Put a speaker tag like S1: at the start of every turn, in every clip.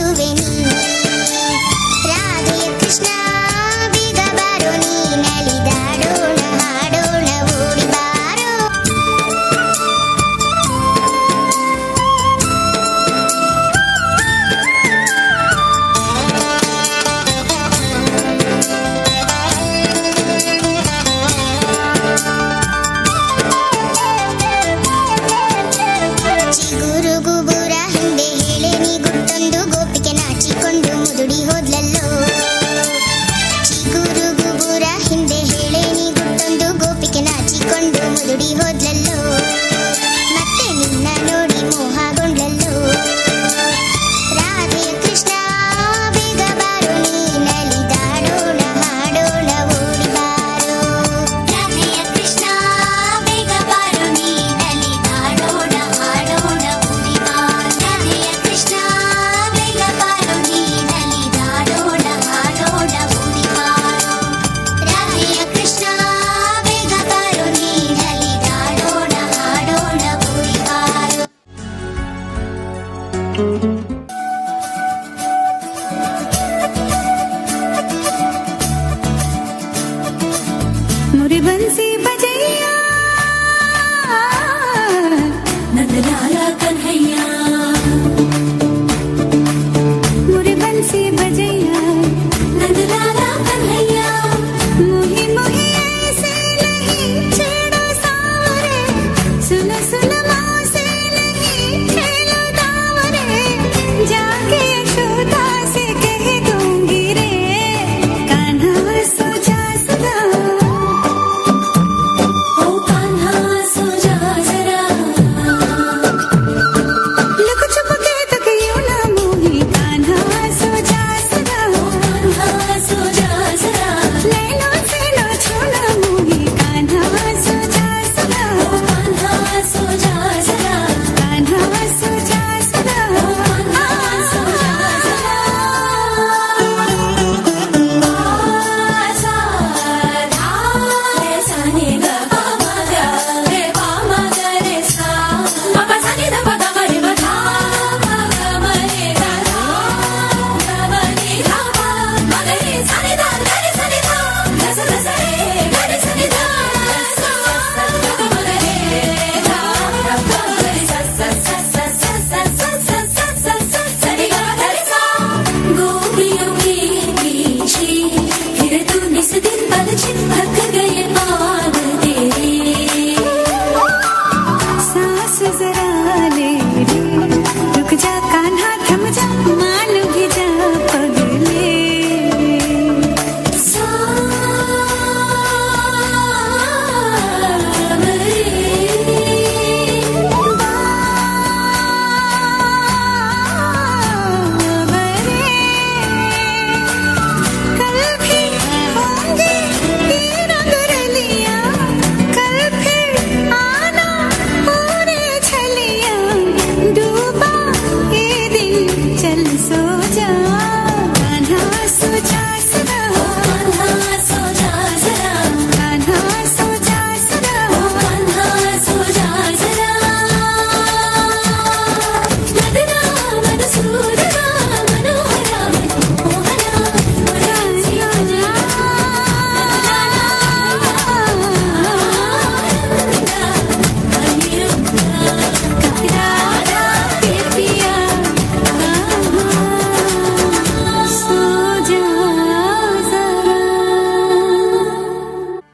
S1: ಬರುವೆ ನೀ. ರಾಧೆಯ ಕೃಷ್ಣ ಬೇಗ ಬಾರೋ, ನೀ ನಲಿದಾಡೋಣ ಹಾಡೋಣ ಓಡಿ ಬಾರೋ. ಚಿಗುರು ಗುಬುರ ಹಿಂದೆ ಹೇಳೆ ನೀ ಗುಟ್ಟೊಂದು, ಗೋಪಿಕೆ ನಾಚಿಕೊಂಡು ಮುದುಡಿ ಹೋದ್ಲಲ್ಲೋ. ಚಿಗುರು ಗುಬುರ ಹಿಂದೆ ಹೇಳೆ ನೀ ಗುಟ್ಟೊಂದು, ಗೋಪಿಕೆ ನಾಚಿಕೊಂಡು ಮುದುಡಿ ಹೋದ್ಲಲ್ಲೋ. ಮತ್ತೆ ನಿನ್ನ ನೋಡಿ ಮೋಹಗೊಂಡ್ಲಲ್ಲೋ. ರಾಧೆಯ ಕೃಷ್ಣ ಬೇಗ ಬಾರೋ, ನೀ ನಲಿದಾಡೋಣ ಹಾಡೋಣ ಓಡಿ ಬಾರೋ. ರಾಧೆಯ ಕೃಷ್ಣ ಬೇಗ ಬಾರೋ, ನೀ ನಲಿದಾಡೋಣ ಹಾಡೋಣ ಓಡಿ ಬಾರೋ. ರಾಧೆಯ ಕೃಷ್ಣ ಬೇಗ ಬಾರೋ, ನೀ ನಲಿದಾಡೋಣ ಹಾಡೋಣ ಓಡಿ ಬಾರೋ. ರಾಧೆಯ ಕೃಷ್ಣ ಬೇಗ ಬಾರೋ, ನೀ ನಲಿದಾಡೋಣ ಹಾಡೋಣ ಓಡಿ ಬಾರೋ.
S2: मुरे बंसी बजैया,
S3: नंदलाला कन्हैया।
S2: मुरे बंसी बजैया,
S3: नंदलाला कन्हैया।
S2: मोहि मोहि ऐसे नहीं छेड़ो सावरे, सुन सुन मासे नहीं खेलो दावरे। जाके यशोदा से कह दूंगी रे, कान्हा सो जा सदा।
S3: ओ कान्हा सो जा जरा।
S2: लुक छुप के तक यूं ना मोही, कान्हा सो जा सदा।
S3: ओ कान्हा सो जा जरा।
S2: नैनों से ना छूना मोही, कान्हा सो जा सदा।
S3: ओ कान्हा सो जा जरा।
S2: कान्हा सो जा सदा।
S3: ओ कान्हा सो जा जरा। सा धा रे सा नि ग प म ग रे प म ग रे सा म प सा नि ध प ग म रे म धा म ग म रे ग धा ग म नि ध प म ग रे सा नि ध ग रे सा नि ध ग स ध स रे ग रे सा नि ध सा ग ग म ग रे ध ग ग रे सा सा सा सा सा सा सा सा सा सा सा सा रे ग ध रे सा। गोपियों के पीछे फिर तू निस दिन पल छिन थक गए पाँव तेरे।
S2: सांस जरा ले रे, रुक जा कान्हा थम जा, मान भी जा पगले।
S3: सावरे।
S2: बावरे, कल भी होंगे ये रंग रलियां, कल फिर आना पूरे छलिया। डूबा ये दिन चल सो जा, कान्हा सो जा सदा।
S3: ओ कान्हा सो जा जरा।
S2: कान्हा सो जा सदा।
S3: ओ कान्हा सो जा जरा। मदना मधुसूदना मनोहरा मनमोहना मुरारी बजैया, नंदलाला अनिरुद्ध।
S2: राधा के पिया सो जा जरा।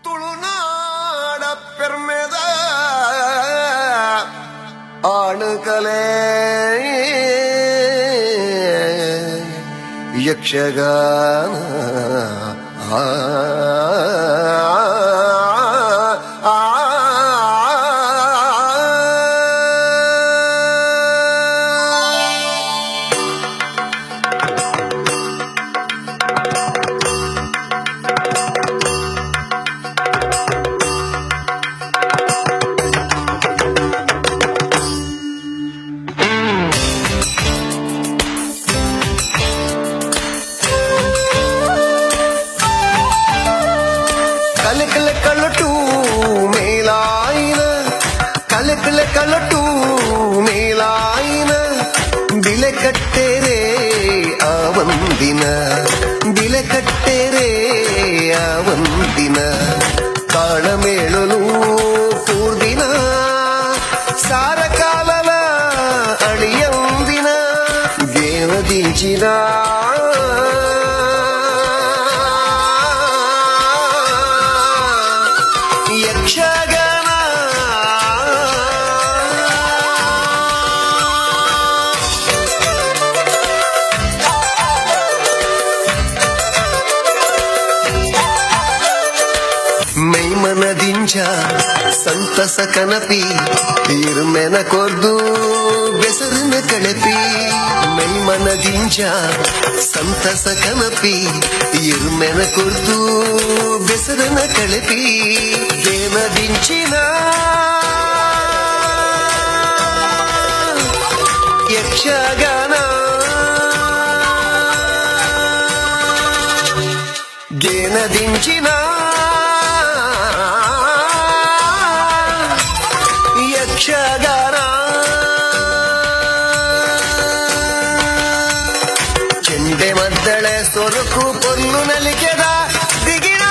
S4: ತುಳುನಾಡ ಪೆರ್ಮೆದ ಆಣುಕಲೆ ಯಕ್ಷಗಾನ ಆ ಆ, ಆ. ಕಲಕಲ ಕಲಟು ಮೇಲಾಯಿನ, ಕಲಕಲ ಕಲಟು ಮೇಲಾಯಿನ, ಬಿಲೆ ಕಟ್ಟೆರೆ ಆ ಒಂದಿನ, ಬಿಲೆ ಕಟ್ಟೆರೆ ಆ ಒಂದಿನ, ತಾಳಮೇಳಲು ಕೂರ್ದಿನ, ಸಾರ ಕಾಲಲ ಅಳಿಯಂದಿನ, ಗೇನದಿಂಚಿನ ಯಕ್ಷಗಾನ. ಮೈಮನದಿಂಚ ಸಂತಸ ಕನಪಿ, ಇರ್ಮೆನ ಕೊರ್ದು ಬೆಸರಿನ ಕಳಪಿ. ಮೈಮನದಿಂಚ ಸಂತಸ ಕನಪಿ, ಇರ್ಮೆನ ಕೊರ್ದು ಬೆಸರಿನ ಕಳಪಿ. ಗೇನದಿಂಚಿನ ಯಕ್ಷಗಾನ, ಗೇನದಿಂಚಿನ ಯಕ್ಷಗಾನ. ಚೆಂಡೆ ಮದ್ದಳೆ ಸೊರಕು ಪೊಲ್ಲು ನಲಿಕೆದ ದಿಗಿಣ.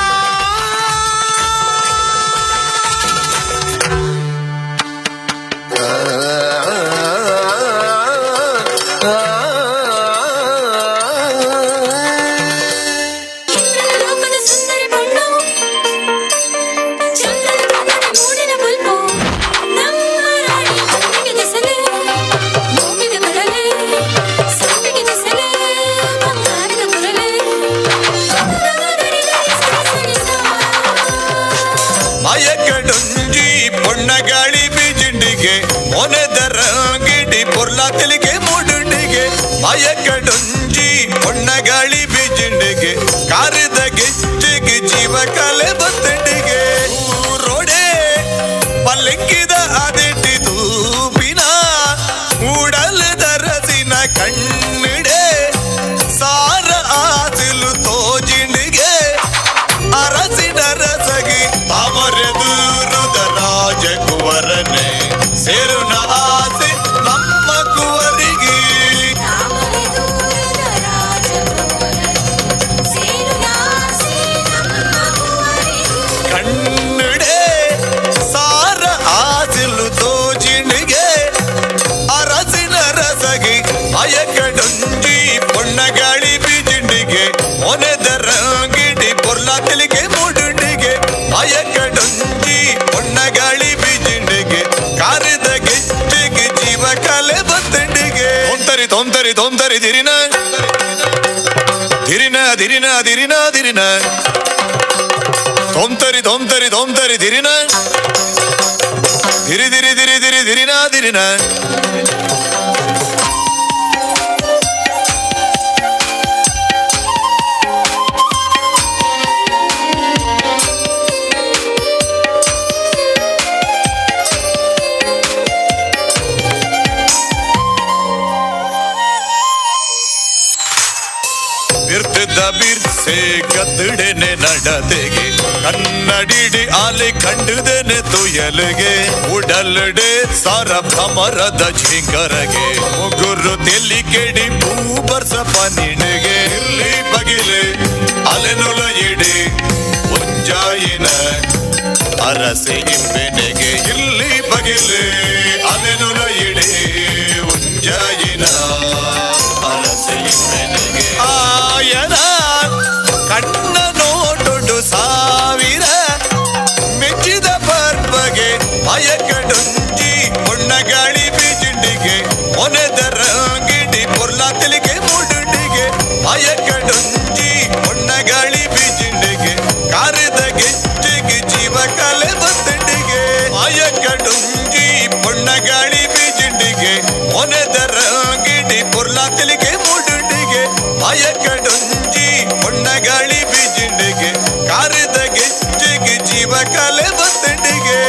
S4: ಆ, ಆ, ಆ.
S3: ಇಂದ್ರನ ಲೋಕದ ಸುಂದರಿ ಬಣ್ಣು, ಚಂದ್ರನ ಕಣ್ಣಲ್ಲಿ ಮೂಡಿನ ಬುಲ್ಬು, ನಮ್ಮ ರಾಣಿ ಮಲ್ಲಿಗೆ ದೆಸಲೆ, ಮೂಗಿನ ಕಡಲೆ, ಸಂಪಿಗೆ ದೆಸಲೆ, ಬಂಗಾರದ ಕೊರಲೆ, ಗರಿ ಗರಿ ಸರಿ ಸರಿ ಸಾ.
S5: ಮಯಕಡೊಂಜಿ ಪೊಣ್ಣ ಗಾಳಿ ಬಿಜಿಂಡಿಗೆ, ಮೊನೆದರ ಗಿಡಿ ಪೊರ್ಲ ತೆಲಿಗೆ ಮುಡುಂಡಿಗೆ. ಮಯಕಡೊಂಜಿ ಪೊಣ್ಣ ಗಾಳಿ ಬಿಜಿಂಡಿಗೆ, ಕಾರಿದ ಗೆಜ್ಜೆಗೆ ಜೀವ ಕಲೆ ಬತ್ತಂಡಿಗೆ. ಊರೋಡೆ ಪಲ್ಲಕ್ಕಿದ ಅದೆಟ್ಟಿ ತೂಪಿನ, ಉಡಲದ ರಸಿನ ಕಣ್ಣಿಡೆ, ಸಾರ ಆಸಿಲು ತೋಜಿಂಡಿಗೆ. ಅರಸಿನ ರಸಗಿ ತಾಮರೆ ದೂರದ ರಾಜಕುವರನೆ, ಸೇರುನ ಆಸೆ ನಮ್ಮ ಕುವರಿಗೆ.
S3: ತಾಮರೆ ದೂರದ ರಾಜಕುವರನೆ, ಸೇರುನಾಸೆ ನಮ್ಮ ಕುವರಿಗೆ.
S5: ಕಣ್ಣಡೆ ಸಾರ ಆಸಿಲು ತೋಜಿಣಿಗೆ, ಅರಸಿನ ರಸಗಿ. ಅಯಕಡೊಂಜಿ ಪೊಣ್ಣ ಗಾಳಿ ಬಿಜಿಂಡಿಗೆ, ಮೊನೆದರ ಗಿಡಿ ಪೊರ್ಲ ತೆಲಿಗೆ ಮುಡುಂಡಿಗೆ. ಅಯಕಡೊಂಜಿ ಪೊಣ್ಣ ಗಾಳಿ ಬಿಜಿಂಡಿಗೆ, ಕಾರಿದ ಗೆಜ್ಜೆಗೆ ಜೀವ ಕಲೆ ಬತ್ತಂಡಿಗೆ. ತೊಂತರಿ ತೊಂತರಿ ತೊಂತರಿ ದಿರಿನ ದಿರಿನ ದಿರಿನ ದಿರಿನ ದಿರಿನ, ತೊಂತರಿ ತೊಂತರಿ ತೊಂತರಿ ದಿರಿನ ದಿರಿ ದಿರಿ ದಿರಿ ದಿರಿ ದಿರಿನ ದಿರಿನ. ಬಿರ್ತಿದ್ದ ಬಿರ್ಸೆ ಕತ್ತಡೆನೆ ನಡತೆಗೆ, ಕನ್ನಡಿಡಿ ಆಲೆ ಕಂಡುದೆನೆ ತುಯಲಿಗೆ. ಉಡಲಡೆ ಸಾರ ಭಮರದ ಝಿಂಕರಗೆ, ಮುಗುರು ತೆಲಿ ಕೆಡಿ ಪೂ ಬರ್ಸ ಪನಿಣಿಗೆ. ಇಲ್ಲಿ ಬಗಿಲೆ ಅಲೆನುಲ ಇಡಿ ಒಂಜಾಯಿನ ಅರಸೆ ಇಂಬೆನೆಗೆ. ಇಲ್ಲಿ ಬಗಿಲೆ ಅಲೆನುಲ ಇಡಿ ಉಂಜಾಯಿನ ಅರಸೆ ಇಂಬೆನೆಗೆ. ಆಯನ ಕಣ್ಣ ನೋಟುಡು ಸಾವಿರ ಮೆಚ್ಚಿದ ಪರ್ಬಗೆ. ಮಯಕಡೊಂಜಿ ಪೊಣ್ಣ ಗಾಳಿ ಬಿಜಿಂಡಿಗೆ, ಮೊನೆದರ ಗಿಡಿ ಪೊರ್ಲ ತೆಲಿಗೆ ಮುಡುಂಡಿಗೆ. ಮಯಕಡೊಂಜಿ ಪೊಣ್ಣ ಗಾಳಿ ಬಿಜಿಂಡಿಗೆ, ಕಾರಿದ ಗೆಜ್ಜೆಗೆ ಜೀವ ಕಲೆ ಬತ್ತಂಡಿಗೆ. ಮಯಕಡೊಂಜಿ ಪೊಣ್ಣ ಗಾಳಿ ಬಿಜಿಂಡಿಗೆ, ಮೊನೆದರ ಗಿಡಿ ಪೊರ್ಲ ತೆಲಿಗೆ ಮುಡುಂಡಿಗೆ. ಮಯಕಡೊಂಜಿ ಪೊಣ್ಣ ಗಾಳಿ ಬಿಜಿಂಡಿಗೆ, ಕಾರಿದ ಗೆಜ್ಜೆಗೆ ಜೀವ ಕಲೆ ಬತ್ತಂಡಿಗೆ.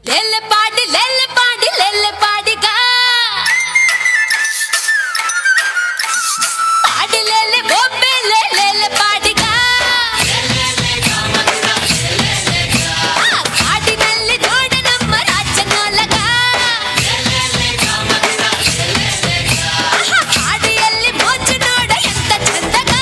S3: ಲೆಲ್ಲೆ ಪಾಡಿ ಲೆಲ್ಲೆ ಪಾಡಿ ಲೆಲ್ಲೆ ಪಾಡಿಗ ಪಾಡಿ ಲೆಲ್ಲೆ ಬೊಬ್ಬೆ ಲೆಲ್ಲೆ ಪಾಡಿಗ. ಆ ಕಾಡಿನಲ್ಲಿ ನೋಡ ನಮ್ಮ ರಾಜನೊಲಗ. ಆಹಾ, ಕಾಡಿಯಲ್ಲಿ ಮೋಜು ನೋಡ ಎಂತ ಚಂದಗ.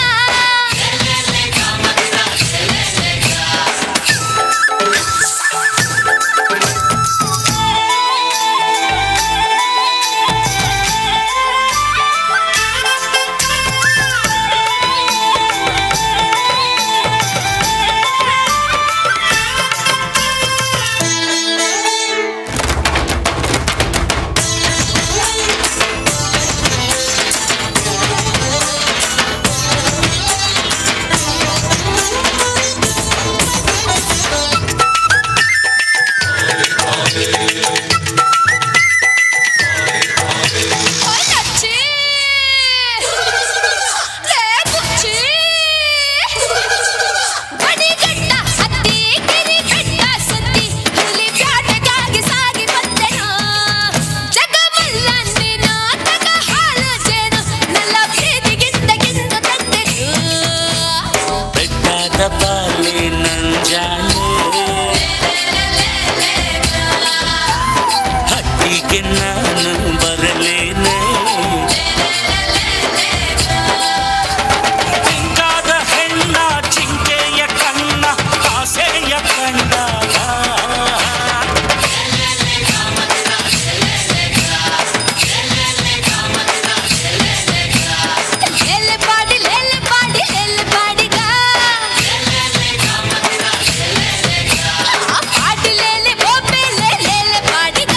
S3: ಓಯ್ ಲಚ್ಚಿ, ಲೇ ಬುಚ್ಚಿ, ಬಡಿಗಟ್ಟ ಹತ್ತಿ ಗಿರಿ ಬೆಟ್ಟ ಸುತ್ತಿ ಹುಲಿ ಬ್ಯಾಟಗಾಗಿ ಸಾಗಿ ಬಂದೆನು. ಜಗಮಲ್ಲ ನೀನು ತಗ ಹಾಲು ಜೇನು ನನ್ನ ಪ್ರೀತಿಗಿಂತ ಗಿಂತ ತಂದೆನು.
S6: ಬೆಟ್ಟದ ಪಾಲೆ ನಂಜಾಲೆ, ಹಟ್ಟಿಗೆ ನಾನು ಬರಲೇನೆ. ಪಿಂಕಾದ ಹೆಣ್ಣ ಚಿಂಕೆಯ ಕಣ್ಣ ಆಸೆಯ ಕಂಡಾಗ.
S3: ಲೇಲೆ ಪಾಡಿ ಲೇಲೆ ಪಾಡಿ ಲೇಲೆ ಪಾಡಿಗ. ಆ ಪಾಡಿ ಲೇಲೆ ಬೊಬ್ಬೆ ಲೇಲೆ ಪಾಡಿಗ.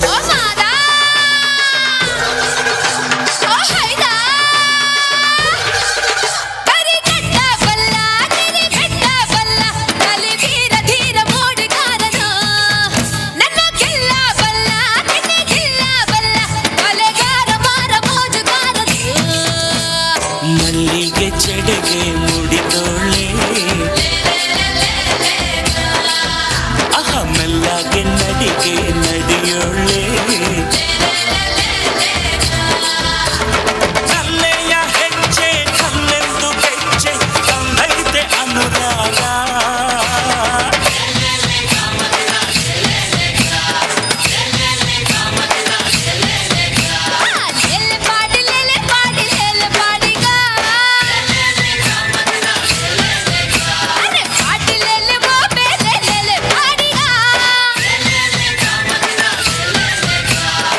S3: ಓ ಮಾದ, ಓ ಹೈದ, ಕರಿಗಟ್ಟ ಬಲ್ಲ ಗಿರಿ ಬೆಟ್ಟ ಬಲ್ಲ ಕಲಿ ವೀರ ಧೀರ ಮೋಡಿಗಾರನು. ನನ್ನ ಗೆಲ್ಲ ಬಲ್ಲ ನಿನ್ನ ಗೆಲ್ಲ ಬಲ್ಲ ಕೊಲೆಗಾರ ಮಾರ ಮೋಜುಗಾರನು.
S6: ಮಲ್ಲಿಗೆ ಜಡೆಗೆ ಮುಡಿದೋಳೆ, ಅಹ ಮೆಲ್ಲಗೆ ನಡಿಗೆ ನಡೆಯೋಳೆ. ಕಲ್ಲೆಯ ಹೆಜ್ಜೆ ಕಲ್ಲೆಂದು ಹೆಜ್ಜೆ ತಂದೈತೆ ಅನುರಾಗ.
S3: ಲೇಲೆ ಪಾಡಿ ಲೇಲೆ ಪಾಡಿ ಲೇಲೆ ಪಾಡಿಗ. ಅರೆ ಪಾಡಿ ಲೇಲೆ ಬೊಬ್ಬೆ ಲೇಲೆ ಪಾಡಿಗ.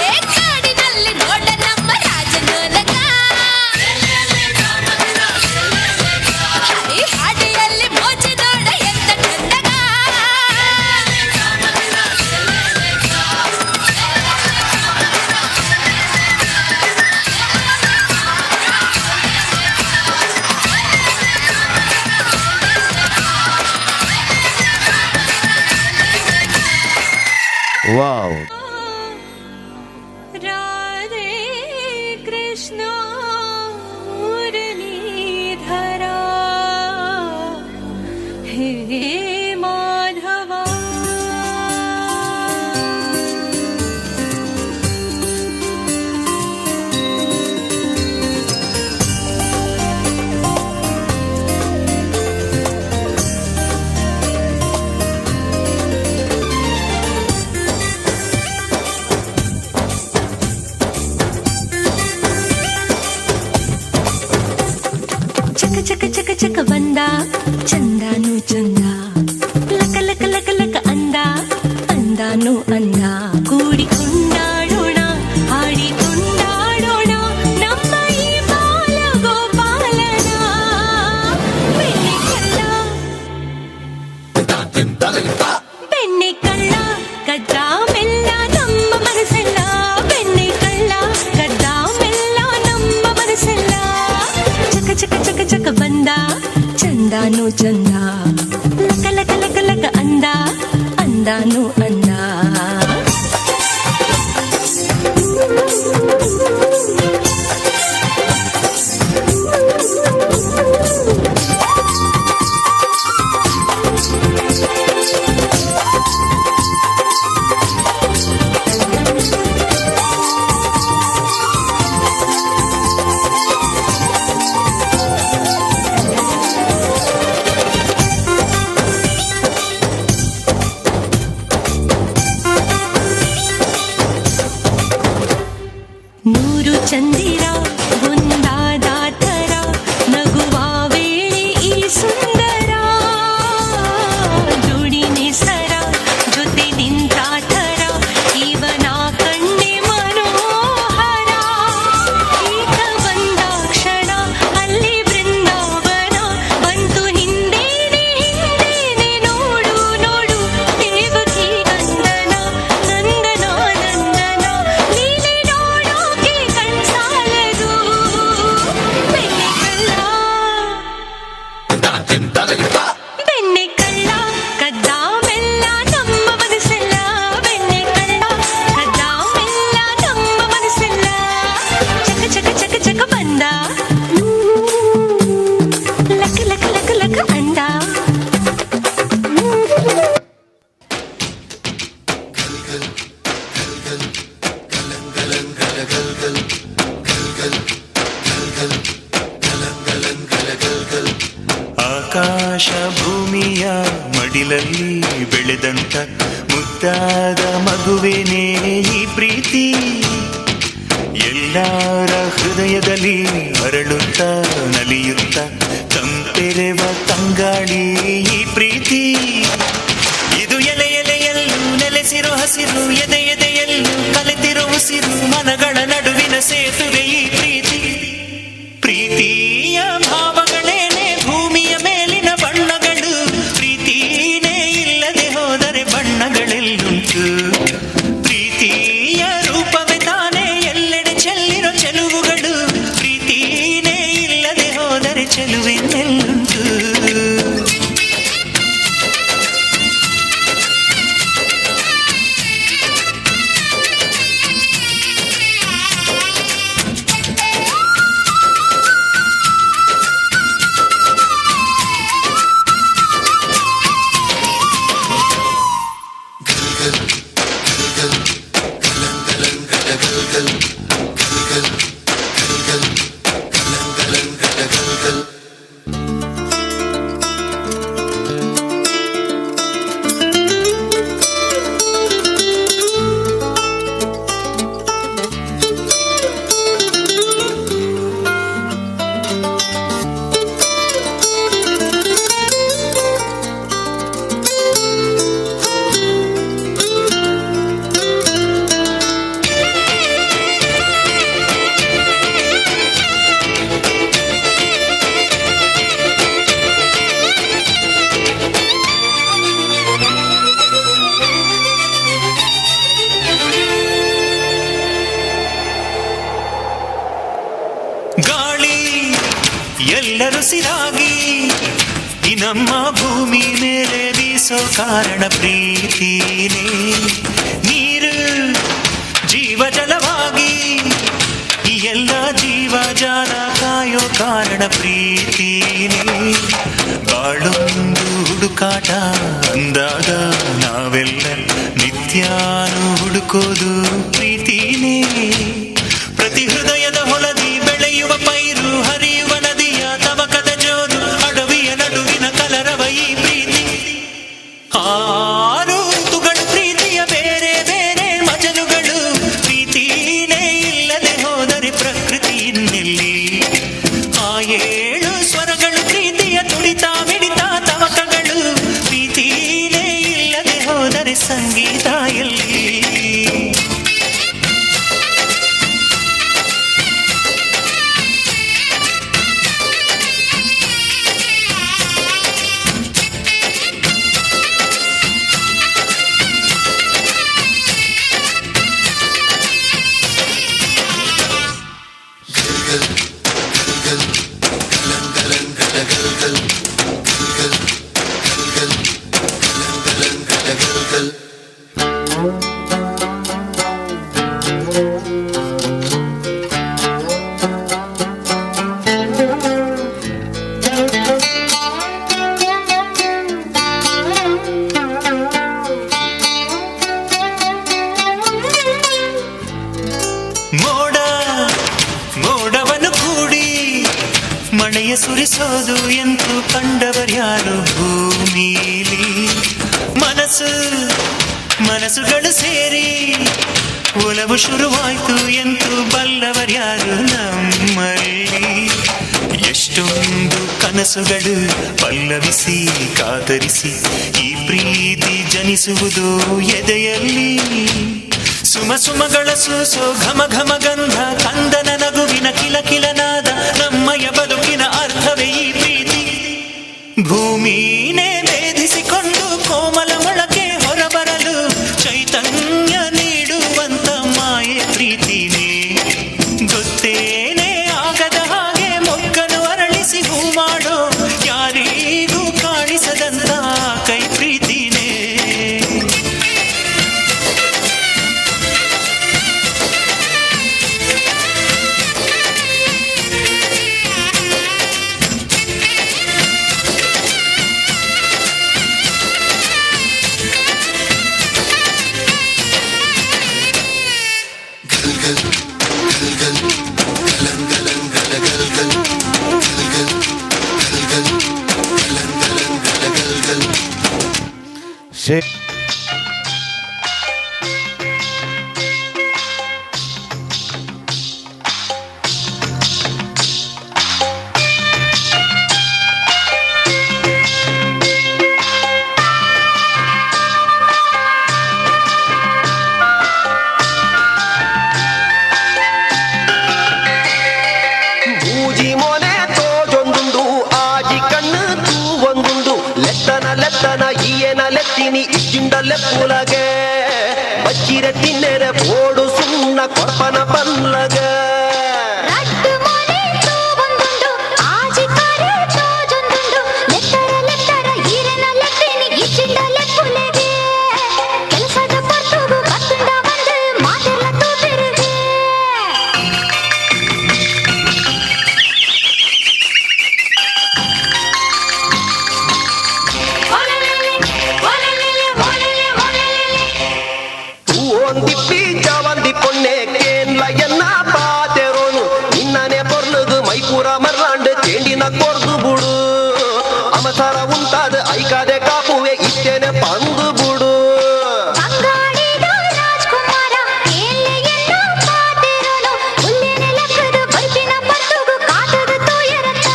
S3: ಏ ಕಾಡಿನಲ್ಲಿ ನೋಡ ನಮ್ಮ ರಾಜನೊಲಗ. ಈ ಹಾಡಿಯಲ್ಲಿ ಮೋಜು ನೋಡ ಎಂತ ಚಂದಗ.
S4: ವಾವ್.
S3: ರಾಧೆ ಕೃಷ್ಣ ಮುರಳೀಧರ ಹೇ ಮಾಧವ.
S2: ಚಕ ಚಕ ಚಕ ಚಕ ಬಂದ ಚಂದಾನು ಚಂದ, ಲಕ ಲಕ ಲಕ ಲಕ ಅಂದ ಅಂದಾನು ಅಂದ. ಕೂಡಿ ಕೊಂಡಾಡೋಣ, ಹಾಡಿ ಕೊಂಡಾಡೋಣ ನಮ್ಮ ಈ ಬಾಲ ಗೋಪಾಲ. ಚಂದಾನು ಚಂದ, ಲಕ ಲಕ ಲಕ ಲಕ ಅಂದ ಅಂದಾನು ಅಂದ. ನೂರು ಚಂದಿರ ಒಂದಾದ ಥರ ನಗುವ ವೇಳೆ ಈ ಸುಂದರ, ಜೋಡಿನೆ ಸರ ಜೊತೆ ನಿಂತ ಥರ, ಇವನ ಕಣ್ಣೆ ಮನೋಹರ. ಈತ ಬಂದ ಕ್ಷಣ ಅಲ್ಲಿ ಬೃಂದಾವನ ಬಂತು, ಹಿಂದೇನೆ ಹಿಂದೇನೆ ನೋಡು ನೋಡು ದೇವಕಿ ನಂದನ ನಂದನ ನಂದನ. ಲೀಲೆ ನೋಡೋಕೆ ಕಣ್ಸಾಲದು, ಬೆಣ್ಣೆ ಕಳ್ಳ ಬೆಣ್ಣೆ ಕಳ್ಳ ಕದ್ದ ಮೆಲ್ಲ ನಮ್ಮ ಮನಸ್ಸೆಲ್ಲ, ಬೆಣ್ಣೆ ಕಳ್ಳ ಕದ್ದ ಮೆಲ್ಲ ನಮ್ಮ ಮನಸ್ಸೆಲ್ಲ. ಚಕ ಚಕ ಚಕ ಚಕ ಬಂದ, ಲಕ ಲಕ ಲಕ ಲಕ ಅಂದ.
S7: ಆಕಾಶ ಭೂಮಿಯ ಮಡಿಲಲ್ಲಿ ಬೆಳೆದಂತ ಮುದ್ದಾದ ಮಗುವೇನೇ ಈ ಪ್ರೀತಿ. ಎಲ್ಲರ ಹೃದಯದಲ್ಲಿ ಅರಳುತ್ತ ನಲಿಯುತ್ತ ತಂಪೆರೆವ ತಂಗಾಳಿ ಈ ಪ್ರೀತಿ. ಇದು ಎಲೆ ಎಲೆಯಲ್ಲೂ ನೆಲೆಸಿರೋ ಹಸಿರು, ಎದೆ ಎದೆಯಲ್ಲೂ ಕಲೆತಿರೋ ಉಸಿರು, ಮನಗಳ ನಡುವಿನ ಸೇತುವೆ ಈ ಪ್ರೀತಿ. ಪ್ರೀತಿಯ ಭಾವಗಳೇನೆ ಭೂಮಿಯ ಮೇಲಿನ ಬಣ್ಣಗಳು, ಪ್ರೀತಿನೇ ಇಲ್ಲದೆ ಹೋದರೆ ಬಣ್ಣಗಳೆಲ್ಲುಂಟು? ಪ್ರೀತಿಯ ರೂಪವೇ ತಾನೇ ಎಲ್ಲೆಡೆ ಚೆಲ್ಲಿರೋ ಚೆಲುವುಗಳು, ಪ್ರೀತಿನೇ ಇಲ್ಲದೆ ಹೋದರೆ ಚೆಲುವಿನೆಲ್ಲುಂಟು? ಗಾಳಿ ಎಲ್ಲರುಸಿರಾಗಿ ಈ ನಮ್ಮ ಭೂಮಿ ಮೇಲೆ ಬೀಸೋ ಕಾರಣ ಪ್ರೀತಿನೇ. ನೀರು ಜೀವಜಲವಾಗಿ ಈ ಎಲ್ಲ ಜೀವಜಾಲ ಕಾಯೋ ಕಾರಣ ಪ್ರೀತಿನೇ. ಬಾಳೊಂದು ಹುಡುಕಾಟ ಅಂದಾಗ ನಾವೆಲ್ಲ ನಿತ್ಯಾನು ಹುಡುಕೋದು ಪ್ರೀತಿನೇ. ಪ್ರತಿ ಹೃದಯದ ಹೊಲದಿ ಬೆಳೆಯುವ ಪೈರು, ಹರಿಯುವ ನದಿಯ ತವಕದ ಜೋರು, ಅಡವಿಯ ನಡುವಿನ ಕಲರವ ಈ ಪ್ರೀತಿ. ಆರು ಋತುಗಳು ಪ್ರೀತಿಯ ಬೇರೆ ಬೇರೆ ಮಜಲುಗಳು, ಪ್ರೀತಿನೇ ಇಲ್ಲದೆ ಹೋದರೆ ಪ್ರಕೃತಿ ಇನ್ನೆಲ್ಲಿ? ಆ ಏಳು ಸ್ವರಗಳು ಪ್ರೀತಿಯ ತುಡಿತ ಮಿಡಿತ ತವಕಗಳು, ಪ್ರೀತಿನೇ ಇಲ್ಲದೆ ಹೋದರೆ ಸಂಗೀತ ಎಲ್ಲಿ? ಮಳೆಯ ಸುರಿಸೋದು ಎಂದು ಕಂಡವರ್ಯಾರು ಭೂಮಿಲಿ. ಮನಸ್ಸು ಮನಸ್ಸುಗಳು ಸೇರಿ ಒಲವು ಶುರುವಾಯ್ತು ಎಂದು ಬಲ್ಲವರ್ಯಾರು ನಮ್ಮಲ್ಲಿ. ಎಷ್ಟೊಂದು ಕನಸುಗಳು ಪಲ್ಲವಿಸಿ ಕಾತರಿಸಿ ಈ ಪ್ರೀತಿ ಜನಿಸುವುದು ಎದೆಯಲ್ಲಿ. ಸುಮ ಸುಮಗಳ ಸೂಸೋ ಘಮ ಘಮ ಗಂಧ, ಕಂದನ ನಗುವಿನ ಕಿಲ ಕಿಲನಾದ, ನಮ್ಮಯ ಬದುಕಿನ ಅರ್ಥವೇ ಈ ಪ್ರೀತಿ. ಭೂಮಿನೇ ಭೇದಿಸಿಕೊಂಡು ಕೋಮಲ ಮೊಳಕೆ ಹೊರಬರಲು ಚೈತನ್ಯ ನೀಡುವಂತ ಮಾಯೆ ಪ್ರೀತಿನೇ. ಗೊತ್ತೇನೇ ಆಗದ ಹಾಗೆ ಮೊಗ್ಗನು ಅರಳಿಸಿ ಹೂ ಮಾಡೋ, ಯಾರಿಗೂ ಕಾಣಿಸದಂತ ಕೈ ಪ್ರೀತಿನೇ.
S4: ಮೂಜಿ ಮೊನೆ ತೋಜೊಂದುಂಡು, ಆಜಿ ಕಣ್ಣು ತೂವೊಂದುಂಡು. ಲೆತ್ತನ ಲೆತ್ತನ ಈಯನ ಲೆತ್ತಿನಿ ಇಜ್ಜಿಂಡ ಲೆಪ್ಪುಲಗೆ, ಬಚ್ಚಿರ ತಿನ್ನೆರೆ ಬೋಡು ಸುಣ್ಣ ಕೊರ್ಪನ ಪಲ್ಲಗ.
S1: ರಡ್ಡು ಮೊನೆ ತೂವೊಂದುಂಡು, ಆಜಿ ಕರೆ ತೋಜೊಂದುಂಡು. ಲೆತ್ತರ ಲೆತ್ತರ ಈರೆನ ಲೆತ್ತಿನಿ ಇಜ್ಜಿಂಡ ಲೆಪ್ಪುಲೆಗೆ, ಕೆಲಸದ ಪೊರ್ತುಗು ಬತ್ತುಂಡ ಬಂದು ಮಾತೆಲ್ಲ ತೂತಿರುಗೆ.
S4: ತೂವೊಂದಿಪ್ಪಿ ಜವಂದಿ ಪೊಣ್ಣೆ ಕೇನ್ಲ ಎನ್ನ ಪಾತೆರೋನು, ನಿನ್ನನೆ ಪೊರ್ಲುಗು ಮೈಪೂರ ಮರ್ಲಾಂಡು ಚೇಂಡಿನ ಕೊರ್ದು ಬುಡು. ಅಮಸರ ಉಂಟಾದ ಐಕಾದೆ ಕಾಪುವೆ ಇತ್ತೇನೆ ಪಂದು ಬುಡು.
S1: ಬಂಗಾಳಿದ ರಾಜ್ಕುಮಾರ ಕೇಲೆ ಎನ್ನ ಪಾತೆರೋನು, ಹುಲ್ಲಿನ ಲೆಕ್ಕದ ಬರ್ಪಿನ ಪರ್ತುಗು ಕಾತದ ತೋಯರತ್ತ,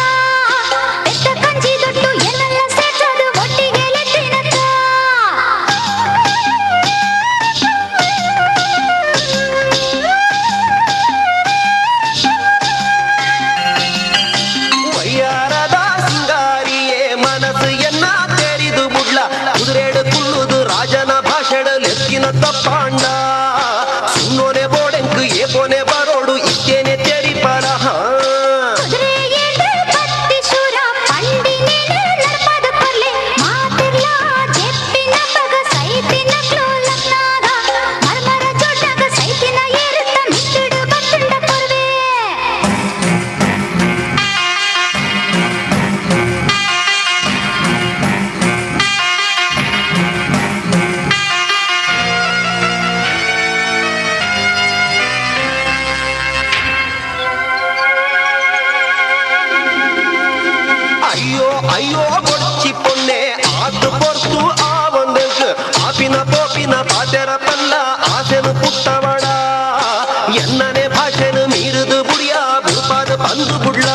S1: ಬೆತ್ತ ಕಂಜಿ ದೊಟ್ಟು ಎನ್ನೆಲ್ಲ ಸೇರ್ಸದು ಒಟ್ಟಿಗೆ ಲೆತ್ತಿನತ್ತ.
S4: ವಯ್ಯಾರದ ಸಿಂಗಾರಿಯೇ ಮನಸ್ಸು ಎನ್ನ ತೆರಿದು ಬುಡ್ಲ, ಕುದುರೆಡು ಕುಳ್ಳುದು ರಾಜನ ಭಾಷೆಡು ಲೆಕ್ಕಿನ ತಪ್ಪಾಂಡ. ಸುನ್ನೋನೆ ಬೋಡೆಂಕು ಏಪೋನೆ ಬರೋಡು ಇತ್ತೇನೆ ತೆರಿಪರ.
S1: ಕುದುರೆ ಏಳು ಬತ್ತಿ ಶೂರ ಪಂಡಿನೇನು ನಡ್ಪದ ಕೊರ್ಲೆ, ಮಾತಿರ್ಲ ಜೆಪ್ಪಿನ ಪಗ ಸೈತಿನ ಕ್ಲೋಲಕ್ನಾಗ, ಮರ್ಮರ ಜೋಡಾಗ ಸೈತಿನ ಏರುತ್ತ ಮಿತ್ತಿಡು ಬತ್ತುಂಡ ಕೊರ್ವೆ.
S4: ಅಯ್ಯೋ ಅಯ್ಯೋ ಕೊಚ್ಚಿ ಪೊನ್ನೆ ಆತು ಪೊರ್ತು ಆ ಒಂದೆಂಕ್, ಆಪಿನ ಪೋಪಿನ ಪಾತೆರ ಪಲ್ಲ ಆಸೆನು ಪುಟ್ಟವಡ. ಎನ್ನನೆ ಭಾಷೆನು ಮೀರುದು ಬುಡಿಯ ಬುಡುಪಾದ ಬಂದು ಬುಡ್ಲ.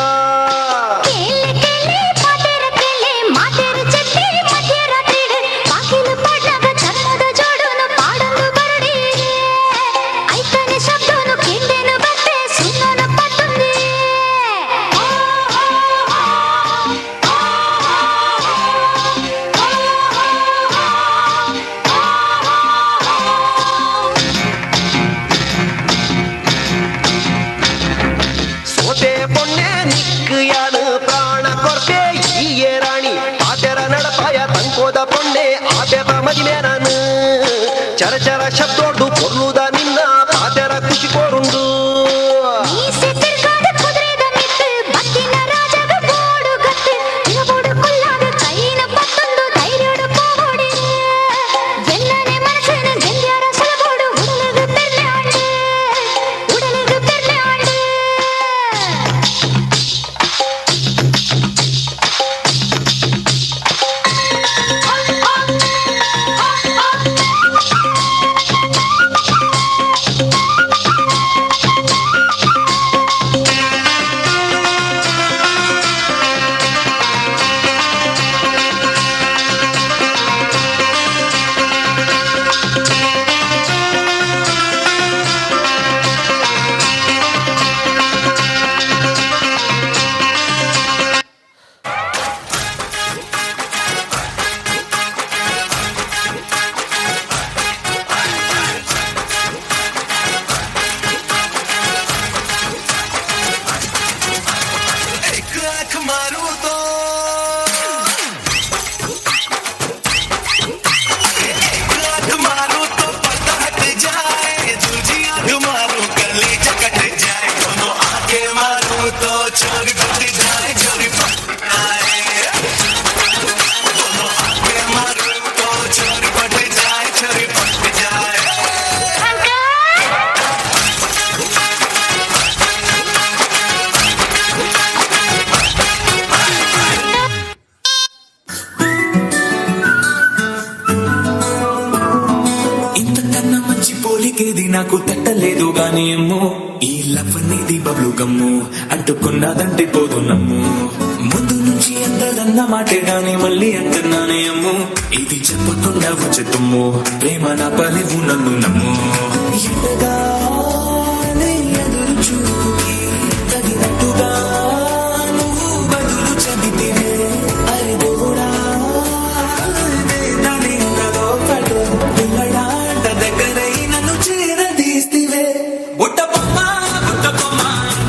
S1: ಕೇಲೆ ಕೇಲೆ ಪಾತೆರ ಕೇಲೆ ಮಾತೆರ ಚೆಟ್ಟಿ ಮಧ್ಯರಾತ್ರಿಡ್, ಬಾಕಿಲು ಪಾಡ್ನಾಗ ಚರ್ಮದ ಜೋಡುನು ಪಾಡೊಂದು ಬರಡೀರೆ, ಐತನೆ ಶಬ್ದನು ಕೇಂದೇನು ಬರ್ತೆ ಸುನ್ನನು ಪತ್ತೊಂದೇ.
S4: ಸೋತೆ ಪೊನ್ನೆ ನಿಕ್ಕು ಯಾನು ಪ್ರಾಣ ಕೊರ್ಪೆ ಈಯೇ ರಾಣಿ, ಪಾತೆರ ನಡಪಾಯ ತಂಕೋದ ಪೊನ್ನೆ ಆಪೆಪ ಮದಿಮೆ ನಾನು. ಚರ ಚರ ಶಬ್ದೋಡ್ದು ಪೊರ್ಲುದ ನಿನ್ನ ಪಾತೆರ ಖುಷಿ ಕೋರುಂಡು.
S1: ಮೀಸೆ ತಿರ್ಗಾದ ಕುದುರೆದ ಮಿತ್ತು ಬತ್ತಿನ ರಾಜಗ ಬೋಡು ಗತ್ತು, ತಿರುಬೋಡು ಕುಲ್ಲಾದ ಕೈನ ಪತ್ತೊಂದು ಧೈರ್ಯಡು ಪೋವೋಡಿ, ಎನ್ನನೆ ಮನಸ್ಸಿನ ಗೆಲ್ಯಾರ ಸುಲಬೋಡು ಉಡಲಿಗೆ ಪೆರ್ಲೆ ಆಂಡು, ಉಡಲಿಗೆ ಪೆರ್ಲೆ ಆಂಡು.
S6: पट जाए छोरी पट जाए। दोनों आंखें मारो तो छोरी पट जाए छोरी पट जाए।
S8: ఇంతకన్నా మంచి పోలికేది నాకు తట్టలేదు గాని అమ్మో, ఈ లవ్ అనేది బబ్లు గమ్ము, అంటుకున్నదంటే పోదు నమ్ము. ముందు నుంచి అందరన్న మాటే గాని మళ్ళీ అంటున్నానే అమ్ము, ఇది చెప్పకుండా వచ్చే తుమ్ము, ప్రేమ నా పలివు నన్ను నమ్ము. ఎటగానే ఎదురు చూపుకి తగినట్టుగా నువ్వు బదులు చెబితివే, అరే దేవుడా దగ్గరై నన్ను చేరదీస్తివే. బుట్ట బొమ్మ బుట్ట బొమ్మ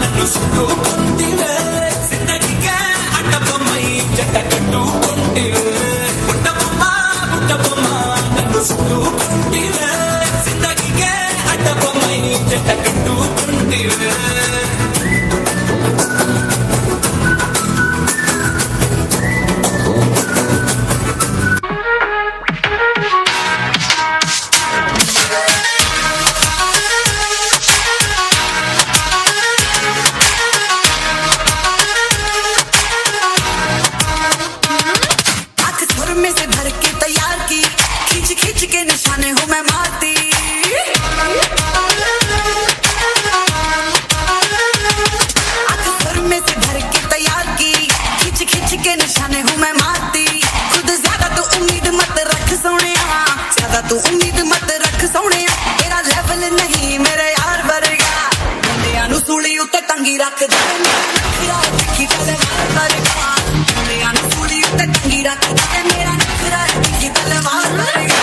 S8: నన్ను చుట్టుకుంటివే, జిందగీకే అడ్డ బొమ్మై జంట కట్టుకుంటివే. బుట్ట బొమ్మ బుట్ట బొమ్మ నన్ను చుట్టుకుంటివే, జిందగీకే అడ్డ బొమ్మై జంట కట్టుకుంటివే.
S9: आंख सुरमे से भर के तैयार की, खींच खींच के निशाने हूँ मैं मारती। आंख सुरमे से भर के तैयार की, खींच खींच के निशाने हूँ मैं मारती। खुद ज्यादा तू उम्मीद मत रख सोने, ज्यादा तू उम्मीद मत रख सोने, तेरा लेवल नहीं मेरे यार वर्गा। मुंडियां नूं सूली उत्ते टंगी रख दे, मेरा नखरा तिखी तलवार वर्गा। मुंडियां नूं सूली उत्ते टंगी रख दे, मेरा नखरा तिखी तलवार वर्गा।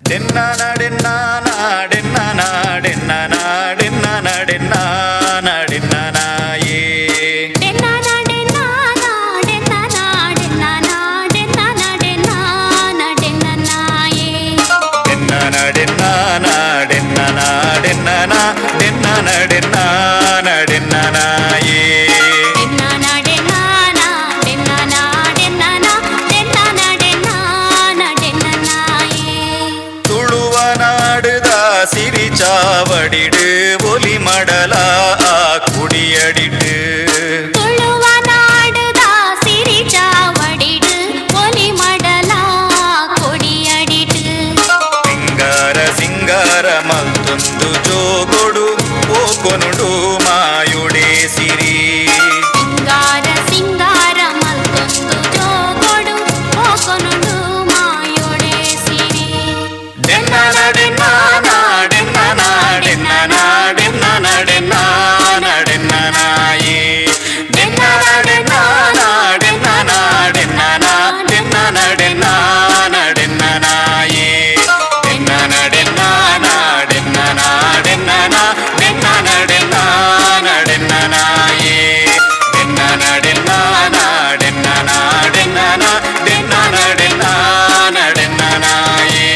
S5: ಡೆನ್ನಾಡೆನ್ನಾಡೆನ್ನಾಡೆನ್ನಾಡೆನ್ನಾಡೆನ್ನಾಡೆನ್ನಾಯೇ. ಡೆನ್ನಾಡೆನ್ನಾಡೆನ್ನಾಡೆನ್ನಾಡೆನ್ನಾಡೆನ್ನಾಡೆನ್ನಾಯೇ. ತುಳುವ ನಾಡುದ ಸಿರಿಚಾವಡಿಡು ಒಲಿ ಮಡಲ ಆ ಕುಡಿಯಡಿಟ್ಟು. ಸಿಂಗಾರ ಸಿಂಗಾರ ಮಲ್ತೊಂದು ಜೋಗೊಡು ಓಕೊನುಡು ಮಾಯುಡೆ ಸಿರಿ.
S1: ಸಿಂಗಾರ ಸಿಂಗಾರ ಮಲ್ತೊಂದು ಜೋಗೊಡು ಓಕೊನುಡು ಮಾಯೋಡೆ ಸಿರಿ.
S5: ಡೆನ್ನಾಡೆನ್ನಾಡೆನ್ನಾಡೆನ್ನಾಡೆನ್ನಾಡೆನ್ನಾಡೆನ್ನಾಯೇ. ಡೆನ್ನಾಡೆನ್ನಾಡೆನ್ನಾಡೆನ್ನಾಡೆನ್ನಾಡೆನ್ನಾಯೇ. ಡೆನ್ನಾಡೆನ್ನಾಡೆನ್ನಾಡೆನ್ನಾಡೆನ್ನಾಡೆನ್ನಾಡೆನ್ನಾಯೇ. ಡೆನ್ನಾಡೆನ್ನಾಡೆನ್ನಾಡೆನ್ನಾಡೆನ್ನಾಡೆನ್ನಾಡೆನ್ನಾಯೇ.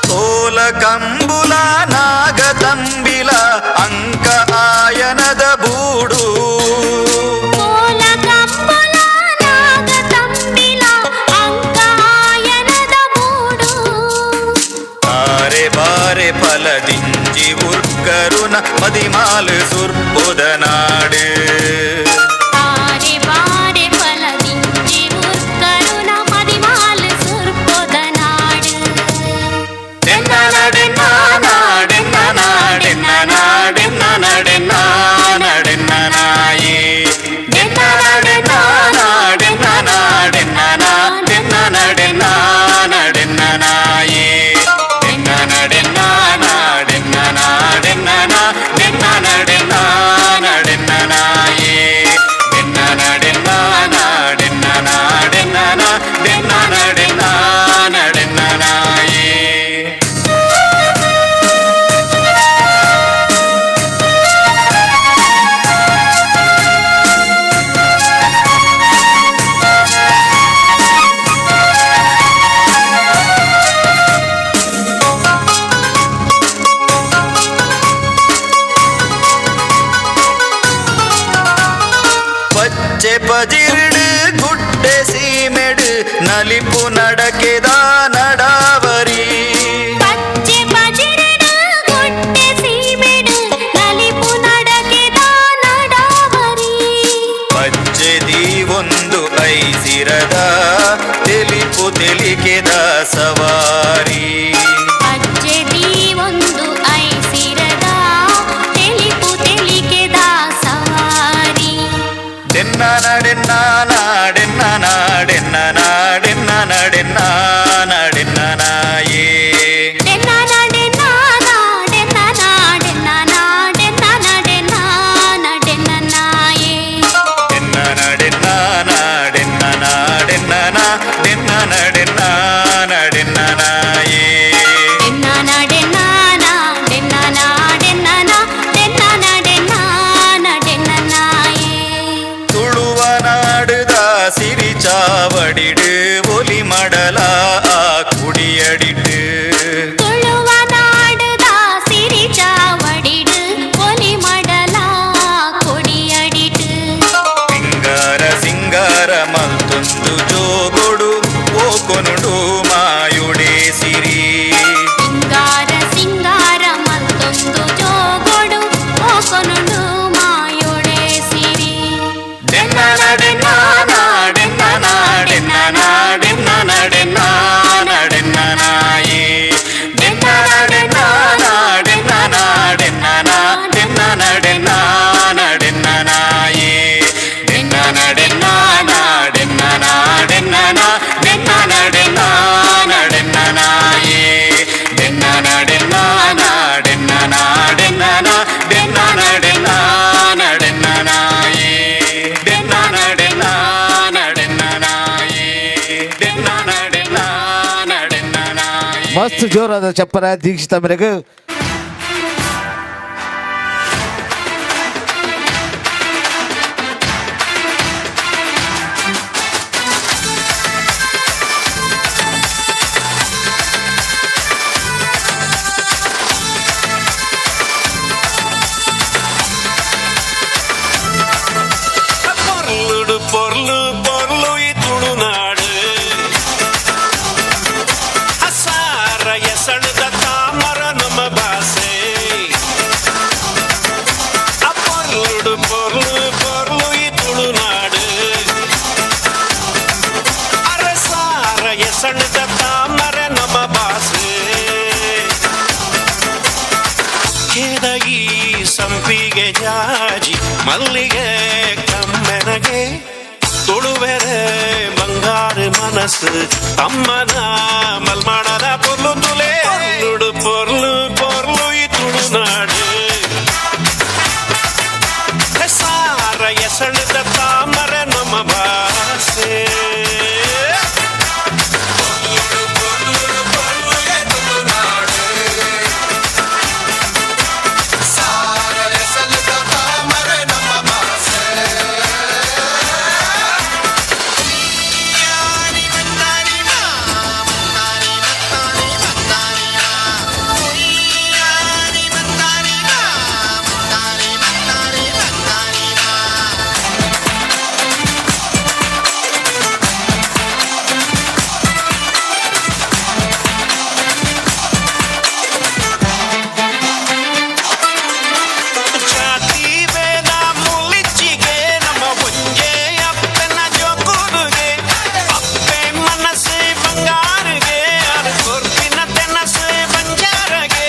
S5: ತೋಲ ಕಂಬುಲ ನಾಗ ತಂಬಿಲ ಅಂಕ ಆಯನದ ಬೂಡು.
S1: ಕೋಲ ಕಂಬುಲ ನಾಗ ತಂಬಿಲ ಅಂಕಾಯನದ ಮೂಡು.
S5: ತಾರೆ ಬಾರೆ ಫಲದಿಂಜಿ ಉರ್ಕರುನ ಮದಿಮಾಲು ಸುರ್ಪುದ ನಾಡು.
S1: ತಾರೆ ಬಾರೆ ಫಲದಿಂಜಿ ಉರ್ಕರುಣ ಮದಿಮಾಲ್ ಸುರ್ಪೊದ ನಾಡು.
S5: ಡೆನ್ನಾಡೆನ್ನಾಡೆನ್ನಾಡೆನ್ನಾಡೆನ್ನಾಡೆನ್ನಾಡೆನ್ನಾಯೇ. ಡೆನ್ನಾಡೆನ್ನಾಡೆನ್ನಾಡೆನ್ನಾಡೆನ್ನಾಡೆನ್ನಾಡೆನ್ನಾಯೇ. ಡೆನ್ನಾಡೆನ್ನಾಡೆನ್ನಾಡೆನ್ನಾಡೆನ್ನಾಡೆನ್ನಾಡೆನ್ನಾಡೆನ್ನಾಯೇ. ಪಚ್ಚೆ ಪಜಿರ್ಡು ಗುಡ್ಡೆ ಸೀಮೆಡು ನಲಿಪು ನಡಕೆದ ನಡಾವರಿ.
S1: ಪಚ್ಚೆ ಪಜಿರ್ಡು ಗುಡ್ಡೆ ಸೀಮೆಡು ನಲಿಪು ನಡಕೆದ ನಡಾವರಿ.
S5: ಪಚ್ಚೆ ದೀವೊಂದು ಐಸಿರದ ತೆಲಿಪು ತೆಲಿಕೆದ ಸವಾರಿ.
S1: ಪಚ್ಚೆ ದೀವೊಂದು ಐಸಿರದ ತೆಲಿಪು ತೆಲಿಕೆದ ಸವಾರಿ.
S5: ಡೆನ್ನ ನಡೆನ್ನ ನಾಡೆನ್ನ ನಾಡೆನ್ನ ನಾಡೆನ್ನ ನಡೆನ್ನ ನಾಡೆನ್ನ ನಾಯೇ.
S1: ಡೆನ್ನ ನಡೆನ್ನ ನಾಡೆನ್ನ ನಾಡೆನ್ನ ನಾಡೆನ್ನ ನಡೆನ್ನ ನಡೆನ್ನ ನಾಯೇ.
S5: ಡೆನ್ನ ನಡೆನ್ನ ನಾಡೆನ್ನ ನಾಡೆನ್ನ ನಾಡೆನ್ನ ನಡೆನ್ನ ನಡೆನ್ನ ನಾಯೇ.
S1: ಡೆನ್ನ ನಡೆನ್ನ ನಾಡೆನ್ನ ನಾಡೆನ್ನ ನಾಡೆನ್ನ ನಡೆನ್ನ ನಡೆನ್ನ ನಾಯೇ.
S5: ತುಳುವ ನಾಡುದ ಸಿರಿಚಾವಡಿಡು ಒಲಿ ಮಡಲ ಆ ಕುಡಿಯಡಿಟ್ಟು.
S1: ತುಳುವ ನಾಡುದ ಸಿರಿಚಾವಡಿಡು ಒಲಿ ಮಡಲ ಕೊಡಿಯಡಿಟು.
S5: ಸಿಂಗಾರ ಸಿಂಗಾರ ಮಲ್ತೊಂದು ಜೋಗೊಡು ಓಕೊನುಡು ಮಾಯುಡೆ ಸಿರಿ.
S1: ಸಿಂಗಾರ ಸಿಂಗಾರ ಮತ್ತೊಂದು ಜೋಗೊಡು ಓಕೊನುಡು ಮಾಯೋಡೆ ಸಿರಿ.
S5: ಡೆನ್ನ ನಡೆನ್ನ ನಾಡೆನ್ನ ನಾಡೆನ್ನ ನಾಡೆನ್ನ ನಡೆನ್ನ ನಡೆನ್ನ ನಾಯೇ. ಡೆನ್ನ ನಡೆನ್ನ ನಾಡೆನ್ನ ನಾಡೆನ್ನ ನಾಡೆನ್ನ ನಡೆನ್ನ ನಡೆನ್ನ ನಾಯೇ. ಡೆನ್ನ ನಡೆನ್ನ ನಾಡೆನ್ನ ನಾಡೆನ್ನ ನಾಡೆನ್ನ ನಡೆನ್ನ ನಡೆನ್ನ ನಾಯೇ. ಡೆನ್ನ ನಡೆನ್ನ ನಾಡೆನ್ನ ನಾಡೆನ್ನ ನಾಡೆನ್ನ ನಡೆನ್ನ ನಡೆನ್ನ ನಾಯೇ. ಡೆನ್ನ ನಡೆನ್ನ ನಡೆನ್ನ ನಾಯೇ. ಡೆನ್ನ ನಡೆನ್ನ ನಡೆನ್ನ ನಾಯೇ.
S10: ಮಸ್ತ್ ಜೋರಾದ ಚಪ್ಪರ ದೀಕ್ಷಿತ ಮೇರೆಗೆ.
S6: ಪೊರ್ಲುಡು ಪೊರ್ಲು ಪೊರ್ಲು ಈ ತುಳುನಾಡು ಅಸಾರ ಎಸಣದ ತಾಮರ ನಮ್ಮ ಭಾಷೆ. ಆ ಪೊರ್ಲುಡು ಪೊರ್ಲು ಪೊರ್ಲು ಈ ತುಳುನಾಡು ಅರಸಾರ ಎಸಣದ ತಾಮರ ನಮ್ಮ ಭಾಷೆ. ಕೆದಗಿ ಸಂಪಿಗೆ ಜಾಜಿ ಮಲ್ಲಿಗೆ ಕಮ್ಮೆನಗೆ ತುಳುವೆರೆ ಬಂಗಾರ ಮನಸ್ಸು ತಮ್ಮನ ಮಲ್ಮಾಣದ ಪೊರ್ಲು ತುಲೆ. ಪೊರ್ಲುಡು ಪೊರ್ಲು ಪೊರ್ಲು ಈ ತುಳುನಾಡು ಸಾರ ಎಸಣದ ತಾಮರ ನಮ್ಮ ಭಾಷೆ. ಜಾತಿ ಭೇದ ಮುಲಿಚ್ಚಿಗೆ ನಮ್ಮ ಒಂಜೆ ಅಪ್ಪನ ಜೋಕುರುಗೆ ಅಪ್ಪೆ ಮನಸ್ಸು ಬಂಗಾರಿಗೆ ಅದು ಕೊರ್ಪಿನ ತೆನಸು ಬಂಜಾರಗೆ.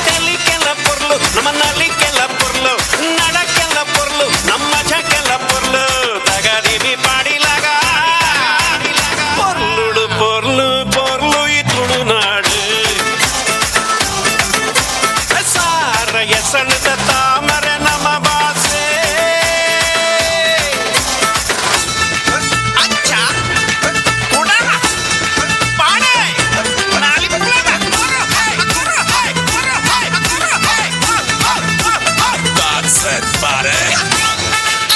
S6: ತೆಲಿಕೆಲ್ಲ ಪೊರ್ಲು ನಮ್ಮ ನಲಿಕೆಲ್ಲ ಪೊರ್ಲು ನಡಕೆಲ್ಲ ಪೊರ್ಲು ನಮ್ಮ ಜಕೆಲ್ಲ ಪೊರ್ಲು ತಗದಿವಿ ಪಾಡಿಲಾಗ. ಪೊರ್ಲುಡು ಪೊರ್ಲು ಪೊರ್ಲು ಈ ತುಳುನಾಡು ಸಾರ ಎಸಣದ ತಾಮರ ನಮ್ಮ ಭಾಷೆ. ಅಚ್ಚ ಕುಡಲ ಪಾಡೆ
S8: That's it, buddy.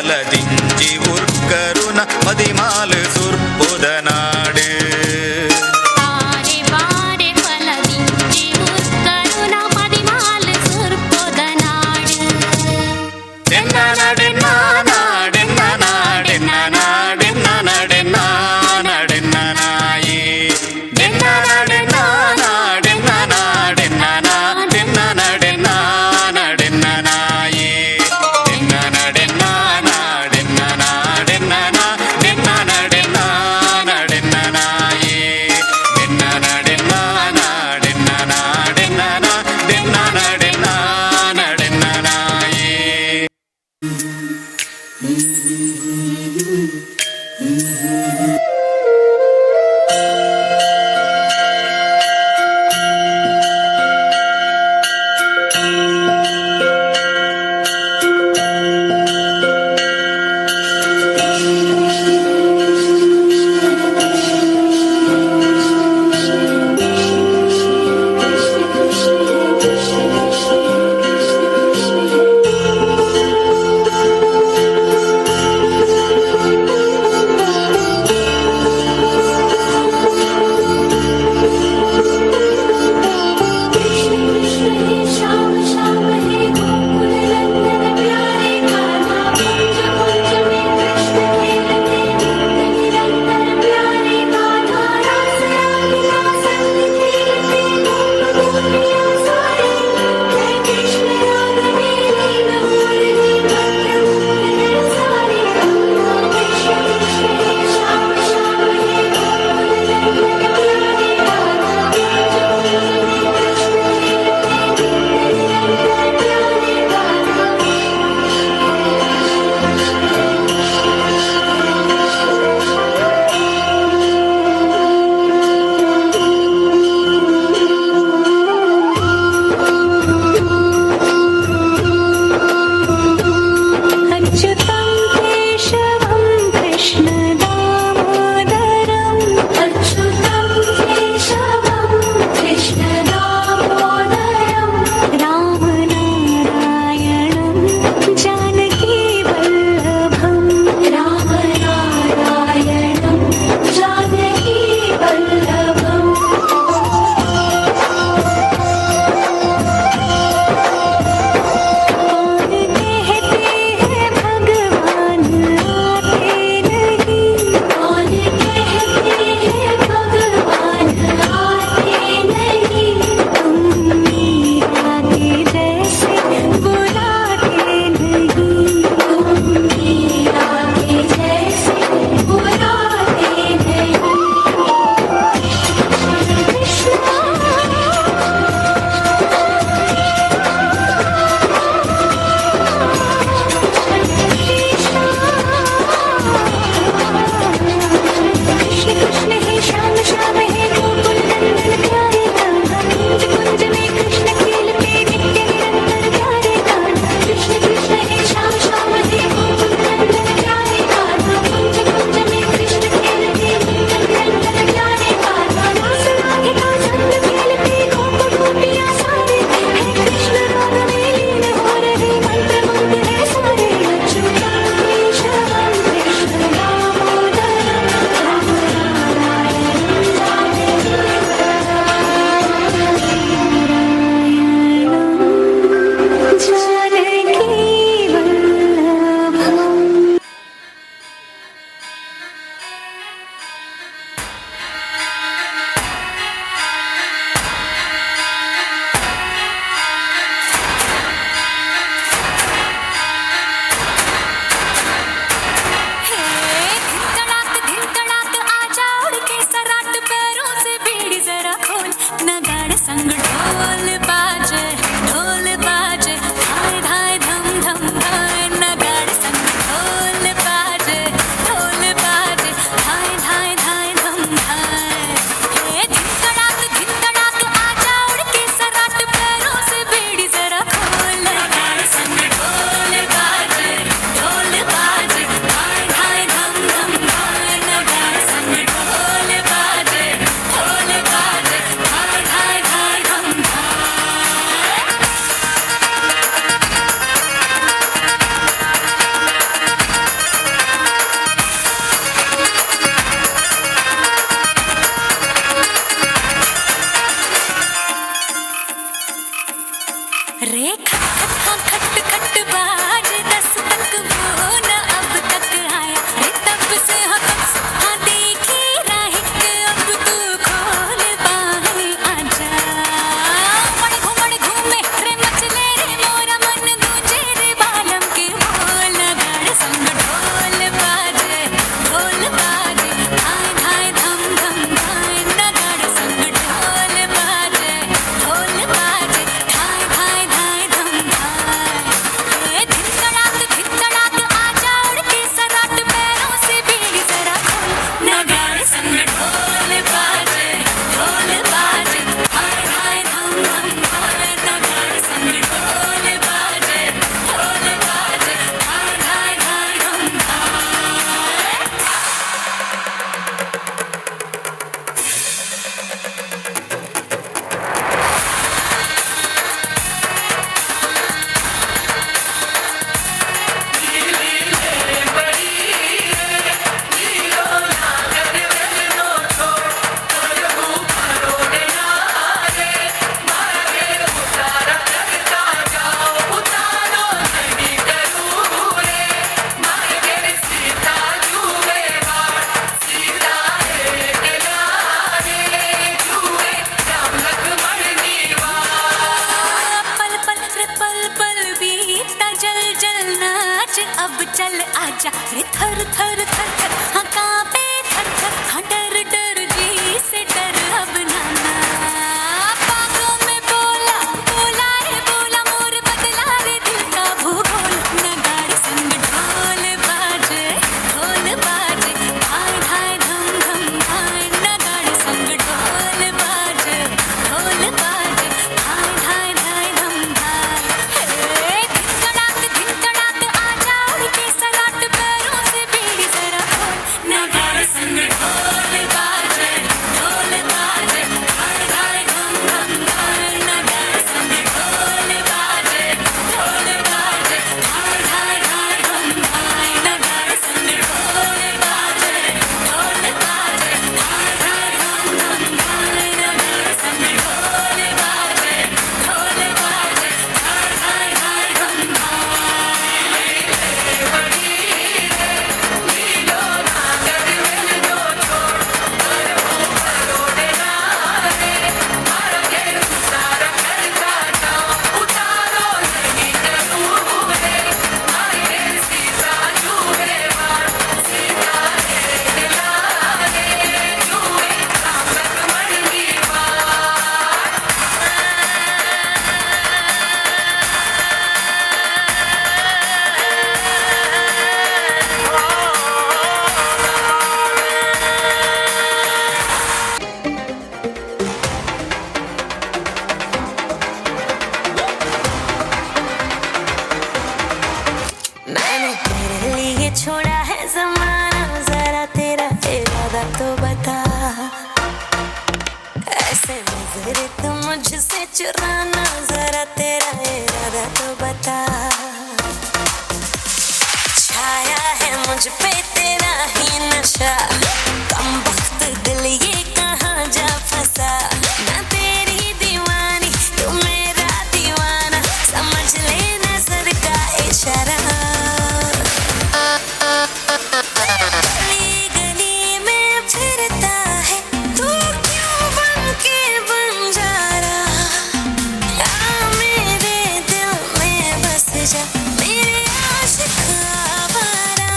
S5: ಪಲದಿಂಜಿ ಉರ್ಕರುನ ಪದಿಮಾಲು ಸುರ್ಪುದ ನಾಡು.
S1: ಪಾರೆ ಪಾರೆ ಫಲದಿಂಜಿ ಉರ್ಕರುನ ಪದಿಮಾಲು ಸುರ್ಪುದ ನಾಡು.
S3: चल आजा रे। थर थर थर थर हाँ कांपे थर थर, हाँ डर डर जी से डर अब नाना। बागों में बोला बोला रे बोला, मोर बदला रे दिल का भूगोल। नगाड़े संग ढोल बाजे ढोल बाजे, धाय धाय धम धम धाय। नगाड़े संग ढोल बाजे ढोल बाजे, धाय धाय धाय धम धाय। हे धिनकड़ाक धिनकड़ाक आजा उड़ के सराट, पैरों से बीड़ी जरा खोल। नगाड़े संग ढोल बाजे ढोल बाजे, धाय धाय धम धम धाय। नगाड़े संग ढोल बाजे ढोल बाजे, धाय धाय धाय धम धाय। नगाड़े संग ढोल बाजे ढोल बाजे, धाय धाय धम धम धाय। नगाड़े संग ढोल बाजे ढोल बाजे, धाय धाय धाय धम
S2: मैंने तेरे लिए छोड़ा है जमाना, जरा तेरा इरादा तो बता। ऐसे नजरे तू मुझसे चुराना, जरा तेरा इरादा तो बता। छाया है मुझ पे तेरा ही नशा, कमबख्त दिल ये कहाँ जा फंसा। मैं तेरी दीवानी तू मेरा दीवाना, समझ ले नजर का इशारा। गली गली में फिरता है तू क्यों बन के बंजारा। आ मेरे दिल में बस जा मेरे आशिक आवारा।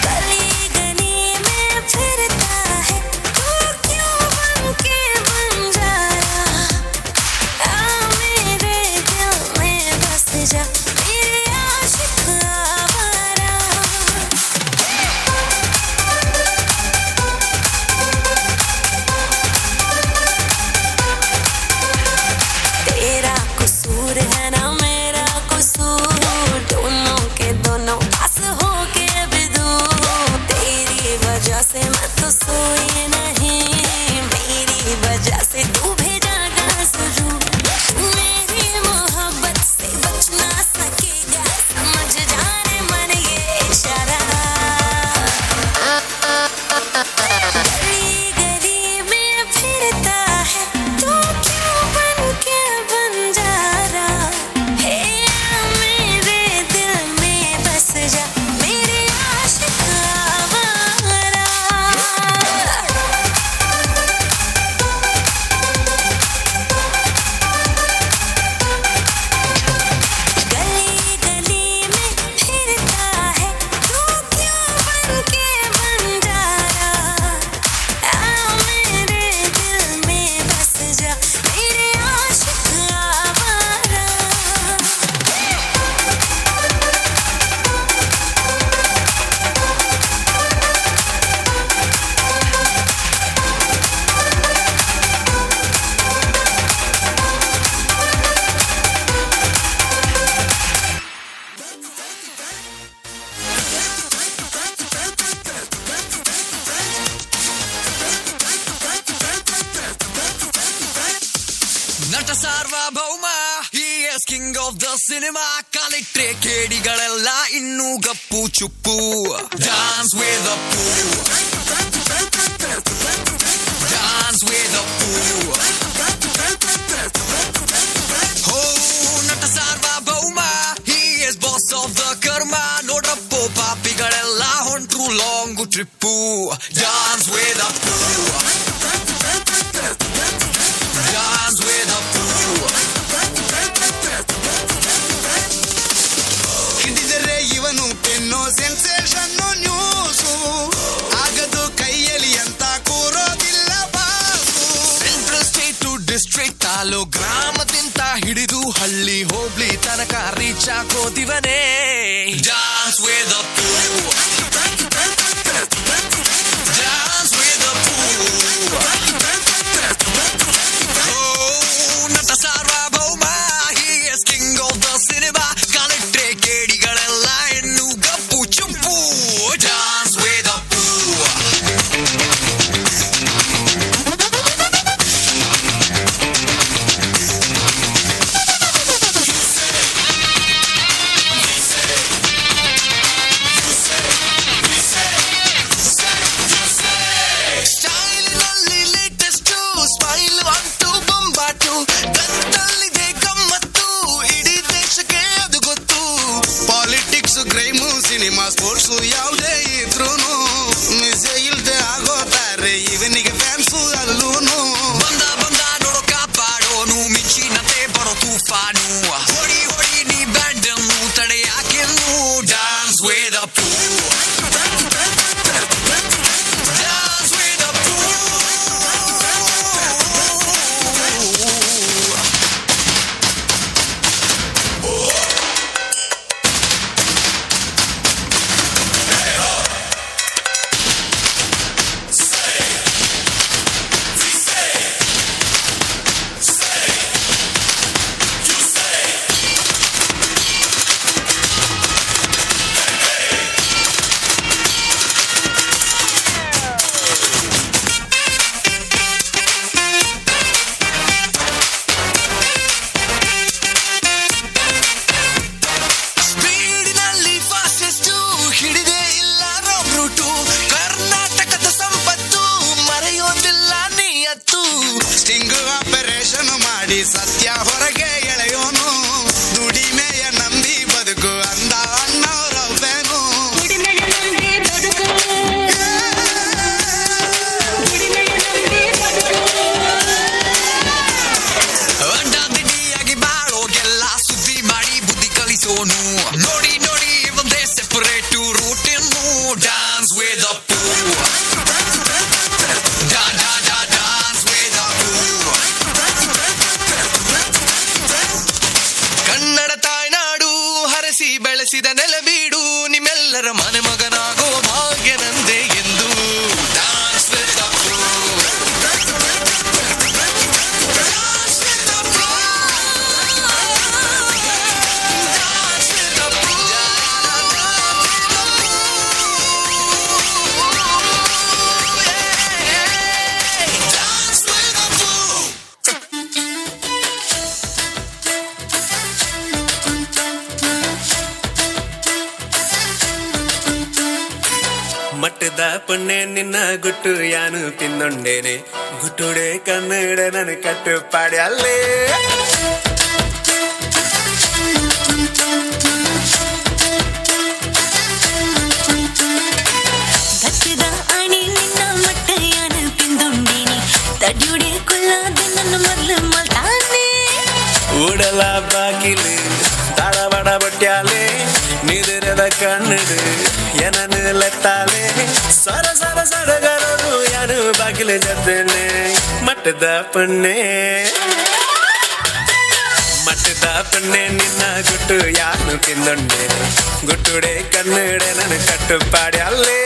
S2: गली गली में फिरता है तू क्यों बन के बंजारा। आ मेरे दिल में बस जा मेरे आशिक आवारा। तेरा कसूर है ना मेरा कसूर, दोनों के दोनों पास हो के भी दूर। तेरी वजह से मैं तो सोई नहीं, मेरी वजह से तू भी जागा जरूर। तू मेरी मोहब्बत से बच ना सकेगा, समझ जा रे मन ये इशारा। गली गली में फिरता है तू क्यों बन के बंजारा। हे आ मेरे दिल में बस जा मेरे आशिक आवारा। गली गली में फिरता है तू क्यों बन के बंजारा। आ मेरे दिल में बस जा मेरे आशिक आवारा।
S11: ನಟ ಸಾರ್ವಭೌಮ, he is king of the cinema. ಕಾಲಿಟ್ರೆ ಕೇಡಿಗಳೆಲ್ಲ ಇನ್ನೂ ಗಪ್ಪು ಚುಪ್ಪು. Dance with Appu, dance with Appu. ಹೋ ನಟ ಸಾರ್ವಭೌಮ, he is boss of the karma. ನೋಡ್ರಪ್ಪೋ ಪಾಪಿಗಳೆಲ್ಲ ಹೊಂಟ್ರು long trip. Dance with Appu. District taluk ಗ್ರಾಮದಿಂದ ಹಿಡಿದು ಹಳ್ಳಿ ಹೋಬ್ಳಿ ತನಕ reach ಹಾಕೋದಿವನೇ. Dance with Appu, dance with Appu. Nata Sarvabhauma, he is king of the cinema. ಕಾಲಿಟ್ರೆ ಕೇಡಿಗಳೆಲ್ಲ ಇನ್ನು ಗಪ್ಪು ಚುಪ್ಪು. Dance with Appu. ಸ್ಟೈಲಿನಲ್ಲಿ ಲೇಟೆಸ್ಟ್, ಸ್ಮೈಲ್ ಅಂಟು ಬೊಂಬಾಟು, ಗಂಟಲ್ಲಿದೆ ಗಮ್ಮತ್ತು, ಇಡೀ ದೇಶಕ್ಕೆ ಅದು ಗೊತ್ತು.
S6: ಪಾಲಿಟಿಕ್ಸ್, ಕ್ರೈಮು, ಸಿನಿಮಾ, ಸ್ಪೋರ್ಟ್ಸ್ ಯಾವುದೇ ಇದ್ರೂನು ಮಿಸೆ ಇಲ್ದೆ ಆಗೋತಾರೆ ಇವನಿಗೆ ಫ್ಯಾನ್ಸು ಅಲ್ಲೂನು.
S11: ಬಂದ ಬಂದ ನೋಡೋ ಕಾಪಾಡೋನು, ಮಿಂಚಿನಂತೆ ಬರೋ ತುಫಾನು. ಹೊಡಿ ಹೊಡಿ ನೀ ಬ್ಯಾಂಡ್ ಅನ್ನು, ತಡೆಯಾಕೆನ್ನು. Dance with Appu, dance with Appu. ಸ್ಪೀಡಿನಲ್ಲಿ ಫಾಸ್ಟೆಸ್ಟ್, ಹಿಡಿದೇ ಇಲ್ಲ ರಾಂಗ್ ರೂಟು. ಕರ್ನಾಟಕದ ಸಂಪತ್ತು, ಮರೆಯೋದಿಲ್ಲ ನೀಯತ್ತು.
S6: ಸ್ಟಿಂಗ್ ಆಪರೇಷನ್ ಮಾಡಿ ಸತ್ಯ ಹೊರಗೆ ಎಳೆಯೋನು. ದುಡಿಮೆಯ ನಂಬಿ ಬದುಕು ಅಂದ ಅಣ್ಣವರವ್ವೇನು.
S11: ಅಡ್ಡಾದಿಡ್ಡಿಯಾಗಿ ಬಾಳೋಗೆಲ್ಲ ಸುದ್ದಿ ಮಾಡಿ ಬುದ್ಧಿ ಕಲಿಸೋನು. ನೋಡಿ ನೋಡಿ ಒಂದೇ ಸೆಪರೇಟ್ ರೂಟ್ ಇನ್ನು. ಡಾನ್ಸ್ ವಿತ್ ಅಪ್ಪು, ಡಾ ಡಾ ಡಾ, ಡಾನ್ಸ್ ವಿತ್ ಅಪ್ಪು. ಕನ್ನಡ ತಾಯ್ನಾಡು, ಹರಸಿ ಬೆಳೆಸಿದ ನೆಲಬೀಡು, ನಿಮ್ಮೆಲ್ಲರ ಮನೆ ಮಗನಾಗೋ ಭಾಗ್ಯ ನಂದೆ ಎಂದು. Dance with Appu, dance with Appu, dance with Appu. Dance with Appu.
S8: ಮಟ್ಟದ ಪೊಣ್ಣೆ ನಿನ್ನ ಗುಟ್ಟು ಯಾನು ತಿನ್ನೊಂಡೇನೆ, ಗುಟ್ಟುಡೆ ಕನ್ನಡ ನನ್ನ ಕಟ್ಟು ಪಾಡಿ ಅಲ್ಲೇ.
S2: ಗತ್ತದ ಅಣಿ ನಿನ್ನ ಮಟ್ಟಯಾನ ಪಿಂದುಂಡೇನಿ, ತಡ್ಯುಡೆ ಕೊಲ್ಲಾದ ನನ್ನ ಮರ್ಲು ಮಲ್ತಾನೆ.
S8: ಉಡಲ ಬಾಕಿಲು ತಾಳಬಡ ಬಟ್ಯಾಲೆ, ನಿದಿರದ ಕಣ್ಣಡು ಏನನ್ನು ಲೆತ್ತಾಲೆ, ಸರ ಸರ ಸಡಗರನು ಯಾನು ಬಾಗಿಲು ಜತ್ತನೆ. ಮಟ್ಟದ ಪೊಣ್ಣೆ, ಮಟ್ಟದ ಪೊಣ್ಣೆ ನಿನ್ನ ಗುಟ್ಟು ಯಾನು ತಿಂದೊಂಡೇನೆ, ಗುಟ್ಟುಡೆ ಕನ್ನಡ ನನ್ನ ಕಟ್ಟುಪಾಡಿ ಅಲ್ಲೇ.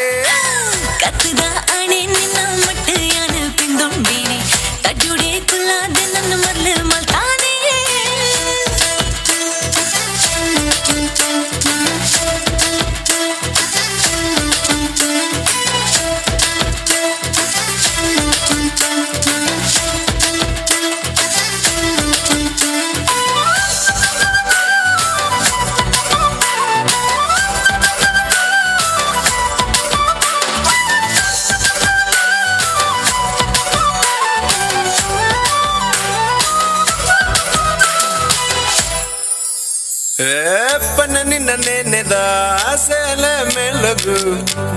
S2: ಕತ್ತದ ಅಣೆ ನಿನ್ನ ಮಟ್ಟಯಾನ ಪಿಂದುಂಡೇನಿ, ತಡ್ಯುಡೆ ಕೊಲ್ಲಾದ ನನ್ನ ಮರ್ಲು ಮಲ್ತಾನೆ.
S8: ಪನ್ನ ನಿನ್ನ ನೆನೆದ ಸೇಲೆ ಮೆಲಗು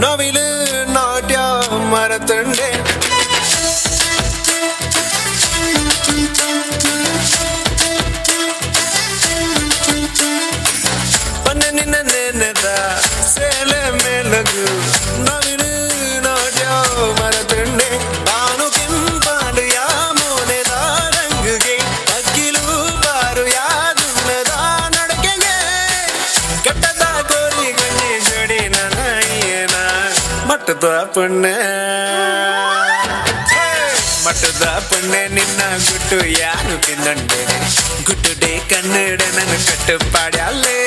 S8: ನವಿಲು ನಾಟ್ಯ ಮರತಂಡೆ. ಪನ್ನ ನಿನ್ನ ನೆನೆದ ಸೇಲೆ ಮೆಲಗು ನವಿಲು ನಾಟ್ಯ ಮರತಂಡೆ. ಬಾನು ಕೆಂಪಾಡು ಯಾಮೋನೆ ದಾರಂಗ್ ಮಟ್ಟದ ಪೊಣ್ಣೆ, ಮಟ್ಟದ ಪೊಣ್ಣೆ ನಿನ್ನ ಗುಟ್ಟು ಯಾರು ತಿಂದಂಡೆ? ಗುಟ್ಟುಡೆ ಕನ್ನಡ ನನ್ನ ಕಟ್ಟು ಪಾಡ್ಯಾಲೆ.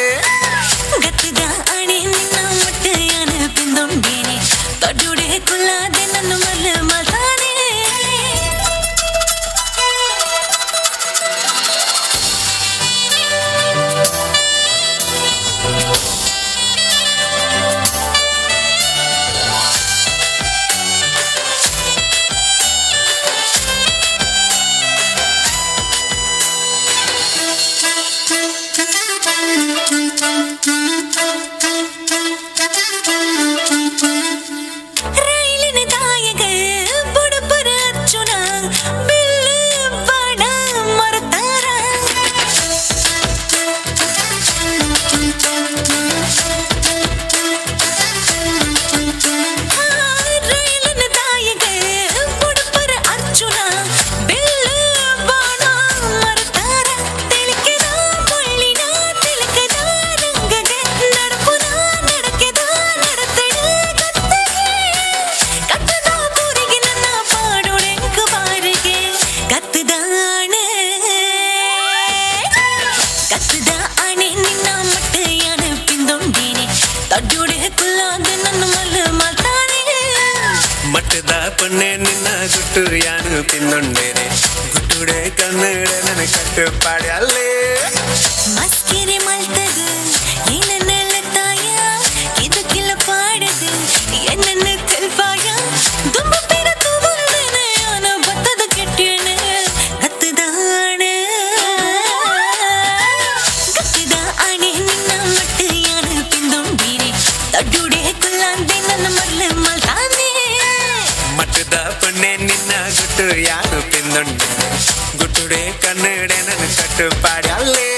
S2: ಗತ್ತದ ಅಣೆ ನಿನ್ನ ಮುಟ್ಟು ಯಾನು ಪಿಂದೊಂಡೇನೆ, ತೊಡ್ಡುಡೆ ಕುಲ್ಲಾದೆ ನನ್ನ ಮಲ್ಲ ಮಲ್ತಾನೆ. ರೈಲಿನ ದಾಯಗ ಬುಡಪುರ ಅರ್ಜುನ ಬಿಲ್ಲು ಬಾಣ ಮರತಾರ. ರೈಲಿನ ದಾಯಗ ಬುಡಪುರ ಅರ್ಜುನ ಬಿಲ್ಲು ಬಾಣ ಮರತಾರ. ತಿಳಿಕೆದ ಮುಳ್ಳಿನ ತಿಲಕದ ರಂಗಗ ನಡಪುನ ನಡಕೆದ ನಡತಡ ಗತ್ತಗೆ. ಕತ್ತದ ಪೂರಿಗೆ ನನ್ನ ಪಾಡುಡೆಂಕು ಬಾರಿಗೆ. ಕತ್ತದ ಆಣೆ, ಕತ್ತದ ಆಣೆ ನಿನ್ನ ಮಟ್ಟ ಯಾನ ಪಿಂದೊಂಡೇನೆ, ತೊಡ್ಡುಡೆ ಕುಲ್ಲಾದ ನನ್ನ ಮಲ್ಲ ಮಲ್ತಾನೆ.
S8: ಮಟ್ಟದ ಪೊಣ್ಣೆ ನಿನ್ನ ಗುಟ್ಟು ಯಾನು ತಿಂದೊಂಡೇನೆ, ಗುಟ್ಟುಡೆ ಕನ್ನಡ ನನ್ನ ಕಟ್ಟು ಪಾಡ್ಯಾಲೆ.
S2: ಮಸ್ಕಿರಿ ಮಲ್ತದು ಏನನ್ನೆಲ್ಲ ತಾಯ, ಇದಕ್ಕೆಲ್ಲ ಪಾಡದು ಏನನ್ನ ಕಲ್ಪಾಯ. ದುಂಬು ಪೇರ ತೂಬುಂದನೆ ಯಾನ ಬತ್ತದ ಕೆಟ್ಟೇನೆ. ಗತ್ತದ ಆಣೆ, ಗತ್ತದ ಆಣೆ ನಿನ್ನ ಮಟ್ಟ ಯಾನ ಪಿಂದೊಂಡೇನೆ, ತೊಡ್ಡುಡೆ ಕುಲ್ಲಾಂದೆ ನನ್ನ ಮರ್ಲ ಮಲ್ತಾನೆ.
S8: ಮಟ್ಟದ ಪೊಣ್ಣೆ ನಿನ್ನ ಗುಟ್ಟು ಯಾನು ತಿಂದೊಂಡೇನೆ, ಗುಟ್ಟುಡೆ ಕನ್ನಡ ನನ್ನ ಕಟ್ಟು ಪಾಡ್ಯಾಲೆ.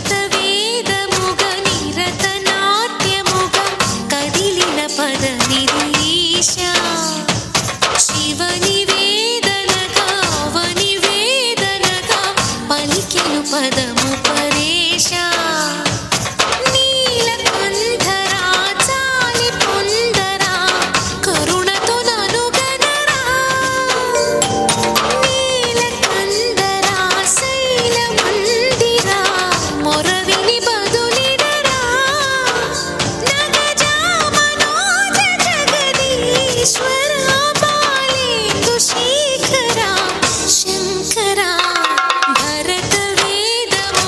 S3: భరతవేదముగ నిరతనాట్యముగ కదిలిన పద నిరీశ, శివ నివేదనగా వనివేదనగా పలికెను పదము పరేశ. నీలకంఠరా చాలి పొందరా కరుణతో ననుగనరా, నీలకందరా శైల మందిరా మొరవిని బదులిడరా. నగజా మనోజ జగదీశ్వర బాలేందు శేఖరా శంకరా. భరత వేదముగ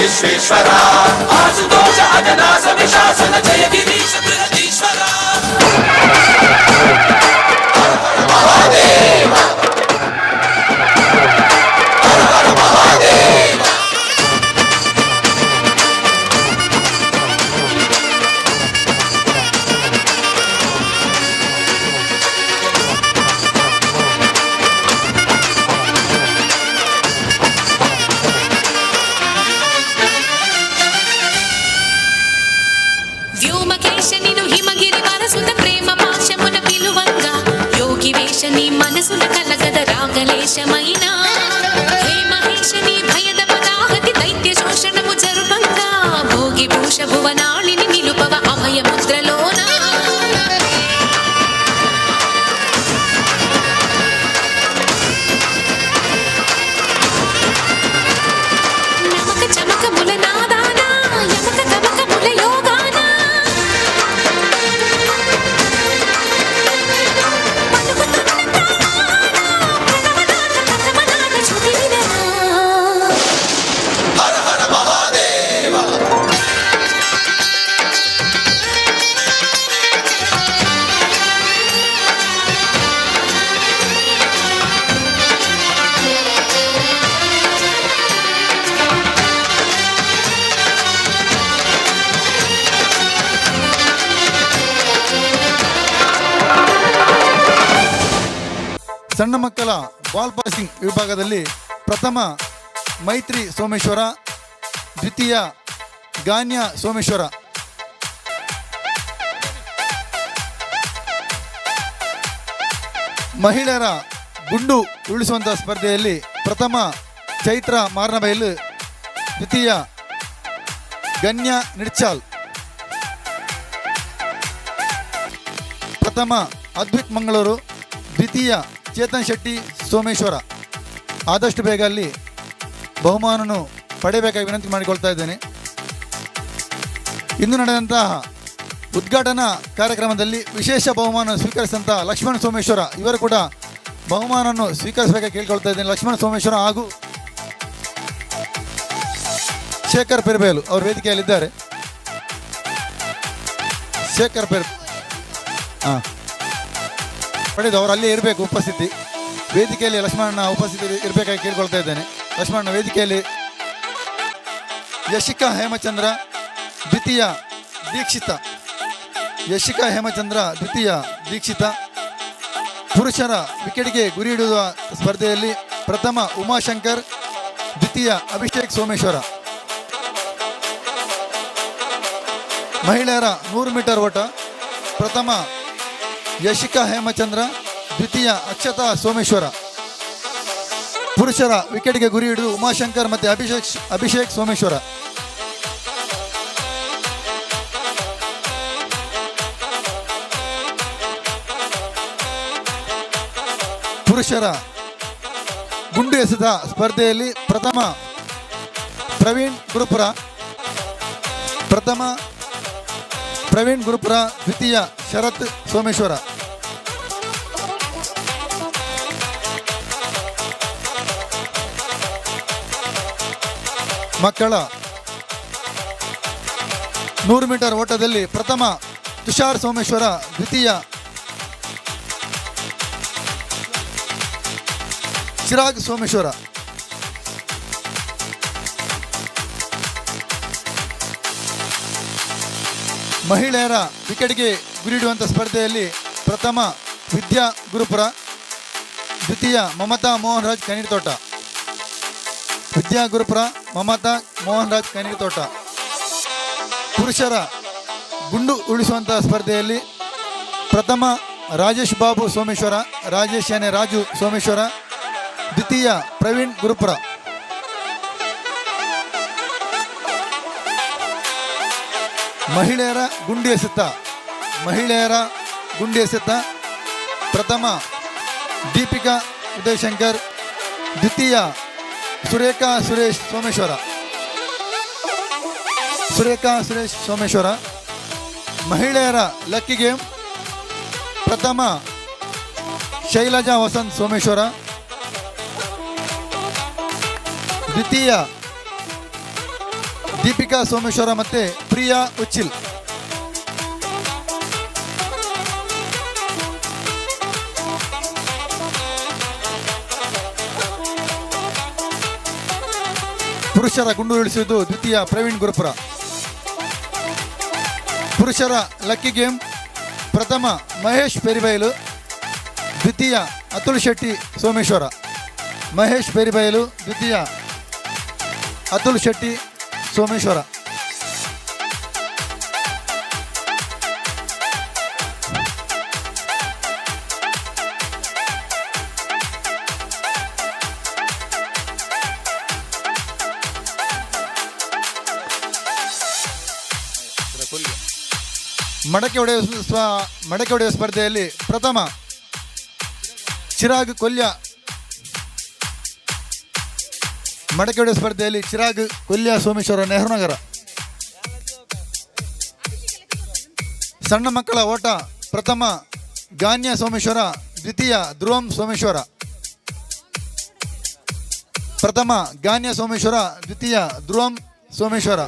S6: Vishweshwar Ashutosh Ajanasa Vishasana Jaya Girish Brihadeeswara Hara Hara Mahadeva Hara Hara Mahadeva.
S3: Vyomakesha నిను హిమగిరి వరసుత ప్రేమ పాశమున పిలువంగా యోగి వేష నీ మనసున కలగద రాగలేశమైనా హే మహేశ నీ భయద పదాహతి దైత్య శోషణము జరుపంగా భోగి భూష భువనాళిని నిలుపవ అభయ ముద్రలోన. నమక చమకముల నాదానా యమక గమకముల యోగానా పలుకుతున్న ప్రాణానా ప్రణవనాథ ప్రథమనాథ శృతి వినరా.
S6: హర హర మహాదేవ.
S12: ಸಣ್ಣ ಮಕ್ಕಳ ಬಾಲ್ ಪಾಸಿಂಗ್ ವಿಭಾಗದಲ್ಲಿ ಪ್ರಥಮ ಮೈತ್ರಿ ಸೋಮೇಶ್ವರ, ದ್ವಿತೀಯ ಗಾನ್ಯ ಸೋಮೇಶ್ವರ. ಮಹಿಳೆಯರ ಗುಂಡು ಉರುಳಿಸುವಂಥ ಸ್ಪರ್ಧೆಯಲ್ಲಿ ಪ್ರಥಮ ಚೈತ್ರ ಮಾರನಬೈಲು, ದ್ವಿತೀಯ ಗಣ್ಯ ನಿಡ್ಚಾಲ್. ಪ್ರಥಮ ಅದ್ವಿಕ್ ಮಂಗಳೂರು, ದ್ವಿತೀಯ ಚೇತನ್ ಶೆಟ್ಟಿ ಸೋಮೇಶ್ವರ. ಆದಷ್ಟು ಬೇಗ ಅಲ್ಲಿ ಬಹುಮಾನವನ್ನು ಪಡೆಯಬೇಕಾಗಿ ವಿನಂತಿ ಮಾಡಿಕೊಳ್ತಾ ಇದ್ದೇನೆ. ಇಂದು ನಡೆದಂತಹ ಉದ್ಘಾಟನಾ ಕಾರ್ಯಕ್ರಮದಲ್ಲಿ ವಿಶೇಷ ಬಹುಮಾನ ಸ್ವೀಕರಿಸಿದಂಥ ಲಕ್ಷ್ಮಣ ಸೋಮೇಶ್ವರ ಇವರು ಕೂಡ ಬಹುಮಾನವನ್ನು ಸ್ವೀಕರಿಸಬೇಕಾಗಿ ಕೇಳಿಕೊಳ್ತಾ ಇದ್ದೇನೆ. ಲಕ್ಷ್ಮಣ ಸೋಮೇಶ್ವರ ಹಾಗೂ ಶೇಖರ್ ಪೆರ್ಬೇಲು ಅವರು ವೇದಿಕೆಯಲ್ಲಿದ್ದಾರೆ. ಶೇಖರ್ ಪೆರ್ ಹಾಂ ಪಡೆದು ಅವರು ಅಲ್ಲೇ ಇರಬೇಕು ಉಪಸ್ಥಿತಿ. ವೇದಿಕೆಯಲ್ಲಿ ಲಕ್ಷ್ಮಣನ ಉಪಸ್ಥಿತಿ ಇರಬೇಕಾಗಿ ಕೇಳಿಕೊಳ್ತಾ ಇದ್ದೇನೆ. ಲಕ್ಷ್ಮಣನ ವೇದಿಕೆಯಲ್ಲಿ ಯಶಿಕಾ ಹೇಮಚಂದ್ರ, ದ್ವಿತೀಯ ದೀಕ್ಷಿತ. ಯಶಿಕಾ ಹೇಮಚಂದ್ರ, ದ್ವಿತೀಯ ದೀಕ್ಷಿತ. ಪುರುಷರ ವಿಕೆಟ್ಗೆ ಗುರಿ ಇಡುವ ಸ್ಪರ್ಧೆಯಲ್ಲಿ ಪ್ರಥಮ ಉಮಾಶಂಕರ್, ದ್ವಿತೀಯ ಅಭಿಷೇಕ್ ಸೋಮೇಶ್ವರ. ಮಹಿಳೆಯರ 100 ಮೀಟರ್ ಓಟ ಪ್ರಥಮ ಯಶಿಕಾ ಹೇಮಚಂದ್ರ, ದ್ವಿತೀಯ ಅಕ್ಷತಾ ಸೋಮೇಶ್ವರ. ಪುರುಷರ ವಿಕೆಟ್ಗೆ ಗುರಿ ಹಿಡಿದು ಉಮಾಶಂಕರ್ ಮತ್ತು ಅಭಿಷೇಕ್ ಸೋಮೇಶ್ವರ. ಪುರುಷರ ಗುಂಡು ಎಸೆತ ಸ್ಪರ್ಧೆಯಲ್ಲಿ ಪ್ರಥಮ ಪ್ರವೀಣ್ ಗುರುಪುರ, ಪ್ರಥಮ ಪ್ರವೀಣ್ ಗುರುಪುರ, ದ್ವಿತೀಯ ಶರತ್ ಸೋಮೇಶ್ವರ. ಮಕ್ಕಳ 100 ಮೀಟರ್ ಓಟದಲ್ಲಿ ಪ್ರಥಮ ತುಷಾರ್ ಸೋಮೇಶ್ವರ, ದ್ವಿತೀಯ ಚಿರಾಗ್ ಸೋಮೇಶ್ವರ. ಮಹಿಳೆಯರ ವಿಕೆಟ್ಗೆ ಗುರಿಯಿಡುವಂಥ ಸ್ಪರ್ಧೆಯಲ್ಲಿ ಪ್ರಥಮ ವಿದ್ಯಾ ಗುರುಪುರ, ದ್ವಿತೀಯ ಮಮತಾ ಮೋಹನ್ ರಾಜ್ ಕನೀರ್ತೋಟ. ವಿದ್ಯಾ ಗುರುಪುರ, ಮಮತಾ ಮೋಹನ್ ರಾಜ್ ಕನೀರ್ತೋಟ. ಪುರುಷರ ಗುಂಡು ಉಳಿಸುವಂಥ ಸ್ಪರ್ಧೆಯಲ್ಲಿ ಪ್ರಥಮ ರಾಜೇಶ್ ಬಾಬು ಸೋಮೇಶ್ವರ, ರಾಜೇಶ್ ಯಾನೆ ರಾಜು ಸೋಮೇಶ್ವರ, ದ್ವಿತೀಯ ಪ್ರವೀಣ್ ಗುರುಪುರ. ಮಹಿಳೆಯರ ಗುಂಡು ಎಸೆತ, ಮಹಿಳೆಯರ ಗುಂಡು ಎಸೆತ ಪ್ರಥಮ ದೀಪಿಕಾ ಉದಯಶಂಕರ್, ದ್ವಿತೀಯ ಸುರೇಖಾ ಸುರೇಶ್ ಸೋಮೇಶ್ವರ. ಸುರೇಖಾ ಸುರೇಶ್ ಸೋಮೇಶ್ವರ. ಮಹಿಳೆಯರ ಲಕ್ಕಿ ಗೇಮ್ ಪ್ರಥಮ ಶೈಲಜಾ ವಸಂತ್ ಸೋಮೇಶ್ವರ, ದ್ವಿತೀಯ ದೀಪಿಕಾ ಸೋಮೇಶ್ವರ ಮತ್ತು ಪ್ರಿಯಾ ಉಚ್ಚಿಲ್. ಪುರುಷರ ಗುಂಡು ಇಳಿಸುವುದು ದ್ವಿತೀಯ ಪ್ರವೀಣ್ ಗುರುಪುರ. ಪುರುಷರ ಲಕ್ಕಿ ಗೇಮ್ ಪ್ರಥಮ ಮಹೇಶ್ ಪೆರಿಬೈಲು, ದ್ವಿತೀಯ ಅತುಲ್ ಶೆಟ್ಟಿ ಸೋಮೇಶ್ವರ. ಮಹೇಶ್ ಪೆರಿಬೈಲು, ದ್ವಿತೀಯ ಅತುಲ್ ಶೆಟ್ಟಿ ಸೋಮೇಶ್ವರ. ಮಡಕೆ ಹೊಡೆಯುವ ಸ್ಪರ್ಧೆಯಲ್ಲಿ ಪ್ರಥಮ ಚಿರಾಗ್ ಕೊಲ್ಯ. ಮಡಕೆ ಹೊಡೆಯುವ ಸ್ಪರ್ಧೆಯಲ್ಲಿ ಚಿರಾಗ್ ಕೊಲ್ಯ ಸೋಮೇಶ್ವರ, ನೆಹರು ನಗರ. ಸಣ್ಣ ಮಕ್ಕಳ ಓಟ ಪ್ರಥಮ ಗಾನ್ಯ ಸೋಮೇಶ್ವರ, ದ್ವಿತೀಯ ಧ್ರುವಂ ಸೋಮೇಶ್ವರ. ಪ್ರಥಮ ಗಾನ್ಯ ಸೋಮೇಶ್ವರ, ದ್ವಿತೀಯ ಧ್ರುವಂ ಸೋಮೇಶ್ವರ.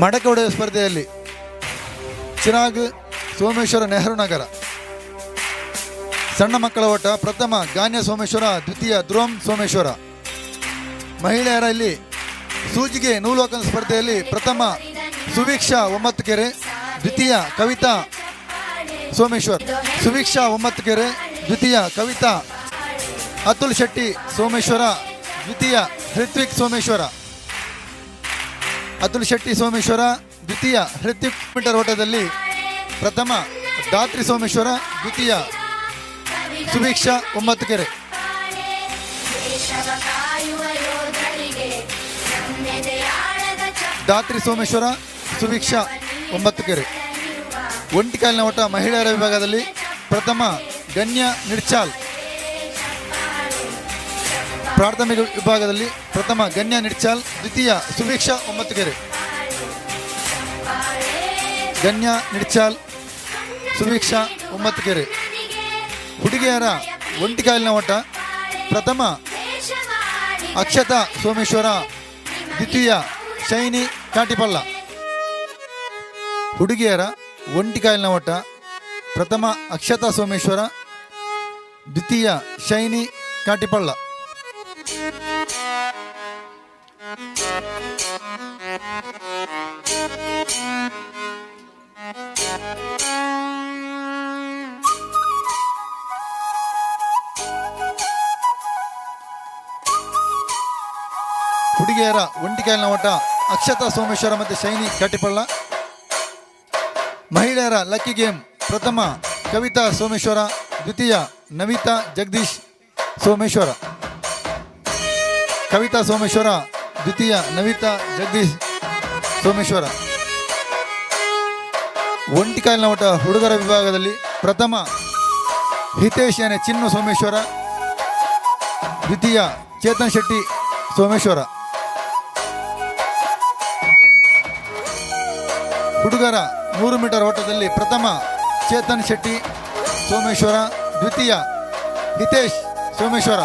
S12: ಮಡಕೆ ಹೊಡೆಯುವ ಸ್ಪರ್ಧೆಯಲ್ಲಿ ಚಿರಾಗ್ ಸೋಮೇಶ್ವರ, ನೆಹರು ನಗರ. ಸಣ್ಣ ಮಕ್ಕಳ ಓಟ ಪ್ರಥಮ ಗಾನ್ಯ ಸೋಮೇಶ್ವರ, ದ್ವಿತೀಯ ಧ್ರುವಂ ಸೋಮೇಶ್ವರ. ಮಹಿಳೆಯರಲ್ಲಿ ಸೂಜಿಗೆ ನೂಲು ಹಾಕುವ ಸ್ಪರ್ಧೆಯಲ್ಲಿ ಪ್ರಥಮ ಸುವೀಕ್ಷಾ ಒಂಬತ್ತುಕೆರೆ, ದ್ವಿತೀಯ ಕವಿತಾ ಸೋಮೇಶ್ವರ್. ಸುವೀಕ್ಷಾ ಒಂಬತ್ತುಕೆರೆ, ದ್ವಿತೀಯ ಕವಿತಾ. ಅತುಲ್ ಶೆಟ್ಟಿ ಸೋಮೇಶ್ವರ, ದ್ವಿತೀಯ ಹೃತ್ವಿಕ್ ಸೋಮೇಶ್ವರ. ಅತುಲ್ ಶೆಟ್ಟಿ ಸೋಮೇಶ್ವರ, ದ್ವಿತೀಯ ಹೃತ್ವಿಕ್. ಮೀಟರ್ ಓಟದಲ್ಲಿ ಪ್ರಥಮ ದಾತ್ರಿ ಸೋಮೇಶ್ವರ, ದ್ವಿತೀಯ ಸುವೀಕ್ಷಾ ಒಂಬತ್ತುಕೆರೆ. ದಾತ್ರಿ ಸೋಮೇಶ್ವರ, ಸುವೀಕ್ಷಾ ಒಂಬತ್ತುಕೆರೆ. ಒಂಟಿಕಾಲಿನ ಓಟ ಮಹಿಳೆಯರ ವಿಭಾಗದಲ್ಲಿ ಪ್ರಥಮ ಗಣ್ಯ ನಿರ್ಚಾಲ್. ಪ್ರಾಥಮಿಕ ವಿಭಾಗದಲ್ಲಿ ಪ್ರಥಮ ಗಣ್ಯ ನಿರ್ಚಾಲ್, ದ್ವಿತೀಯ ಸುವೀಕ್ಷಾ ಒಂಬತ್ತುಕೆರೆ. ಗಣ್ಯ ನಿರ್ಚಾಲ್, ಸುವೀಕ್ಷಾ ಒಂಬತ್ತುಕೆರೆ. ಹುಡುಗಿಯರ ಒಂಟಿಕಾಲಿನ ಓಟ ಪ್ರಥಮ ಅಕ್ಷತಾ ಸೋಮೇಶ್ವರ, ದ್ವಿತೀಯ ಶೈನಿ ಕಾಟಿಪಳ್ಳ. ಹುಡುಗಿಯರ ಒಂಟಿಕಾಲಿನ ಓಟ ಪ್ರಥಮ ಅಕ್ಷತಾ ಸೋಮೇಶ್ವರ, ದ್ವಿತೀಯ ಶೈನಿ ಕಾಟಿಪಳ್ಳ. ಹುಡುಗಿಯರ ಒಂಟಿಕಾಲಿನ ಓಟ ಅಕ್ಷತಾ ಸೋಮೇಶ್ವರ ಮತ್ತು ಶೈನಿ ಕಾಟಿಪಳ್ಳ. ಮಹಿಳೆಯರ ಲಕ್ಕಿ ಗೇಮ್ ಪ್ರಥಮ ಕವಿತಾ ಸೋಮೇಶ್ವರ, ದ್ವಿತೀಯ ನವಿತಾ ಜಗದೀಶ್ ಸೋಮೇಶ್ವರ. ಕವಿತಾ ಸೋಮೇಶ್ವರ, ದ್ವಿತೀಯ ನವಿತಾ ಜಗದೀಶ್ ಸೋಮೇಶ್ವರ. ಒಂಟಿಕಾಲಿನ ಓಟ ಹುಡುಗರ ವಿಭಾಗದಲ್ಲಿ ಪ್ರಥಮ ಹಿತೇಶ್ ಯಾನೆ ಚಿನ್ನು ಸೋಮೇಶ್ವರ, ದ್ವಿತೀಯ ಚೇತನ್ ಶೆಟ್ಟಿ ಸೋಮೇಶ್ವರ. ಹುಡುಗರ 100 ಮೀಟರ್ ಓಟದಲ್ಲಿ ಪ್ರಥಮ ಚೇತನ್ ಶೆಟ್ಟಿ ಸೋಮೇಶ್ವರ, ದ್ವಿತೀಯ ಹಿತೇಶ್ ಸೋಮೇಶ್ವರ.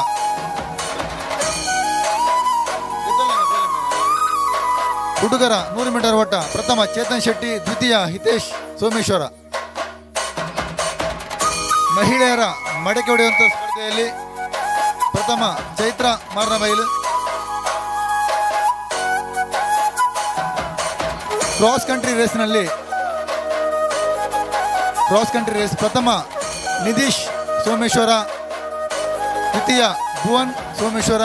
S12: ಹುಡುಗರ 100 ಮೀಟರ್ ಓಟ ಪ್ರಥಮ ಚೇತನ್ ಶೆಟ್ಟಿ, ದ್ವಿತೀಯ ಹಿತೇಶ್ ಸೋಮೇಶ್ವರ. ಮಹಿಳೆಯರ ಮಡಕೆ ಹೊಡೆಯುವಂಥ ಸ್ಪರ್ಧೆಯಲ್ಲಿ ಪ್ರಥಮ ಚೈತ್ರ ಮಾರನಬೈಲು. ಕ್ರಾಸ್ ಕಂಟ್ರಿ ರೇಸ್ ಪ್ರಥಮ ನಿಧೀಶ್ ಸೋಮೇಶ್ವರ, ದ್ವಿತೀಯ ಭುವನ್ ಸೋಮೇಶ್ವರ,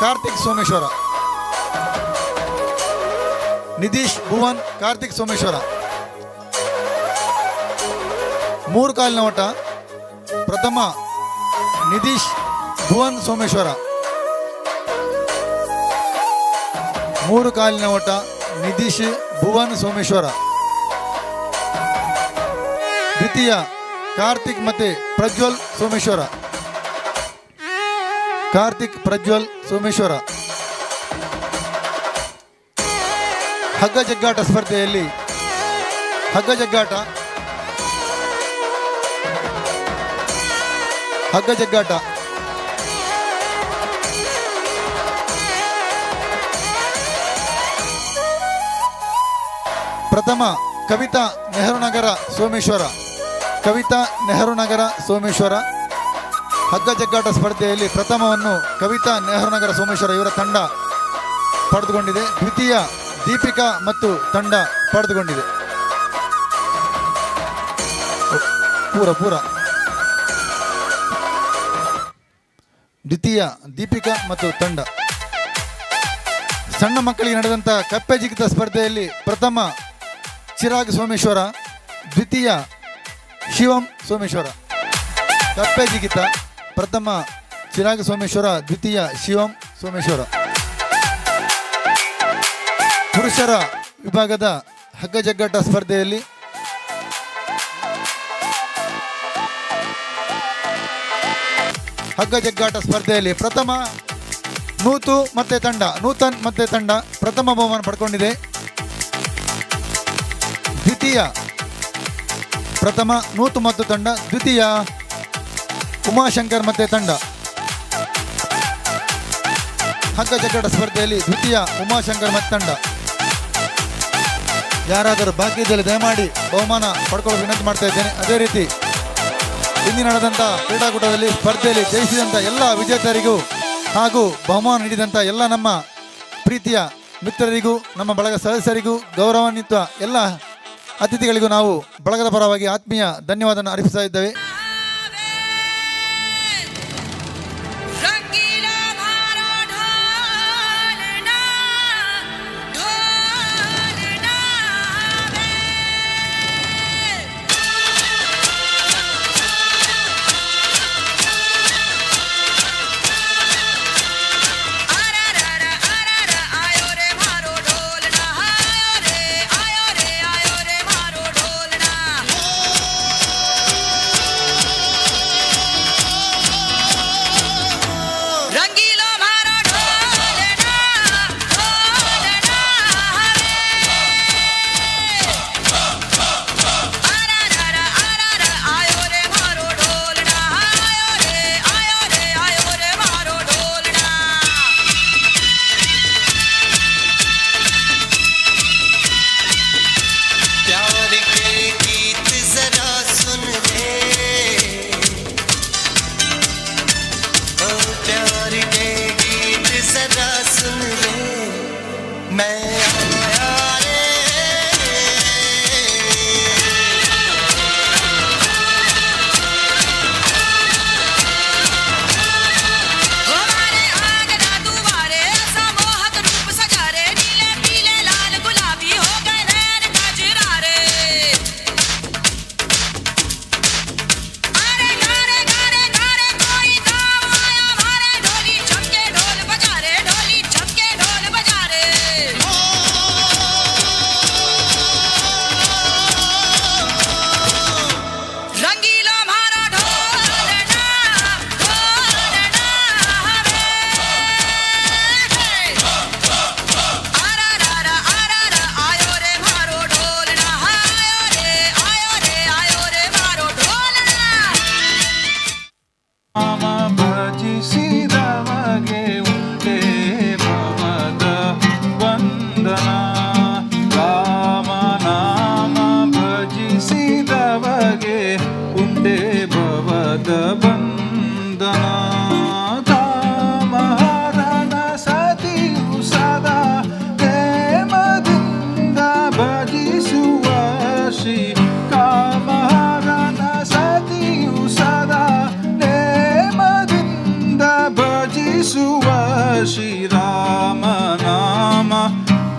S12: ಕಾರ್ತಿಕ್ ಸೋಮೇಶ್ವರ. ನಿಧೀಶ್, ಭುವನ್, ಕಾರ್ತಿಕ್ ಸೋಮೇಶ್ವರ. ಮೂರು ಕಾಲಿನ ಓಟ ಪ್ರಥಮ ನಿಧೀಶ್, ಭುವನ್ ಸೋಮೇಶ್ವರ. ಮೂರು ಕಾಲಿನ ಓಟ ನಿಧೀಶ್, ಭುವನ್ ಸೋಮೇಶ್ವರ. ದ್ವಿತೀಯ ಕಾರ್ತಿಕ್ ಮತ್ತು ಪ್ರಜ್ವಲ್ ಸೋಮೇಶ್ವರ. ಕಾರ್ತಿಕ್, ಪ್ರಜ್ವಲ್ ಸೋಮೇಶ್ವರ. ಹಗ್ಗ ಜಗ್ಗಾಟ ಸ್ಪರ್ಧೆಯಲ್ಲಿ ಹಗ್ಗ ಜಗ್ಗಾಟ ಹಗ್ಗ ಜಗ್ಗಾಟ ಪ್ರಥಮ ಕವಿತಾ ನೆಹರು ನಗರ ಸೋಮೇಶ್ವರ, ಕವಿತಾ ನೆಹರು ನಗರ ಸೋಮೇಶ್ವರ. ಹಗ್ಗ ಜಗ್ಗಾಟ ಸ್ಪರ್ಧೆಯಲ್ಲಿ ಪ್ರಥಮವನ್ನು ಕವಿತಾ ನೆಹರು ನಗರ ಸೋಮೇಶ್ವರ ಇವರ ತಂಡ ಪಡೆದುಕೊಂಡಿದೆ. ದ್ವಿತೀಯ ದೀಪಿಕಾ ಮತ್ತು ತಂಡ ಪಡೆದುಕೊಂಡಿದೆ. ಪೂರ ಪೂರ ದ್ವಿತೀಯ ದೀಪಿಕಾ ಮತ್ತು ತಂಡ. ಸಣ್ಣ ಮಕ್ಕಳಿಗೆ ನಡೆದಂಥ ಕಪ್ಪೆ ಜಿಗಿತ ಸ್ಪರ್ಧೆಯಲ್ಲಿ ಪ್ರಥಮ ಚಿರಾಗ್ ಸೋಮೇಶ್ವರ, ದ್ವಿತೀಯ ಶಿವಂ ಸೋಮೇಶ್ವರ. ಕಪ್ಪೆ ಜಿಗಿತ ಪ್ರಥಮ ಚಿರಾಗ್ ಸೋಮೇಶ್ವರ, ದ್ವಿತೀಯ ಶಿವಂ ಸೋಮೇಶ್ವರ. ಪುರುಷರ ವಿಭಾಗದ ಹಗ್ಗ ಜಗ್ಗಾಟ ಸ್ಪರ್ಧೆಯಲ್ಲಿ ಪ್ರಥಮ ನೂತು ಮತ್ತೆ ತಂಡ, ನೂತನ್ ಮತ್ತೆ ತಂಡ ಪ್ರಥಮ ಬಹುಮಾನ ಪಡ್ಕೊಂಡಿದೆ. ದ್ವಿತೀಯ ಪ್ರಥಮ ನೂತು ಮತ್ತು ತಂಡ, ದ್ವಿತೀಯ ಉಮಾಶಂಕರ್ ಮತ್ತೆ ತಂಡ. ಹಗ್ಗ ಜಗ್ಗಾಟ ಸ್ಪರ್ಧೆಯಲ್ಲಿ ದ್ವಿತೀಯ ಉಮಾಶಂಕರ್ ಮತ್ತು ತಂಡ. ಯಾರಾದರೂ ಬಾಕಿ ಇದ್ದಲ್ಲಿ ದಯಮಾಡಿ ಬಹುಮಾನ ಪಡ್ಕೊಳ್ಳಲು ವಿನಂತಿ ಮಾಡ್ತಾ ಇದ್ದೇನೆ. ಅದೇ ರೀತಿ ಇಂದಿನ ನಡೆದಂಥ ಕ್ರೀಡಾಕೂಟದಲ್ಲಿ ಸ್ಪರ್ಧೆಯಲ್ಲಿ ಜಯಿಸಿದಂಥ ಎಲ್ಲ ವಿಜೇತರಿಗೂ ಹಾಗೂ ಬಹುಮಾನ ನೀಡಿದಂಥ ಎಲ್ಲ ನಮ್ಮ ಪ್ರೀತಿಯ ಮಿತ್ರರಿಗೂ, ನಮ್ಮ ಬಳಗ ಸದಸ್ಯರಿಗೂ, ಗೌರವಾನ್ವಿತ ಎಲ್ಲ ಅತಿಥಿಗಳಿಗೂ ನಾವು ಬಳಗದ ಪರವಾಗಿ ಆತ್ಮೀಯ ಧನ್ಯವಾದವನ್ನು ಅರ್ಪಿಸ್ತಾ ಇದ್ದೇವೆ.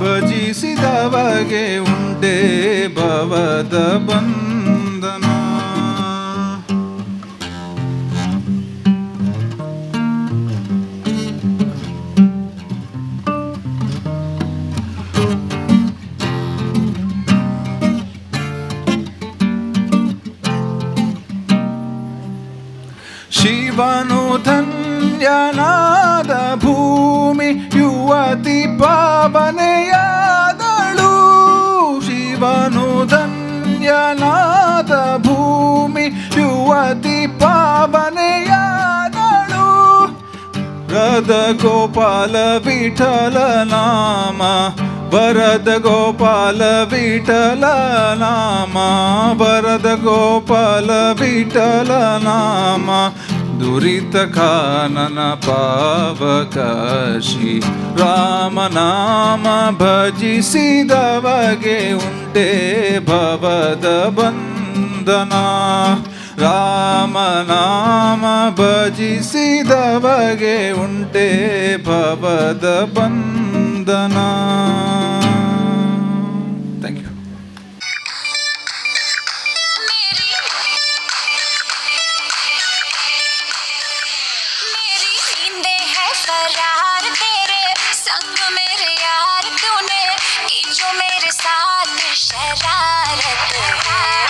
S13: ಭಜಿಸಿದವಗೆ ಉಂಟೆ ಭವದ ಬಂಧನ. ಶಿವನು ಧನ್ಯನಾದ ಭೂಮಿ ಯುವತಿ ಪಾವನೆಯಾದಳು. ಶಿವನು ಧನ್ಯನಾದ ಭೂಮಿ ಯುವತಿ ಪಾವನೆಯಾದಳು. ರಥ ಗೋಪಾಲ ವಿಠಲ ನಾಮ ವರದ ಗೋಪಾಲ ವಿಠಲ ನಾಮ, ವರದ ಗೋಪಾಲ ವಿಠಲ ನಾಮ. ದುರಿತ ಕಾನನ ಪಾವಕ ಶ್ರೀ ರಾಮನಾಮ ಭಜಿಸಿದವಗೆ ಉಂಟೆ ಭವದ ಬಂಧನ. ರಾಮನಾಮ ಭಜಿಸಿದವಗೆ ಉಂಟೆ ಭವದ ಬಂಧನ. Thank you.
S3: मेरी नींदें है फरार तेरे संग मेरे यार, तूने की जो मेरे साथ शरारत।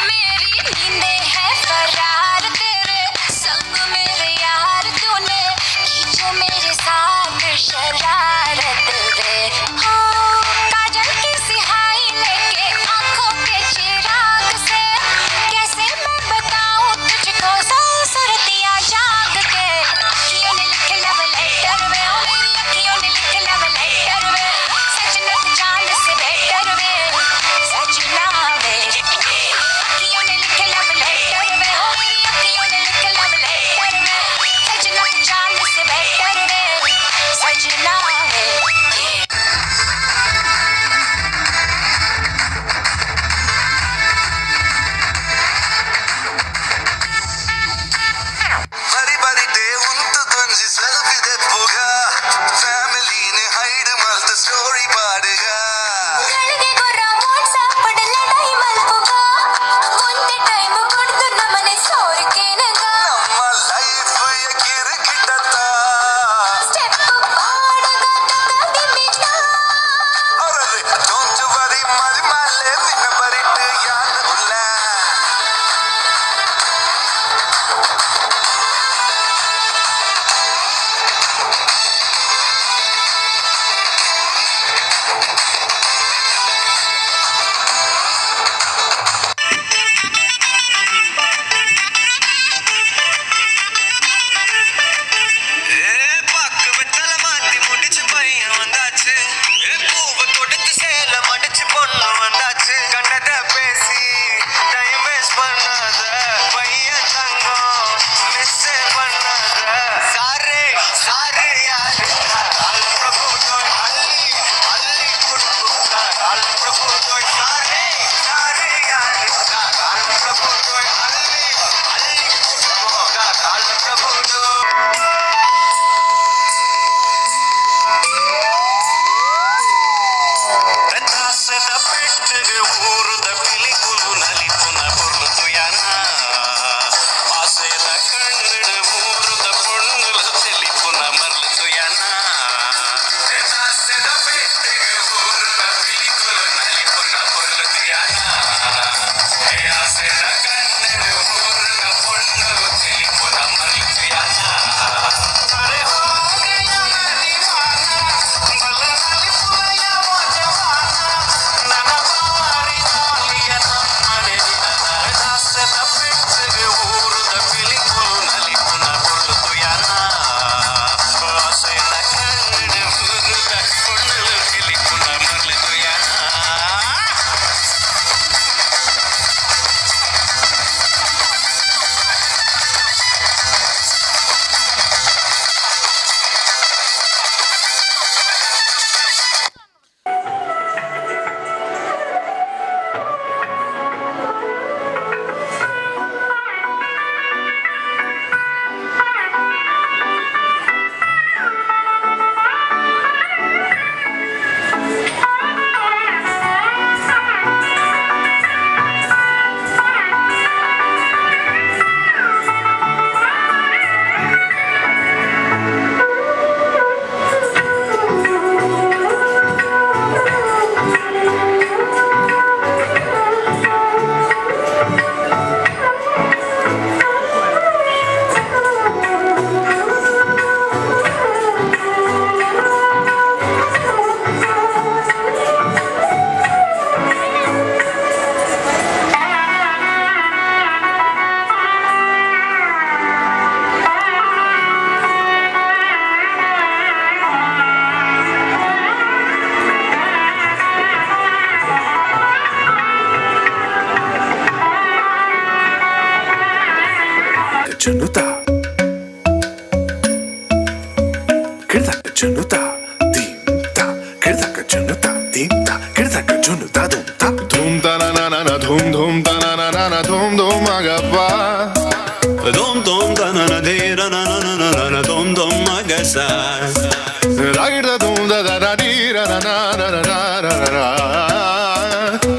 S3: मेरी नींदें है फरार तेरे संग मेरे यार, तूने की जो मेरे साथ शरारत वे। हाँ।
S6: ಜುನುತಾ ಕಿಡ್ದಕ್ಕ ಜುನುತಾ ಧೀಮ್ ತಾ ಕಿಡ್ದಕ್ಕ ಜುನುತಾ ಧೀಮ್ ತಾ ಕಿಡ್ದಕ್ಕ ಜುನುತಾ ಧೂಮ್ ತಾ
S14: ಧೂಮ್ ತ ನ ನ ನ ಧೂಮ್ ಧೂಮ್ ತ ನ ನ ನ ಧೂಮ್ ಧೂಮ್ ಮಗಪ್ಪ
S7: ಧೂಮ್ ಧೂಮ್ ತ ನ ನ ಧೀ ರ ನ ನ ನ ನ ನ ಧೂಮ್ ಧೂಮ್ ಮಗಸ
S14: ರಾಗಿಡ ಧೂಮ್ the the ರ ಡಿ ರ ನ ನ ರ ರ ರ ರ ರ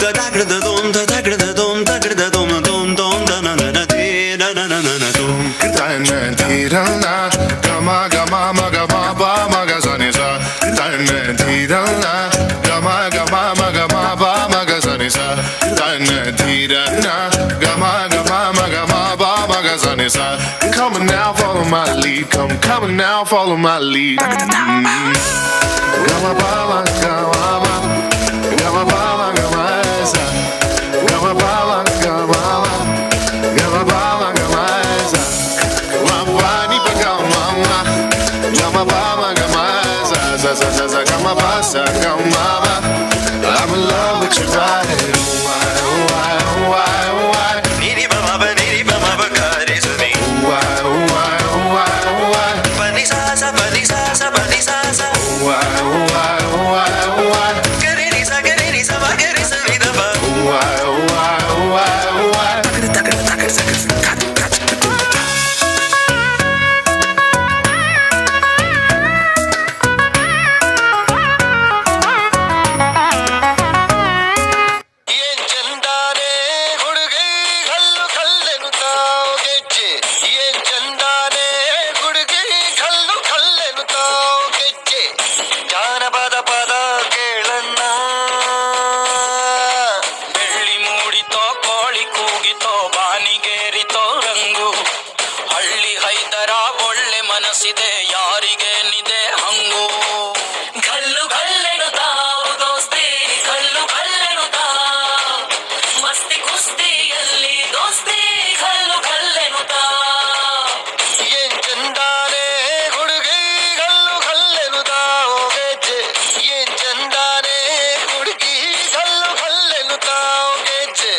S7: ತ ದಾಗಡ ಧೂಮ್ ತ ದಾಗಡ ಧೂಮ್ ದಾಗಡ ಧೂಮ್ ಧೂಮ್ ಧೂಮ್ ತ ನ ನ ನ ಧೀ ರ ನ ನ ನ ನ ಧೂಮ್
S14: ತನ್ನ ಧೀರ ನ ಗಮ ಗಮ ಮಗ ಮ ಪ ಮಗ ಸ ನಿ ಸ ತನ್ನ ಧೀರ ನ ಗಮ ಗಮ ಮಗ ಮ ಪ ಮಗ ಸ ನಿ ಸ ತನ್ನ ಧೀರ ನ ಗಮ ಗಮ ಮಗ ಮ ಪ ಮಗ ಸ ನಿ ಸ. Come on now, follow my lead. Come, come on now, follow my lead. Gama pa ma gama ma, gama pa ma gama sa, gama pa ma gama ma, gama pa ma gama sa, ma pa ni pa gama ma, gama pa ma gama sa sa sa sa sa gama pa sa gama ma. I'm in love with your body. Oh, why, oh, why, oh, why, oh, why.
S7: Ni ni ba ma ba ni ni ba ma ba ga re sa ni.
S14: Oh, why, oh, why, oh, why, oh, why.
S7: Pa ni sa sa pa ni sa sa pa ni sa sa.
S14: Oh, why, oh, why, oh, why, oh, why.
S7: Ga re ni sa ga re ni sa ma ga re sa ni da ba.
S14: Oh, why, oh, why, oh, why, oh, why.
S4: ಏನ್ ಚಂದಾನೆ ಹುಡುಗಿ ಕಲ್ಲು ಕಲ್ಲೆನುತ್ತಾವ್ ಗೆಜ್ಜೆ ಏನ್ ಚಂದಾನೆ ಹುಡುಗಿ ಕಲ್ಲು ಕಲ್ಲೆನುತ್ತಾವ್ ಗೆಜ್ಜೆ ಜಾನಪದ ಪದ ಕೇಳನ್ನ.
S15: ಬೆಳ್ಳಿ ಮೂಡಿತೋ ಕೋಳಿ ಕೂಗಿತೋ ಬಾನಿಗೇರಿತೋ ರಂಗು ಹಳ್ಳಿ ಹೈದರ ಒಳ್ಳೆ ಮನಸ್ಸಿದೆ ಯಾರಿಗೇನಿದೆ ಹಂಗು.
S2: ಕಲ್ಲು ಕಲ್ಲೆನು ತಾವು ದೋಸ್ತಿ ಕಲ್ಲು ಕಲ್ಲೆನು ತಾ ಮಸ್ತಿ ಕುಸ್ತಿಯಲ್ಲಿ ದೋಸ್ತಿ ಕಲ್ಲು ಕಲ್ಲೆನು ತಾ.
S4: ಏನ್ ಚಂದಾನೆ ಹುಡುಗಿ ಕಲ್ಲು ಕಲ್ಲೆನುತ್ತಾವ್ ಗೆಜ್ಜೆ ಏನ್ ಚಂದಾನೆ ಹುಡುಗಿ ಕಲ್ಲು ಕಲ್ಲೆನುತ್ತಾವ್ ಗೆಜ್ಜೆ.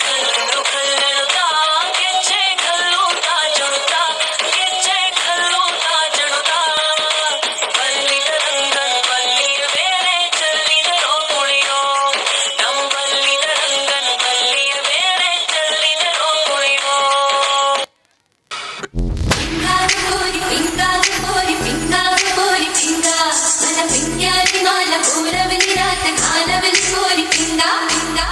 S2: ಕಲ್ಲು ಕಲ್ಲೆನು ತಾ ಗೆಜ್ಜೆ ಕಲ್ಲು ತಾ ಜುಣುತಾ ಗೆಜ್ಜೆ ಕಲ್ಲು ತಾ ಜುಣುತಾ ಬಲ್ಲಿದ ರಂಗನ್ ಬಲ್ಲಿಯ ಮೇಲೆ ಚೆಲ್ಲಿದರೋ ಕುಣಿಯೋ ನಮ್ಮ ಬಲ್ಲಿದ ರಂಗನ್ ಬಲ್ಲಿಯ ಮೇಲೆ ಚೆಲ್ಲಿದರೋ ಕುಣಿಯೋ.
S3: పింగారు కోరి పింగారు కోరి పింగారు కోరి పింగా మన పింగారి మాల పూరవలి రాత కాలవలి కోరి పింగా పింగా.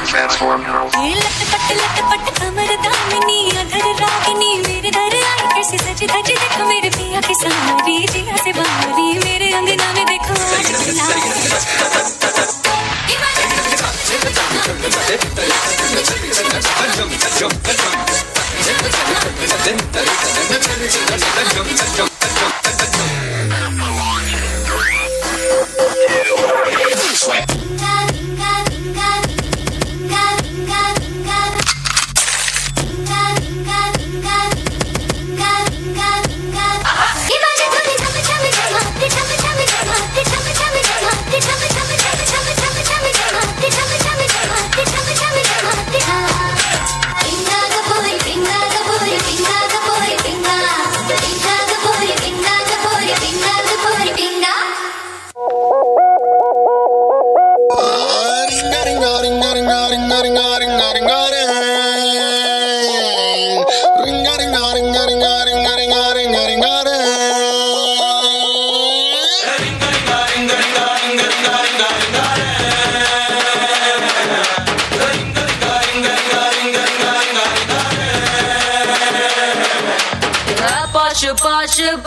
S2: लट पट लट पट कमर दामिनी अधर रागिनी मेरे दर आई कैसे सज धज देखो मेरे पिया के सामरी जिया से बावरी मेरे अंगना में देखो आज खिला।
S1: పింగా పింగా పింగా పింగా పింగా పింగా పింగా పింగా పింగా పింగా పింగా పింగా ఈ బాజే ధోని ఝమ ఝమ ఝమాతే ఝమ ఝమ ఝమాతే ఝమ ఝమ ఝమాతే ఝమ ఝమ ఝమ ఝమ ఝమ ఝమ ఝమాతే ఝమ ఝమ ఝమాతే ఝమ ఝమ ఝమాతే. పింగాగ పోరి పింగాగ పోరి పింగాగ పోరి పింగా పింగాగ పోరి.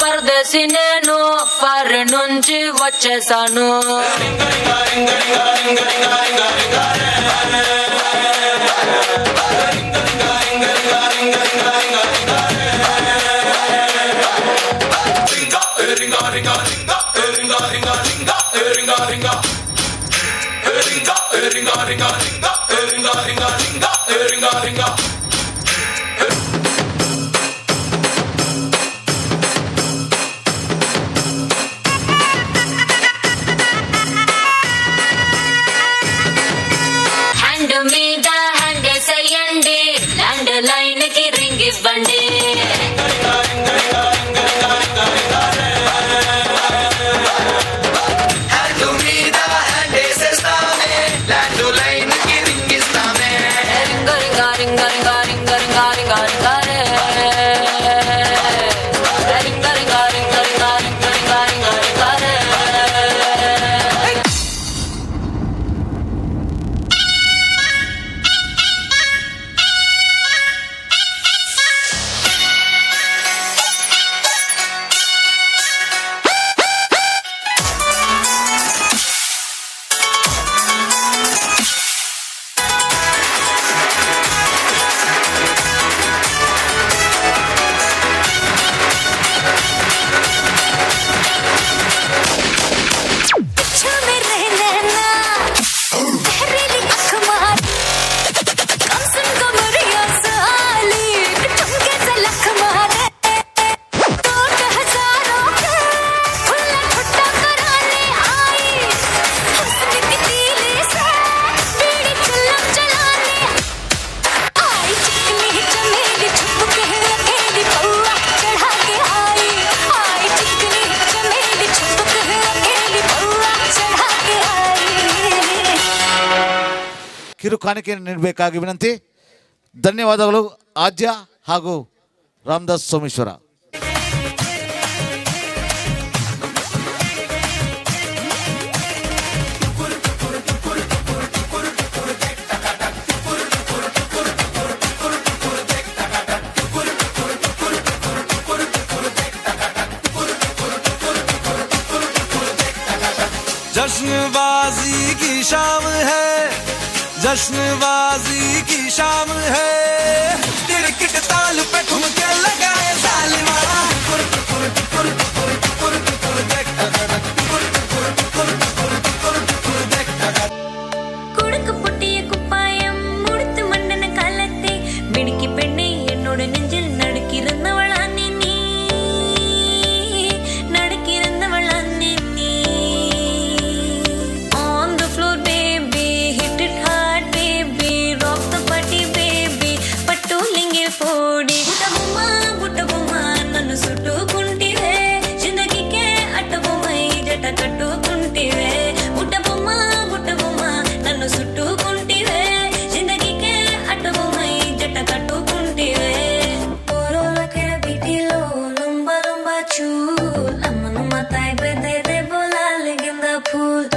S16: పరదేశి నేను ఫారిన్ నుంచి వచ్చేసాను. హ్యాండ్ మీద హ్యాండ్ వేసేయండి, ల్యాండ్ లైన్ కి రింగ్ ఇవ్వండి.
S11: హ్యాండ్ మీద హ్యాండ్ వేసేస్తామే, ల్యాండ్ లైన్ కి రింగ్ ఇస్తామే.
S16: రింగ రింగ రింగ రింగ రింగ రింగ రింగ రింగ రే. రింగ రింగ రింగ రింగ రింగ రింగ రింగ రింగ రే.
S1: पीछा में रह लेना जहरीली अख मार कम सुन कमरिया साली ठुमके से लख मारे टोट हजारों के खुला ठुट्टा कराने आई हुस्न की तीली से बीड़ी चुल्लम चलाने आई चिकनी चमेली छुप के अकेली पौआ चढ़ा के आई आई चिकनी चमेली छुप के अकेली पौआ चढ़ा के आई.
S10: ಕಿರು ಕಾಣಿಕೆಯನ್ನು ನೀಡಬೇಕಾಗಿ ವಿನಂತಿ. ಧನ್ಯವಾದಗಳು ಆದ್ಯ ಹಾಗೂ ರಾಮದಾಸ್ ಸೋಮೇಶ್ವರ.
S8: जश्नबाजी की शाम है, जश्नबाजी की शाम है, तिरकिट ताल पे ठुमके लगाए जालिमा। टुकुर टुकुर टुकुर टुकुर टुकुर टुकुर देख टुकुर टुकुर टुकुर टुकुर टुकुर टुकुर देख.
S3: குடுக்கு பொட்டிய குப்பாயம் முடித்து மன்னன காலத்தை மிடுக்கி பெண்ணை என்னோட நெஞ்சில் நடுக்கிருந்தவளானே நீ, நடுக்கிருந்தவளானே நீ. On the floor baby, hit it hard baby, rock the party baby, పట్టు లింగి పోడి. బుట్ట బొమ్మ బుట్ట బొమ్మ నన్ను చుట్టుకుంటివే, జిందగీకే అట్ట బొమ్మై జట కట్టుకుంటివే. బుట్ట బొమ్మ బుట్ట బొమ్మ నన్ను చుట్టుకుంటివే, జిందగీకే అట్ట బొమ్మై జట కట్టుకుంటివే. పోరోలకే బిటిలో లుంబా లుంబా చూల్, అమ్మను మతాయి బెదే they బోలాలి గింద ఫూల్.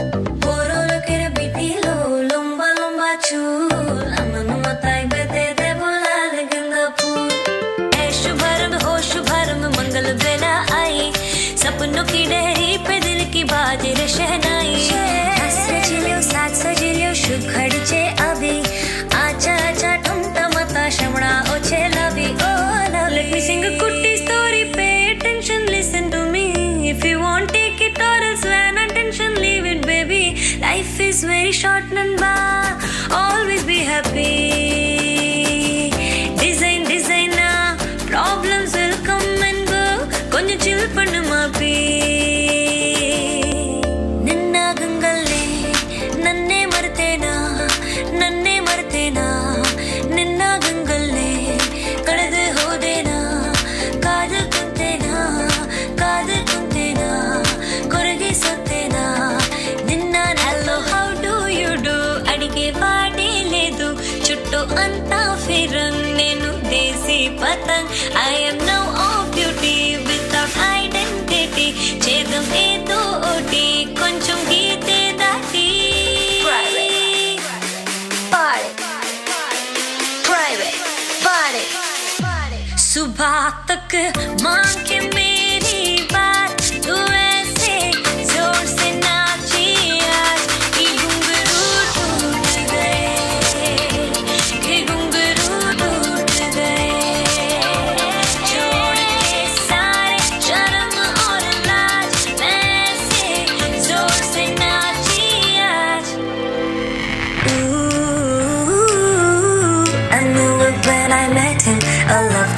S3: పోరోలకే బిటిలో లుంబా లుంబా చూల్, అమ్మను మతాయి బెదే they బోలాలి గింద ఫూల్. ऐ शुभारंभ हो शुभारंभ मंगल बेला आई, सपनों की डहरी पे दिल की बाज रे शहनाई. सजिल्यो साथ सजिल्यो शुभ घड़चे अभी, आचा आचा ठुमटा मता शमणा ओछे लावी ओ. Let me sing a kutti story, pay attention, listen to me. If you want take it or else when attention leave it baby. Life is very short nanba, always be happy. Design designer problems will come and go, கொஞ்சம் chill பண்ணு மாப்பி. ನಿನ್ನ ಗಂಗಲ್ಲೇ ನನ್ನೇ ಮರೆತೇನಾ, ನನ್ನೇ ಮರೆತೇನಾ, ನಿನ್ನ ಗಂಗಲ್ಲೇ ಕಳೆದು ಹೋದೇನಾ, ಕಾದು ಕುಂತೇನಾ ಕಾದು ಕುಂತೇನಾ ಕೊರಗಿ ಸತ್ತೇನಾ ನಿನ್ನ. Hello how do you do అడిగే వాడే లేదు, చుట్టూ అంతా ఫిరంగ్ నేను దేశీ పతంగ్. I'm now off duty without identity, చేదం ఏదో ఓటి కొంచెం గీతే దాటి. Private party, सुबह तक मांग के मेरी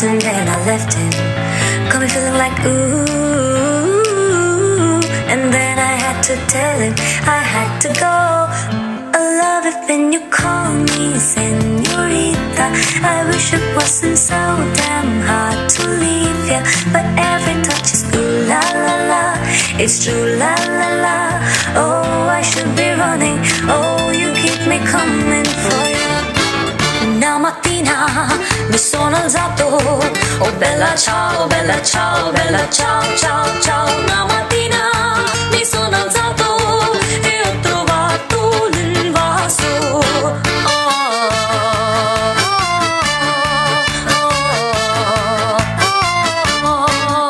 S2: Loved him, then I left him. Got me feeling like ooh. And then I had to tell him I had to go. I love it when you call me señorita. I wish it wasn't so damn hard to leave ya. But every touch is ooh la la la. It's true la la la. Oh, I should be running. Oh, you keep me coming for you. Una mattina mi sono alzato, oh bella ciao, bella ciao, bella ciao, ciao, ciao. Una mattina mi sono alzato e ho trovato l'invaso. Oh, oh, oh, oh.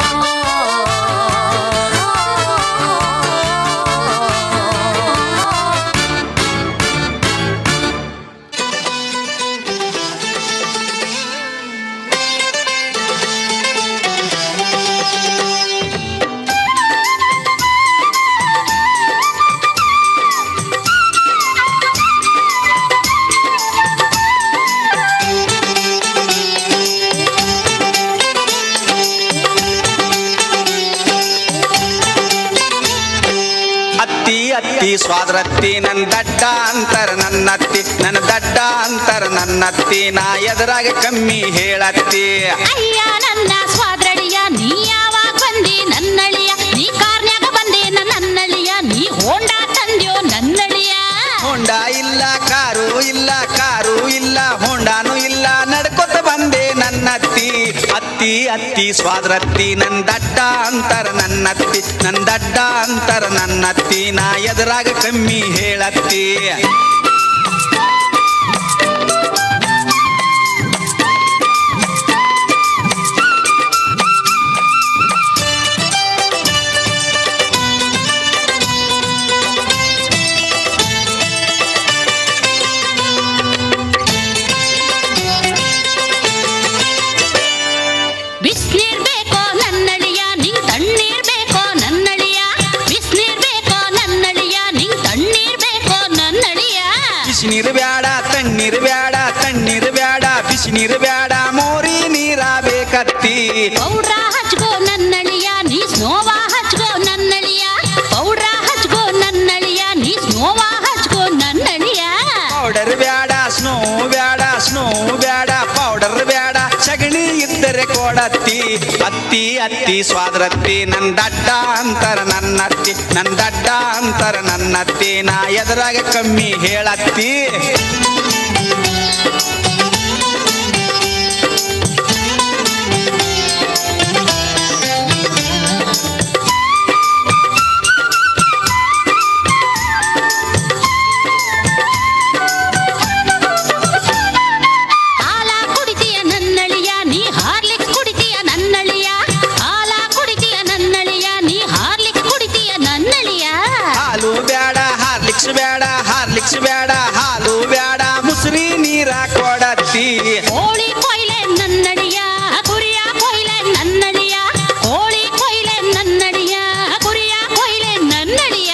S5: ಅತ್ತಿ ಅತ್ತಿ ಸ್ವಾದ್ರತ್ತಿ ನನ್ನ ದಡ್ಡ ಅಂತರ ನನ್ನತ್ತಿ, ನನ್ನ ದಡ್ಡ ಅಂತರ ನನ್ನತ್ತಿ, ನಾ ಎದರಾಗ ಕಮ್ಮಿ ಹೇಳತ್ತಿ.
S1: ಅಯ್ಯ ನನ್ನ ಸ್ವಾದ್ರಳಿಯ, ನೀ ಯಾವಾಗ ಬಂದಿ ನನ್ನಳಿಯ? ನೀ ಕಾರ್ನ್ಯಾಗ ಬಂದೇನ ನನ್ನಳಿಯ? ನೀ ಹೋಂಡಾ ತಂದ್ಯೋ ನನ್ನಳಿಯ?
S5: ಹೋಂಡಾ ಇಲ್ಲ, ಕಾರು ಇಲ್ಲ, ಕಾರು ಇಲ್ಲ, ಹೋಂಡಾನು ಇಲ್ಲ, ನಡ್ಕೊತ ಬಂದೆ ನನ್ನತ್ತಿ. ಅತ್ತಿ ಅತ್ತಿ ಸ್ವಾದ್ರತ್ತಿ, ನನ್ನ ದಡ್ಡ ಅಂತರ ನನ್ನತ್ತಿ, ನನ್ನ ದಡ್ಡ ಅಂತರ ನನ್ನತ್ತಿ, ನಾ ಎದರಾಗ ಕಮ್ಮಿ ಹೇಳತ್ತಿ.
S1: ಬಿಸ್ನೀರ್ ಬೇಕೋ ನನ್ನಳಿಯ, ನಿಂಗ್ ತಣ್ಣೀರ್ ಬೇಕೋ ನನ್ನಳಿಯ? ಬಿಸ್ನೀರ್ ಬೇಕೋ ನನ್ನಳಿಯ, ನಿಂಗ್ ತಣ್ಣೀರ್ ಬೇಕೋ ನನ್ನಳಿಯ?
S5: ಬಿಸಿನೀರು ಬ್ಯಾಡ, ತಣ್ಣೀರು ಬ್ಯಾಡ, ತಣ್ಣೀರು ಬ್ಯಾಡ, ಬಿಸಿನೀರು ಬ್ಯಾಡ, ಮೋರಿ ನೀರ ಬೇಕತ್ತಿ.
S1: ಪೌಡ್ರ ಹಚ್ಕೋ ನನ್ನಳಿಯ, ನೀ ಸ್ನೋವಾ ಹಚ್ಕೋ ನನ್ನಳಿಯ. ಪೌಡ್ರ ಹಚ್ಕೋ ನನ್ನಳಿಯ, ನೀ ಸ್ನೋವಾ ಹಚ್ಕೋ ನನ್ನಳಿಯ.
S5: ಪೌಡರ್ ಬ್ಯಾಡ, ಸ್ನೋ ಬ್ಯಾಡ, ಸ್ನೋ ಬ್ಯಾಡ, ಪೌಡರ್ ಬ್ಯಾಡ, ಸಗಣಿ ಇದ್ದರೆ ಕೊಡತ್ತಿ. ಅತ್ತಿ ಅತ್ತಿ ಸ್ವಾದ್ರತ್ತಿ, ನನ್ನ ದಡ್ಡ ಅಂತರ ನನ್ನತ್ತಿ, ನನ್ನ ದಡ್ಡ ಅಂತರ ನನ್ನತ್ತಿ, ನಾ ಎದರಾಗ ಕಮ್ಮಿ ಹೇಳತ್ತಿ.
S1: ಹಾಲ ಕುಡಿತೀಯ ನನ್ನಳಿಯ, ನೀ ಹಾರ್ಲಿಕ್ಸ್ ಕುಡಿತೀಯ ನನ್ನಳಿಯ? ಹಾಲ ಕುಡಿತೀಯ ನನ್ನಳಿಯ, ನೀ ಹಾರ್ಲಿಕ್ಸ್ ಕುಡಿತೀಯ ನನ್ನಳಿಯ?
S5: ಹಾಲು ಬ್ಯಾಡ, ಹಾರ್ಲಿಕ್ಸ್ ಬ್ಯಾಡ, ಹಾರ್ಲಿಕ್ಸ್ ಬ್ಯಾಡ, ಹಾಲು ಬ್ಯಾಡ, ಮುಸ್ರಿ ನೀರ ಕೊಡತ್ತಿ.
S1: ಕೋಳಿ ಕೊಯ್ಲೆ ನನ್ನಳಿಯ, ಕುರಿಯ ಕೊಯ್ಲೆ ನನ್ನಳಿಯ. ಕೋಳಿ ಕೊಯ್ಲೆ ನನ್ನಳಿಯ, ಕುರಿಯ ಕೊಯ್ಲೆ ನನ್ನಳಿಯ.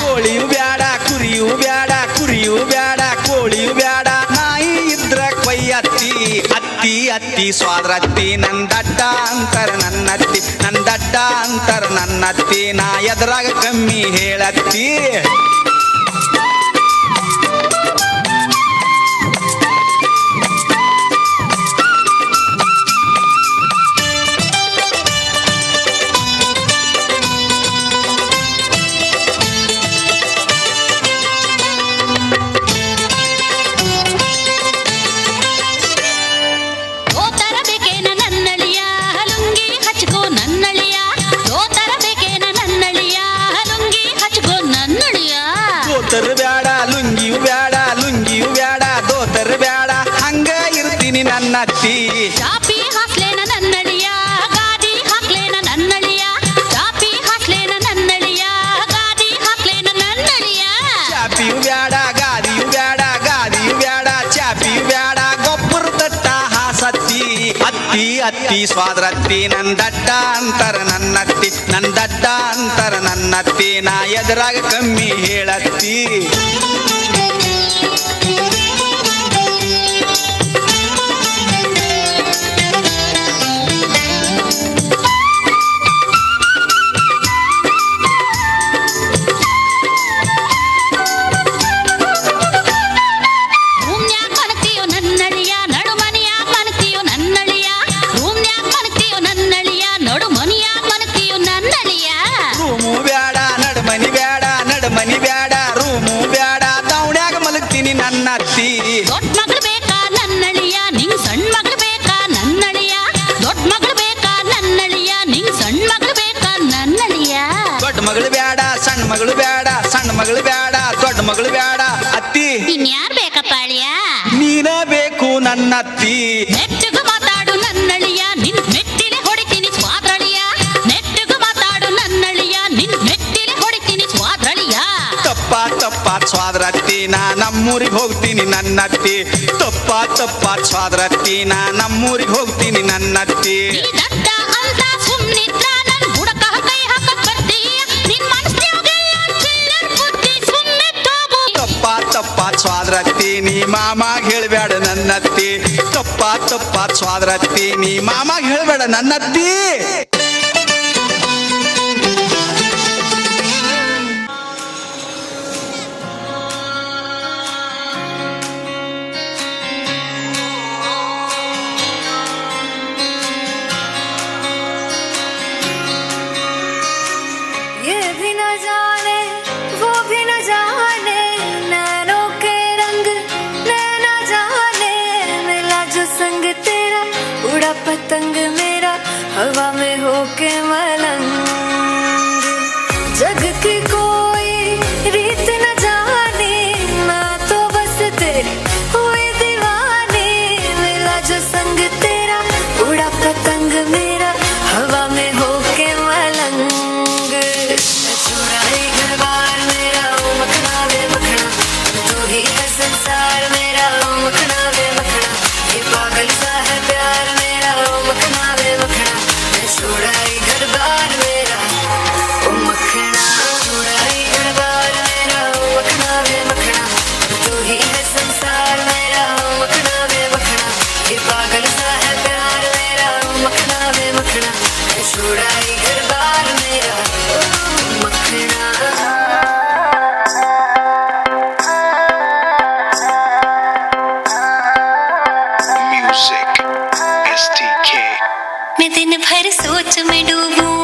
S5: ಕೋಳಿಯು ಬ್ಯಾಡ, ಕುರಿಯು ಬ್ಯಾಡ, ಕುರಿಯು ಬ್ಯಾಡ, ಕೋಳಿಯು ಬ್ಯಾಡ, ನಾಯಿ ಇದ್ರ ಕೊಯ್ಯತ್ತಿ. ಅತ್ತಿ ಅತ್ತಿ ಸ್ವಾದ್ರತ್ತಿ, ನನ್ನ ದಡ್ಡ ಅಂತರ ನನ್ನತ್ತಿ, ನನ್ನ ದಡ್ಡ ಅಂತರ ನನ್ನತ್ತಿ, ನಾ ಎದರಾಗ ಕಮ್ಮಿ ಹೇಳತ್ತಿ.
S1: ದೋತರ ಬೇಕೇನ ನನ್ನಳಿಯ, ಲುಂಗಿ ಹಚ್ಕೋ ನನ್ನಳಿಯ. ದೋತರ ಬೇಕೇನ ನನ್ನಳಿಯ, ಲುಂಗಿ ಹಚ್ಕೋ ನನ್ನಳಿಯ.
S5: ದೋತರ್ ಬ್ಯಾಡ, ಲುಂಗಿಯು ಬ್ಯಾಡ, ಲುಂಗಿಯು ಬ್ಯಾಡ, ದೋತರ್ ಬ್ಯಾಡ, ಹಂಗ ಇರ್ತೀನಿ ನನ್ನತ್ತಿ.
S1: ಚಾಪಿ ಹಾಸ್ಲೇನ ನನ್ನಳಿಯ, ಗಾದಿ ಹಾಕ್ಲೇನ ನನ್ನಳಿಯ. ಚಾಪಿ ಹಾಸ್ಲೇನ ನನ್ನಳಿಯ, ಗಾದಿ ಹಾಕ್ಲೇನ ನನ್ನಳಿಯ.
S5: ಚಾಪಿಯು ಬ್ಯಾಡ, ಗಾದಿಯು ಬ್ಯಾಡ, ಗಾದಿಯು ಬ್ಯಾಡ, ಚಾಪಿಯು ಬ್ಯಾಡ, ಗೊಬ್ಬರ ತಟ್ಟ ಹಾಸತ್ತಿ. ಅತ್ತಿ ಅತ್ತಿ ಸ್ವಾದ್ರತ್ತಿ, ನನ್ನ ದಡ್ಡ ಅಂತರ ನನ್ನತ್ತಿ, ನನ್ನ ದಡ್ಡ ಅಂತರ ನನ್ನತ್ತಿ, ನಾ ಎದರಾಗ ಕಮ್ಮಿ ಹೇಳತ್ತಿ. ಮಗಳು ಬ್ಯಾಡ, ಸಣ್ಣ ಮಗಳು ಬ್ಯಾಡ, ದೊಡ್ಡ ಮಗಳು ಬ್ಯಾಡ ಅತ್ತಿ.
S1: ಇನ್ಯಾರ್ ಬೇಕಪ್ಪ ಅಳಿಯ?
S5: ನೀನ ಬೇಕು ನನ್ನತ್ತಿ.
S1: ನೆಟ್ಟಗ ಮಾತಾಡು ನನ್ನಳಿಯ, ನಿನ್ ಮೆಟ್ಟಿಲೆ ಹೊಡಿತೀನಿ ಸ್ವಾದ್ರಳಿಯ. ನೆಟ್ಟಗ ಮಾತಾಡು ನನ್ನಳಿಯ, ನಿನ್ ಮೆಟ್ಟಿಲೆ ಹೊಡಿತೀನಿ ಸ್ವಾದ್ರಳಿಯ.
S5: ತಪ್ಪ ತಪ್ಪ ಸ್ವಾದ್ರತ್ತಿ, ನಾ ನಮ್ಮೂರಿಗೆ ಹೋಗ್ತೀನಿ ನನ್ನತ್ತಿ. ತಪ್ಪ ತಪ್ಪ ಸ್ವಾದ್ರತ್ತಿ, ನಾ ನಮ್ಮೂರಿಗೆ ಹೋಗ್ತೀನಿ ನನ್ನತ್ತಿ.
S1: ದಡ್ಡ ಅಂತ ಸುಮ್ನಿದ್ರ ನನ್ ಬುಡಕ ಕೈ ಹಾಕಕ್ ಬರ್ತೀಯ. ನಿನ್ ಮನ್ಸ್ನ್ಯಾಗೆಲ್ಲ ಚಿಲ್ಲರ್ ಬುದ್ಧಿ, ಸುಮ್ನೆ ತಗೋ.
S5: ತಪ್ಪ ತಪ್ಪ ಸ್ವಾದ್ರತ್ತಿ, ನೀ ಮಾಮಾಗ್ ಹೇಳ್ಬೇಡ ನನ್ನತ್ತಿ. ತಪ್ಪ ತಪ್ಪ ಸ್ವಾದ್ರತ್ತಿ, ನೀ ಮಾಮಾಗ್ ಹೇಳ್ಬೇಡ ನನ್ನತ್ತಿ.
S3: ये भी न जाने वो भी न जाने, नैनों के रंग नैना जाने। मिला जो संग तेरा, उड़ा पतंग मेरा, हवा में होके मलंग। जग की कोई रीत न जाने, मैं तो बस तेरी हुई दीवानी। मिला जो संग तेरा, उड़ा पतंग मेरा, हवा में होके मलंग। छुड़ाई घर बार मेरा, ओ मखना वे मखना, तू ही है संसार मेरा, ओ मखना वे मखना। ये पागल सा है प्यार मेरा, ओ मखना वे मखना। मैं छुड़ाई घर बार मेरा, ओ मखना। छुड़ाई घर बार मेरा, ओ मखना वे मखना, तू ही है संसार मेरा, ओ मखना वे मखना। ये पागल सा है प्यार मेरा, ओ मखना वे मखना। मैं छुड़ाई घर बार मेरा, ओ मखना।
S6: Music STK.
S3: मैं दिन भर सोच में डूबूं,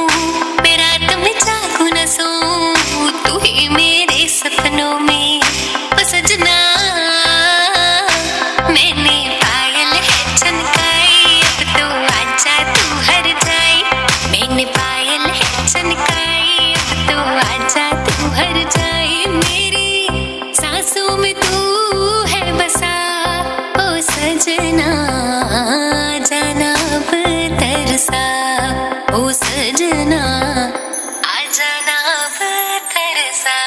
S3: मैं रात में जागूं न सोऊं, तू ही मेरे सपनों में ओ सजना। मैंने पायल है चनकाई, अब तो आजा तू हर जाए। मैंने पायल है चनकाई, अब तो आजा तू हर जाए। मेरी सांसों में तू है बसा, ओ सजना जाना अब तरसा। ओ सजना आ जाना अब तरसा।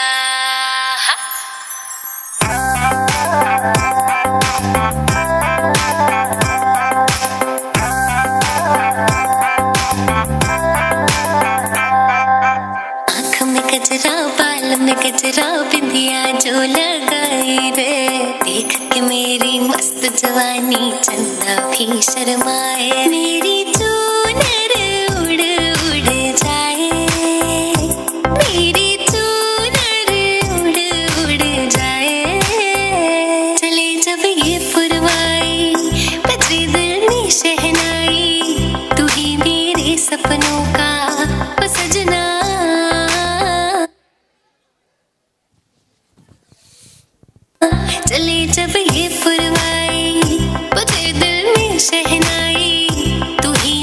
S3: आँख में गजरा, बाल में गजरा, बिंदिया जो लगाई रे। देख के मेरी मस्त जवानी, चंदा भी शर्माए। मेरी चूनर उड़ उड़ जाए, मेरी चूनर उड़ उड़ जाए। चले जब ये पुरवाई, बजे दिल में शहनाई, तू ही मेरे सपनों का ओ सजना। चले जब ये फुरवाई, बजे दिल में शहनाई, तू ही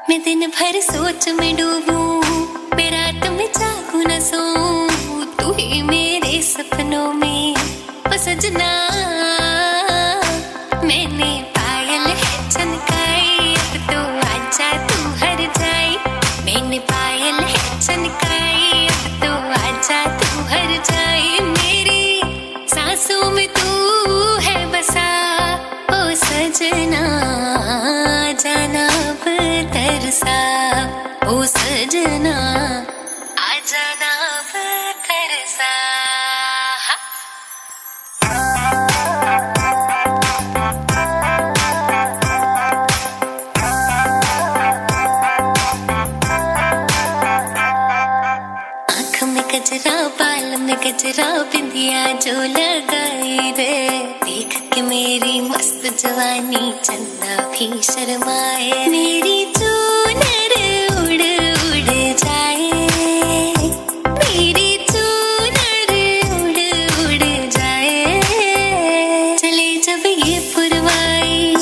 S3: मैं दिन भर सोच में डूबूं, मैं रात में जागूं न सोऊं, तू ही मेरे सपनों में ओ सजना। मैंने पायल है चनकाई, अब तो आजा तू हर जाए। मैंने पायल है चनकाई, अब तो आजा तू हर जाए। मेरी सांसों में तू है बसा ओ सजना, जाना अब तरसा ओ सजना, आ जाना अब तरसा। आँख में गजरा, बाल में गजरा, बिंदिया जो लगाई रे, देख के मेरी मस्त जवानी चंदा भी शर्माए। मेरी चूनर उड़ उड़ जाए, मेरी चूनर उड़ उड़ जाए। चले जब ये पुरवाई,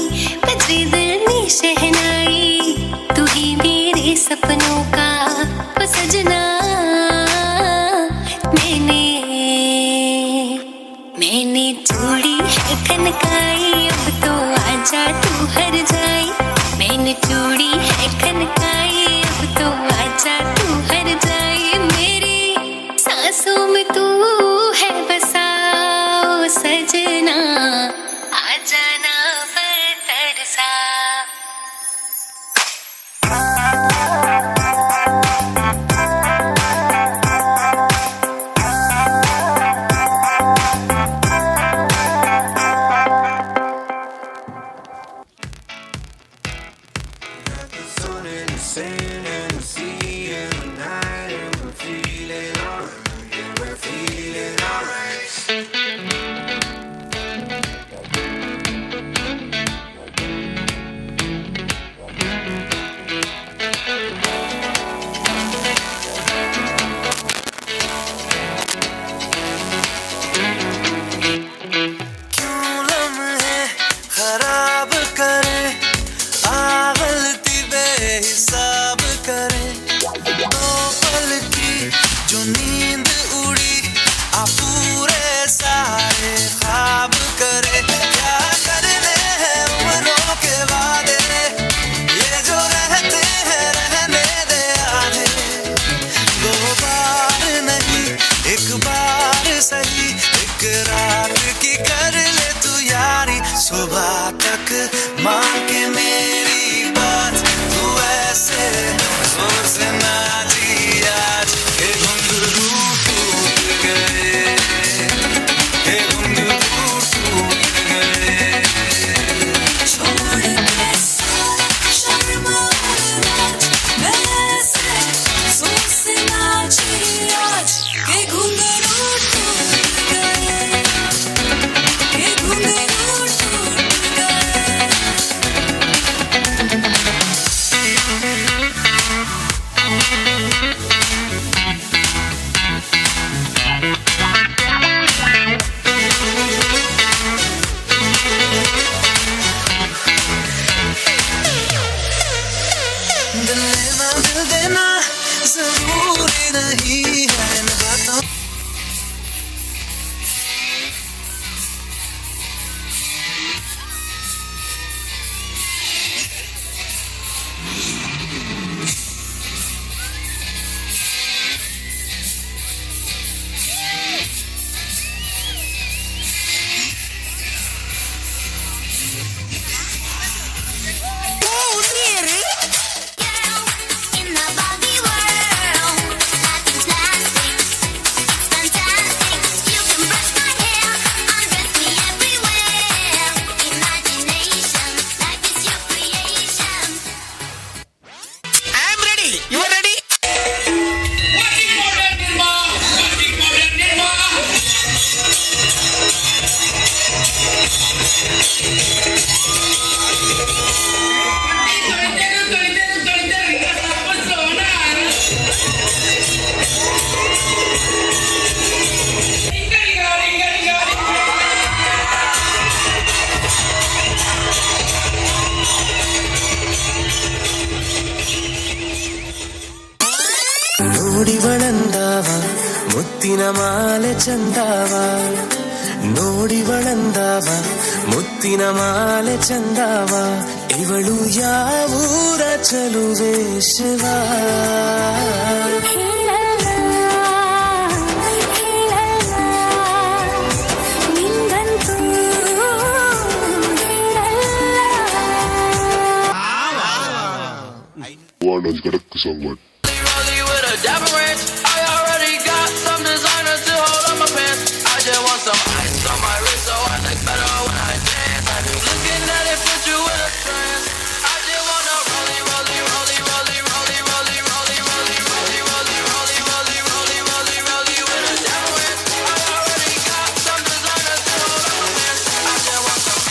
S3: बजे दिल में शहनाई, तू ही मेरे सपनों का ओ सजना। मैंने मैंने चूड़ी है खनकाई, अब तो आजा तू हर जाए। मैंने चूड़ी है खनकाई, अब तो आजा तू हर जाए। मेरी सांसों में तू है बसा ओ सजना, आ जाना अब तरसा।
S6: Sun and the sand and the sea and the night, and we're feeling alright. Yeah, we're feeling alright.
S8: क्यों लम्हे खराब करें, आ गलती बेहिसाब करें। दो पल की जो नींद उड़ी, आ पूरे सारे ख्वाब करे। क्या करने हैं उम्रों के वादे, ये जो रहते हैं रहने दे आधे। दो बार नहीं एक बार सही, एक रात की कर ले तू यारी। सुबह तक मांग के मेरी बात, तू ऐसे जोर से ना जी आज के घुंघरू टूट गए, के घुंघरू टूट गए।
S2: छोड़ के सारा शर्म और लाज, मैं ऐसे जोर से नाची आज के घुंघरू टूट गए, के घुंघरू टूट गए।
S8: दिल लेना दिल देना जरूरी नहीं है इन बातों।
S1: In the Barbie world, life is plastic.
S8: ನೋಡಿವಳಂದಾವ ಮುತ್ತಿನ ಮಾಲೆ ಚಂದಾವ, ನೋಡಿವಳಂದಾವ ಮುತ್ತಿನ ಮಾಲೆ ಚಂದಾವ, ಇವಳು ಯಾವೂರ ಚಲುವೆ Shiva.
S16: With a dapper ranch, I already got some designers to hold on my pants. I just want some ice on my wrist so I look better when I dance. I be looking at it, put you in a trance. I just wanna rollie, rollie, rollie, rollie, rollie, rollie, rollie, rollie, rollie, rollie, rollie, rollie, rollie, rollie, rollie with a dapper ranch. I already got some designers to hold on my pants. I just want some.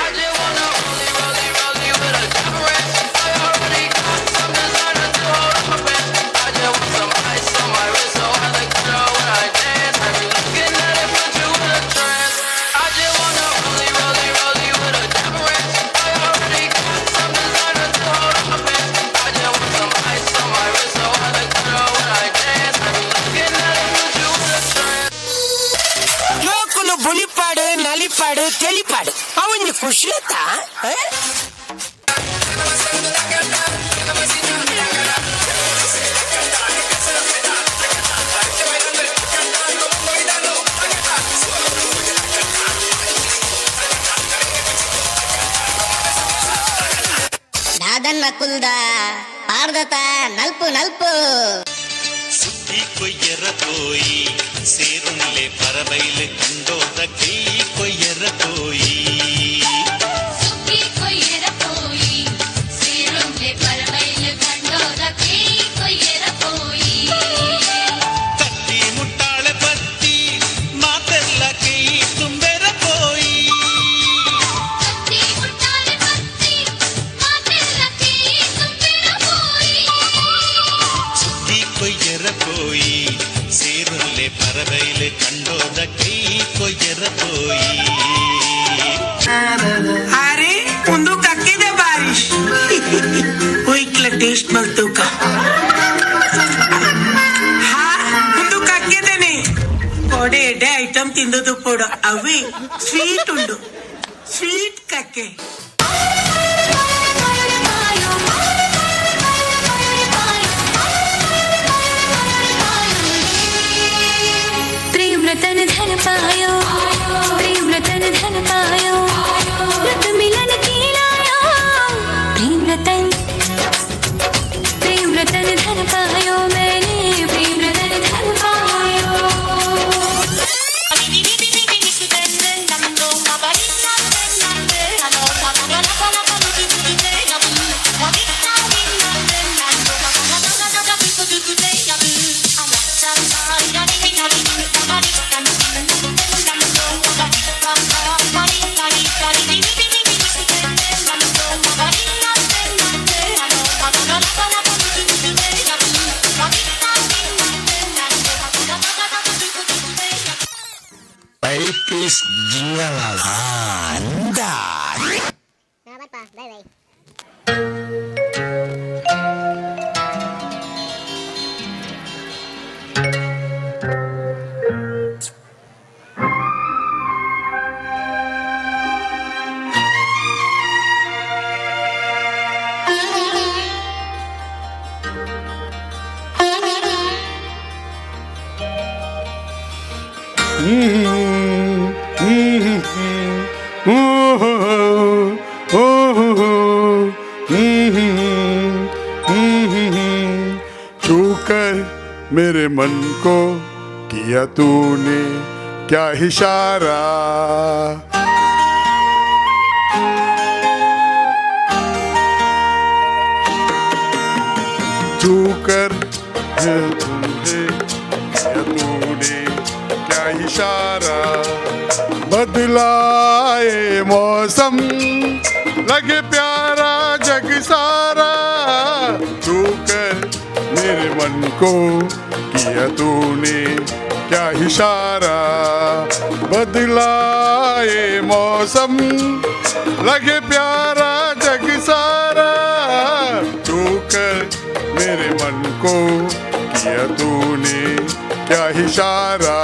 S16: I just wanna rollie, rollie, rollie with a dapper ranch. I already got some designers to hold on my pants. I just want some ice on my wrist so I look better when I dance. I be looking at it, put you in a trance. I just wanna rollie, rollie, rollie with a dapper ranch. I already got some designers to hold on my pants. I just want some ice on my wrist so I look better when I dance. I be looking at it, put you in a trance.
S17: ಜೋಕುಲು ಬುಲಿಪಾಡು ನಲಿಪಾಡು ತೆಲಿಪಾಡು ಅವಂಜಿ ಖುಷಿಯತ್ತ.
S1: ದಾದನ್ನ ಕುಲ್ದ ಪಾರ್ದತ ನಲ್ಪು ನಲ್ಪು.
S18: ಸುದ್ದಿ ಕೊಯ್ಯರ ಪೋಯಿ ಸೇರುಂಲೆ ಪರಬೈಲು ಕಂಡೋದ ಕೈ ಕೊಯ್ಯರ ಪೋಯಿ. ಕತ್ತಿ ಮುಟ್ಟಾಳೆ ಪತ್ತಿ ಮಾತೆಲ್ಲ ಕೈ ತುಂಬೆರ ಪೋಯಿ. ಸುದ್ದಿ ಕೊಯ್ಯರ ಪೋಯಿ ಸೇರುಂಲೆ ಪರಬೈಲು ಕಂಡೋದ ಕೈ ಕೊಯ್ಯರ ಪೋಯಿ.
S17: ಅರೆ ಒಂದು ಕಕ್ಕಿದೆ ಬಾರಿಶ್ ಒಯ್ಕ್ಲ ಟೇಸ್ಟ್ ಮಲ್ತೂಕ. ಹಾ ಒಂದು ಕಕ್ಕಿದೇನೆ ಕೋಡೆ ಎಡೆ ಐಟಮ್ ತಿಂದದು ಪೋಡು ಅವೇ ಸ್ವೀಟ್ ಉಂಡು ಸ್ವೀಟ್ ಕಕ್ಕೆ.
S3: प्रेम रतन धन पायो, प्रेम रतन धन पायो, रत मिलन की लायो। प्रेम रतन, प्रेम रतन धन पायो मैंने, प्रेम रतन धन पायो।
S17: Life is ಜಿಂಗಲಾಲ.
S14: छूकर मेरे मन को किया तूने क्या इशारा, छूकर तूने किया तूने क्या इशारा, बदलाए मौसम लगे प्यारा जग सारा, छूकर मेरे मन को किया तूने क्या इशारा, बदलाए मौसम लगे प्यारा जग सारा, छूकर मेरे मन को किया क्या इशारा।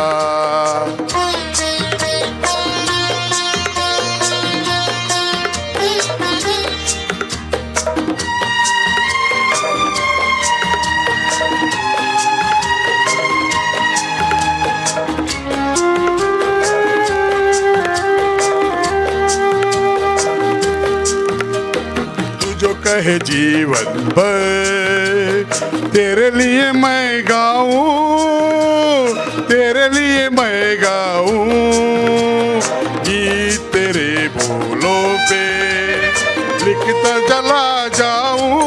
S14: कहे जीवन भर तेरे लिए मैं गाऊं, तेरे लिए मैं गाऊं, गीत तेरे बोलों पे लिखता चला जाऊं,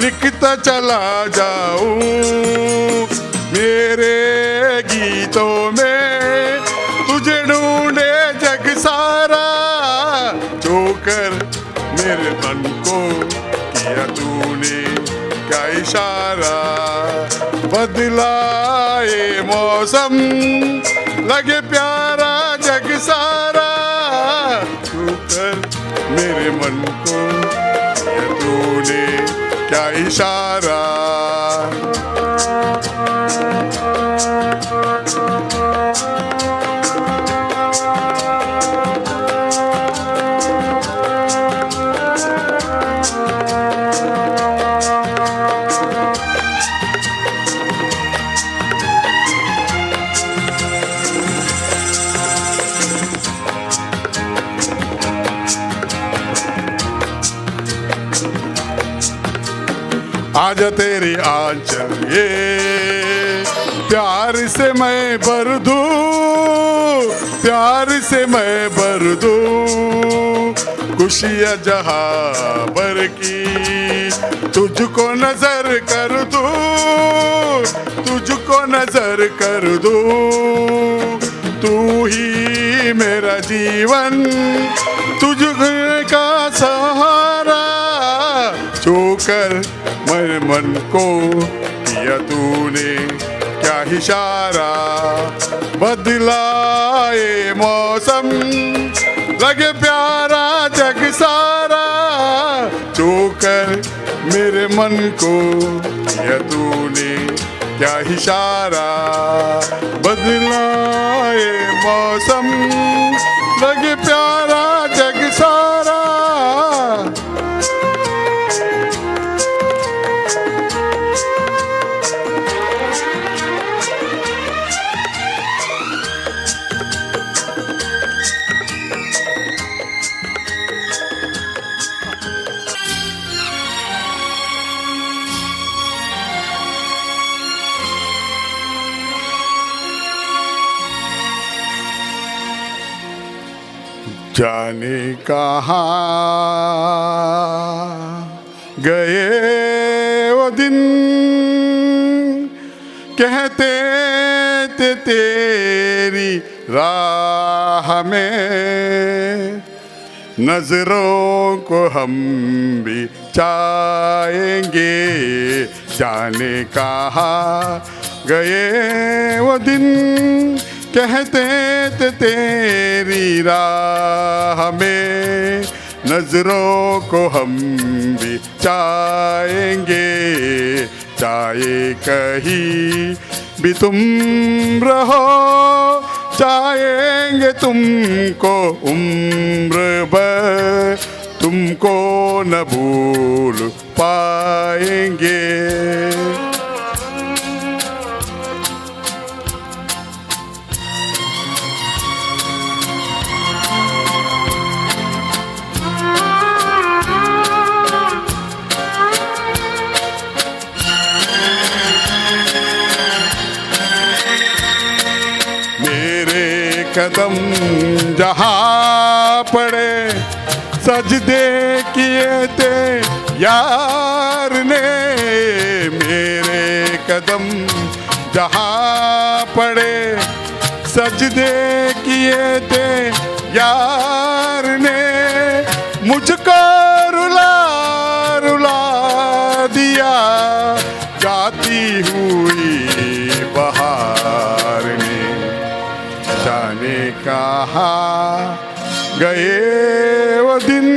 S14: लिखता चला जाऊं, मेरे गीतों में तुझे ढूंढे जग सारा, जो कर मेरे मन को किया तूने क्या इशारा। बदलाए मौसम लगे प्यारा जग सारा, तू कर मेरे मन को किया तूने क्या इशारा। आजा तेरी आंचल ये प्यार से मैं भर दूं, प्यार से मैं भर दूं, खुशियाँ जहाँ भर की तुझको नजर कर दूं, तुझको नजर कर दूं, तू ही मेरा जीवन तुझको का सहारा, छूकर मेरे मन को किया तूने क्या इशारा। बदलाए मौसम लगे प्यारा जग सारा, छूकर मेरे मन को किया तूने क्या इशारा। बदलाए मौसम लगे प्यारा जग सारा। जाने कहाँ गए वो दिन, कहते थे तेरी राह में नजरों को हम भी चाहेंगे। जाने कहाँ गए वो दिन, कहते थे तेरी राह में नजरों को हम भी चाहेंगे। चाहे कहीं भी तुम रहो, चाहेंगे तुमको उम्र भर, तुमको न भूल पाएंगे। कदम जहाँ पड़े सजदे किए थे यार ने, मेरे कदम जहाँ पड़े सजदे किए थे यार ने, मुझको रुला रुला दिया जाती हुई बहार ने। जाने कहाँ गए वो दिन,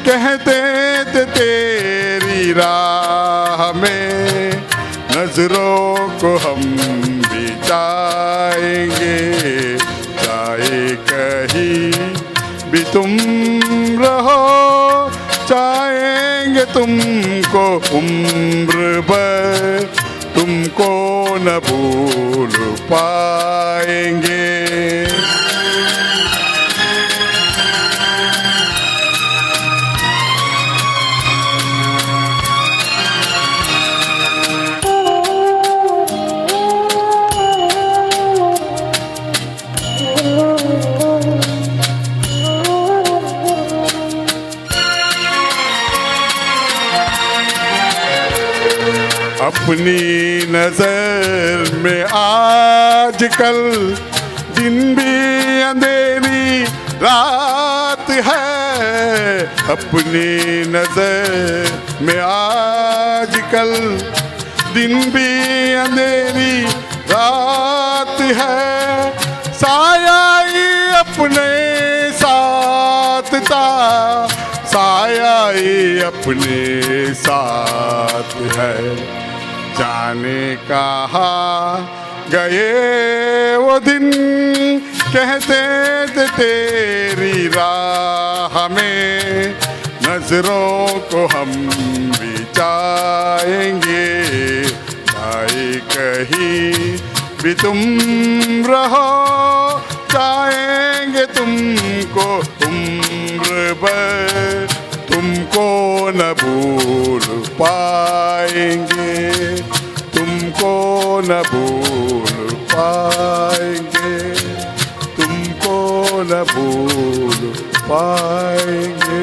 S14: कहते थे तेरी राह में नजर नजरों को हम भी चाहेंगे, चाहे कहीं भी तुम रहो, चाहेंगे तुमको उम्र भर, तुमको न भूल पाएंगे। अपनी नजर में आजकल दिन भी अंधेरी रात है, अपनी नजर में आजकल दिन भी अंधेरी रात है, साया ही अपने साथ था, साया ही अपने साथ है, जाने कहाँ गए वो दिन, कहते थे तेरी राह में नजरों को हम भी चाहेंगे, चाहे कहीं भी तुम रहो, चाहेंगे तुमको उम्र भर, तुमको न भूल पाएंगे, तुमको न भूल पाएंगे, तुमको न भूल पाएंगे।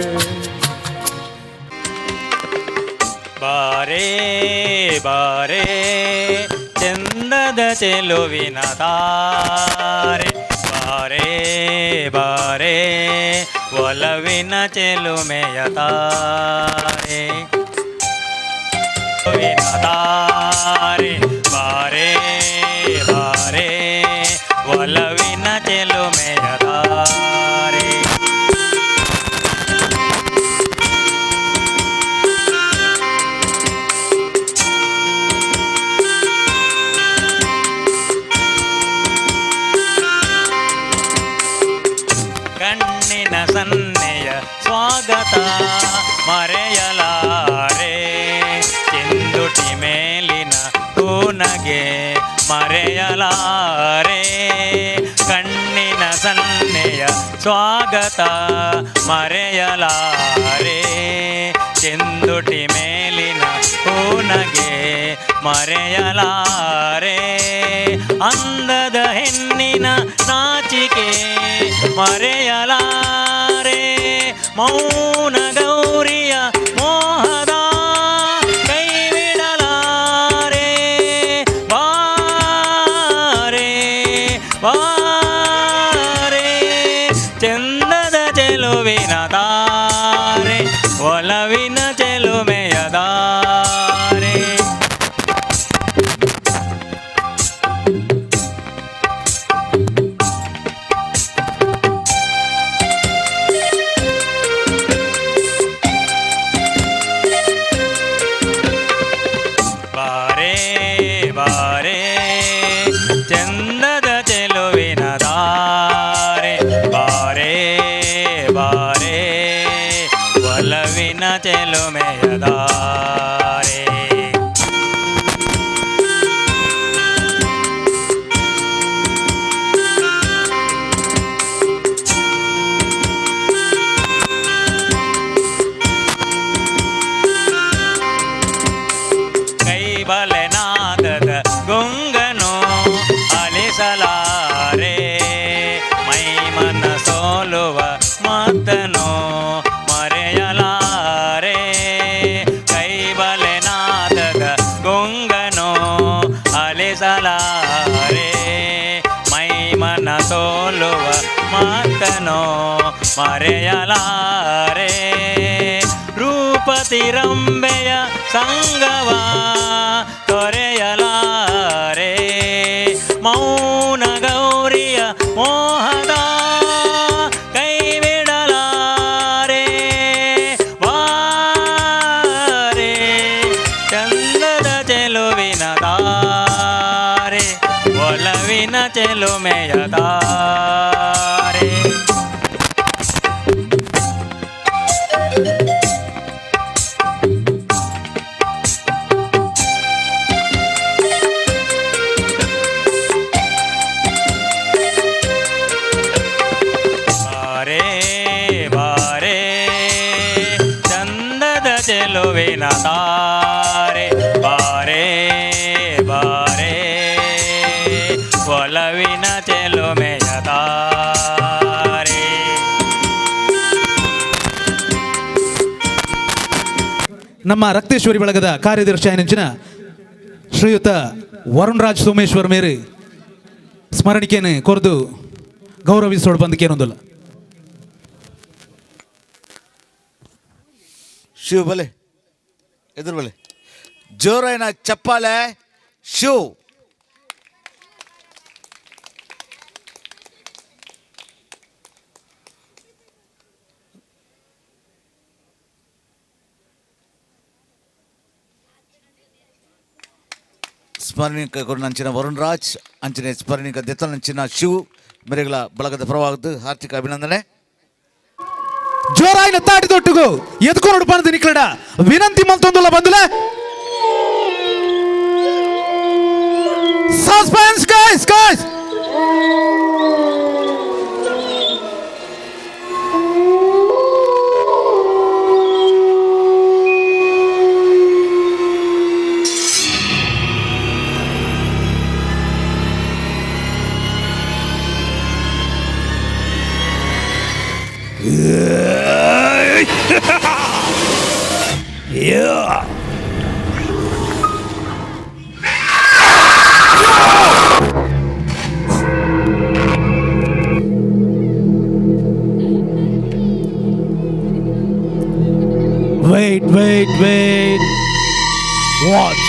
S19: ಬಾರೇ ಬಾರೇ ಚಂದದ ಚೆಲುವಿನ ತಾರೆ, ಬಾರೇ ಬಾರೇ ಒಲವಿನ ಚೆಲುಮೆಯ ತಾರೆ, ತಾರೆ ಬಾರೇ ಬಾರೇ ಒಲವಿನ ಚೆಲುಮೆಯ ತಾರೆ. ಕಣ್ಣಿನ ಸನ್ನೆಯ ಸ್ವಾಗತ ಮರೆಯಲಾರೆ, ಚಿಂದುಟಿ ಮೇಲಿನ ಹೂನಗೆ ಮರೆಯಲಾರೆ, ಕಣ್ಣಿನ ಸನ್ನೆಯ ಸ್ವಾಗತ ಮರೆಯಲಾರೆ, ಚಿಂದುಟಿ ಮೇಲಿನ ಹೂನಗೆ ಮರೆಯಲಾರೆ, ಅಂದದ ಹೆಣ್ಣಿನ ನಾಚಿಕೆ ಮರೆಯಲಾರೆ, ಮೌನ ಗೌರಿಯ ಮೋಹದ ಕೈ ಬಿಡಲಾರೆ, ಬಾರೆ ಬಾರೆ ಚಂದದ ಚೆಲುವಿನ ತಾರೆ, ಒಲವಿನ ಚೆಲುಮೆಯ ತಾರೆ. ಬಾರೇ ಬಾರೇ ಚಂದದ ಚೆಲುವಿನ ತಾರೆ, ಬಾರೇ ಬಾರೇ ಒಲವಿನ ಚೆಲುಮೆಯ ತಾರೆ. ಕೈಬಲೆನಾದದ ಗುಂಗನು ಅಲಿಸಲಾರೆ, ಮೈಮನ ಸೋಲುವ ಮಾತನು ಮರೆಯಲಾರೆ, ಕೈಬಲೆನಾದದ ಗುಂಗನು ಅಲಿಸಲಾರೆ, ಮೈಮನ ಸೋಲುವ ಮಾತನು ಮರೆಯಲಾರೆ, ರೂಪತಿರಂಬೆಯ ಸಂಗವ ತೊರೆಯಲಾರೆ, ಮೌನ ಗೌರಿಯ ಮೋಹದ ಕೈ ಬಿಡಲಾರೆ, ಬಾರೆ ಚಂದದ ಚೆಲುವಿನ ಚೆಲುಮೆಯ ತಾರೆ. ಬಾರೇ ಬಾರೇ ಚಂದದ ಚೆಲುವಿನ ತಾರೆ, ಬಾರೇ ಬಾರೇ ಒಲವಿನ ಚೆಲುಮೆಯ ತಾರೆ.
S20: ನಮ್ಮ ರಕ್ತೇಶ್ವರಿ ಬಳಗದ ಕಾರ್ಯದರ್ಶಿ ಆಯನಂಚಿನ ಶ್ರೀಯುತ ವರುಣ್ ರಾಜ್ ಸೋಮೇಶ್ವರ್ ಮೇರೆ ಸ್ಮರಣಿಕೆಯನ್ನು ಕೊರೆದು ಗೌರವಿಸೋಡು ಬಂದಕ್ಕೇನೊಂದಿಲ್ಲ.
S10: ಶಿವ್ ಬಲೆ ಎದುರು ಬಲೆ, ಜೋರಾಯಿನ ಚಪ್ಪಾಳೆ. ಶಿವ್ ಸ್ಮರಣಿಕ ನಂಚಿನ ವರುಣ್ ರಾಜ್ ಅಂಚನೆ ಸ್ಮರಣಿಕ ದೆತ್ತನಂಚಿನ ಶಿವ್ ಮೇರೆಗಳ ಬಳಗದ ಪರವಾಗದ್ದು ಹಾರ್ದಿಕ ಅಭಿನಂದನೆ.
S20: ಜೋರಾಯಿನ ತಾಟಿದೊಟ್ಟಿಗೂ ಎದ್ಕೊನೋಡು ಬಂದು ನಿಕ್ಲಡ ವಿನಂತಿ ಮಲ್ತೊಂದುಲ್ಲ ಬಂದುಲೆ. Suspense guys guys.
S8: Yeah.
S20: Wait, wait, wait. Watch.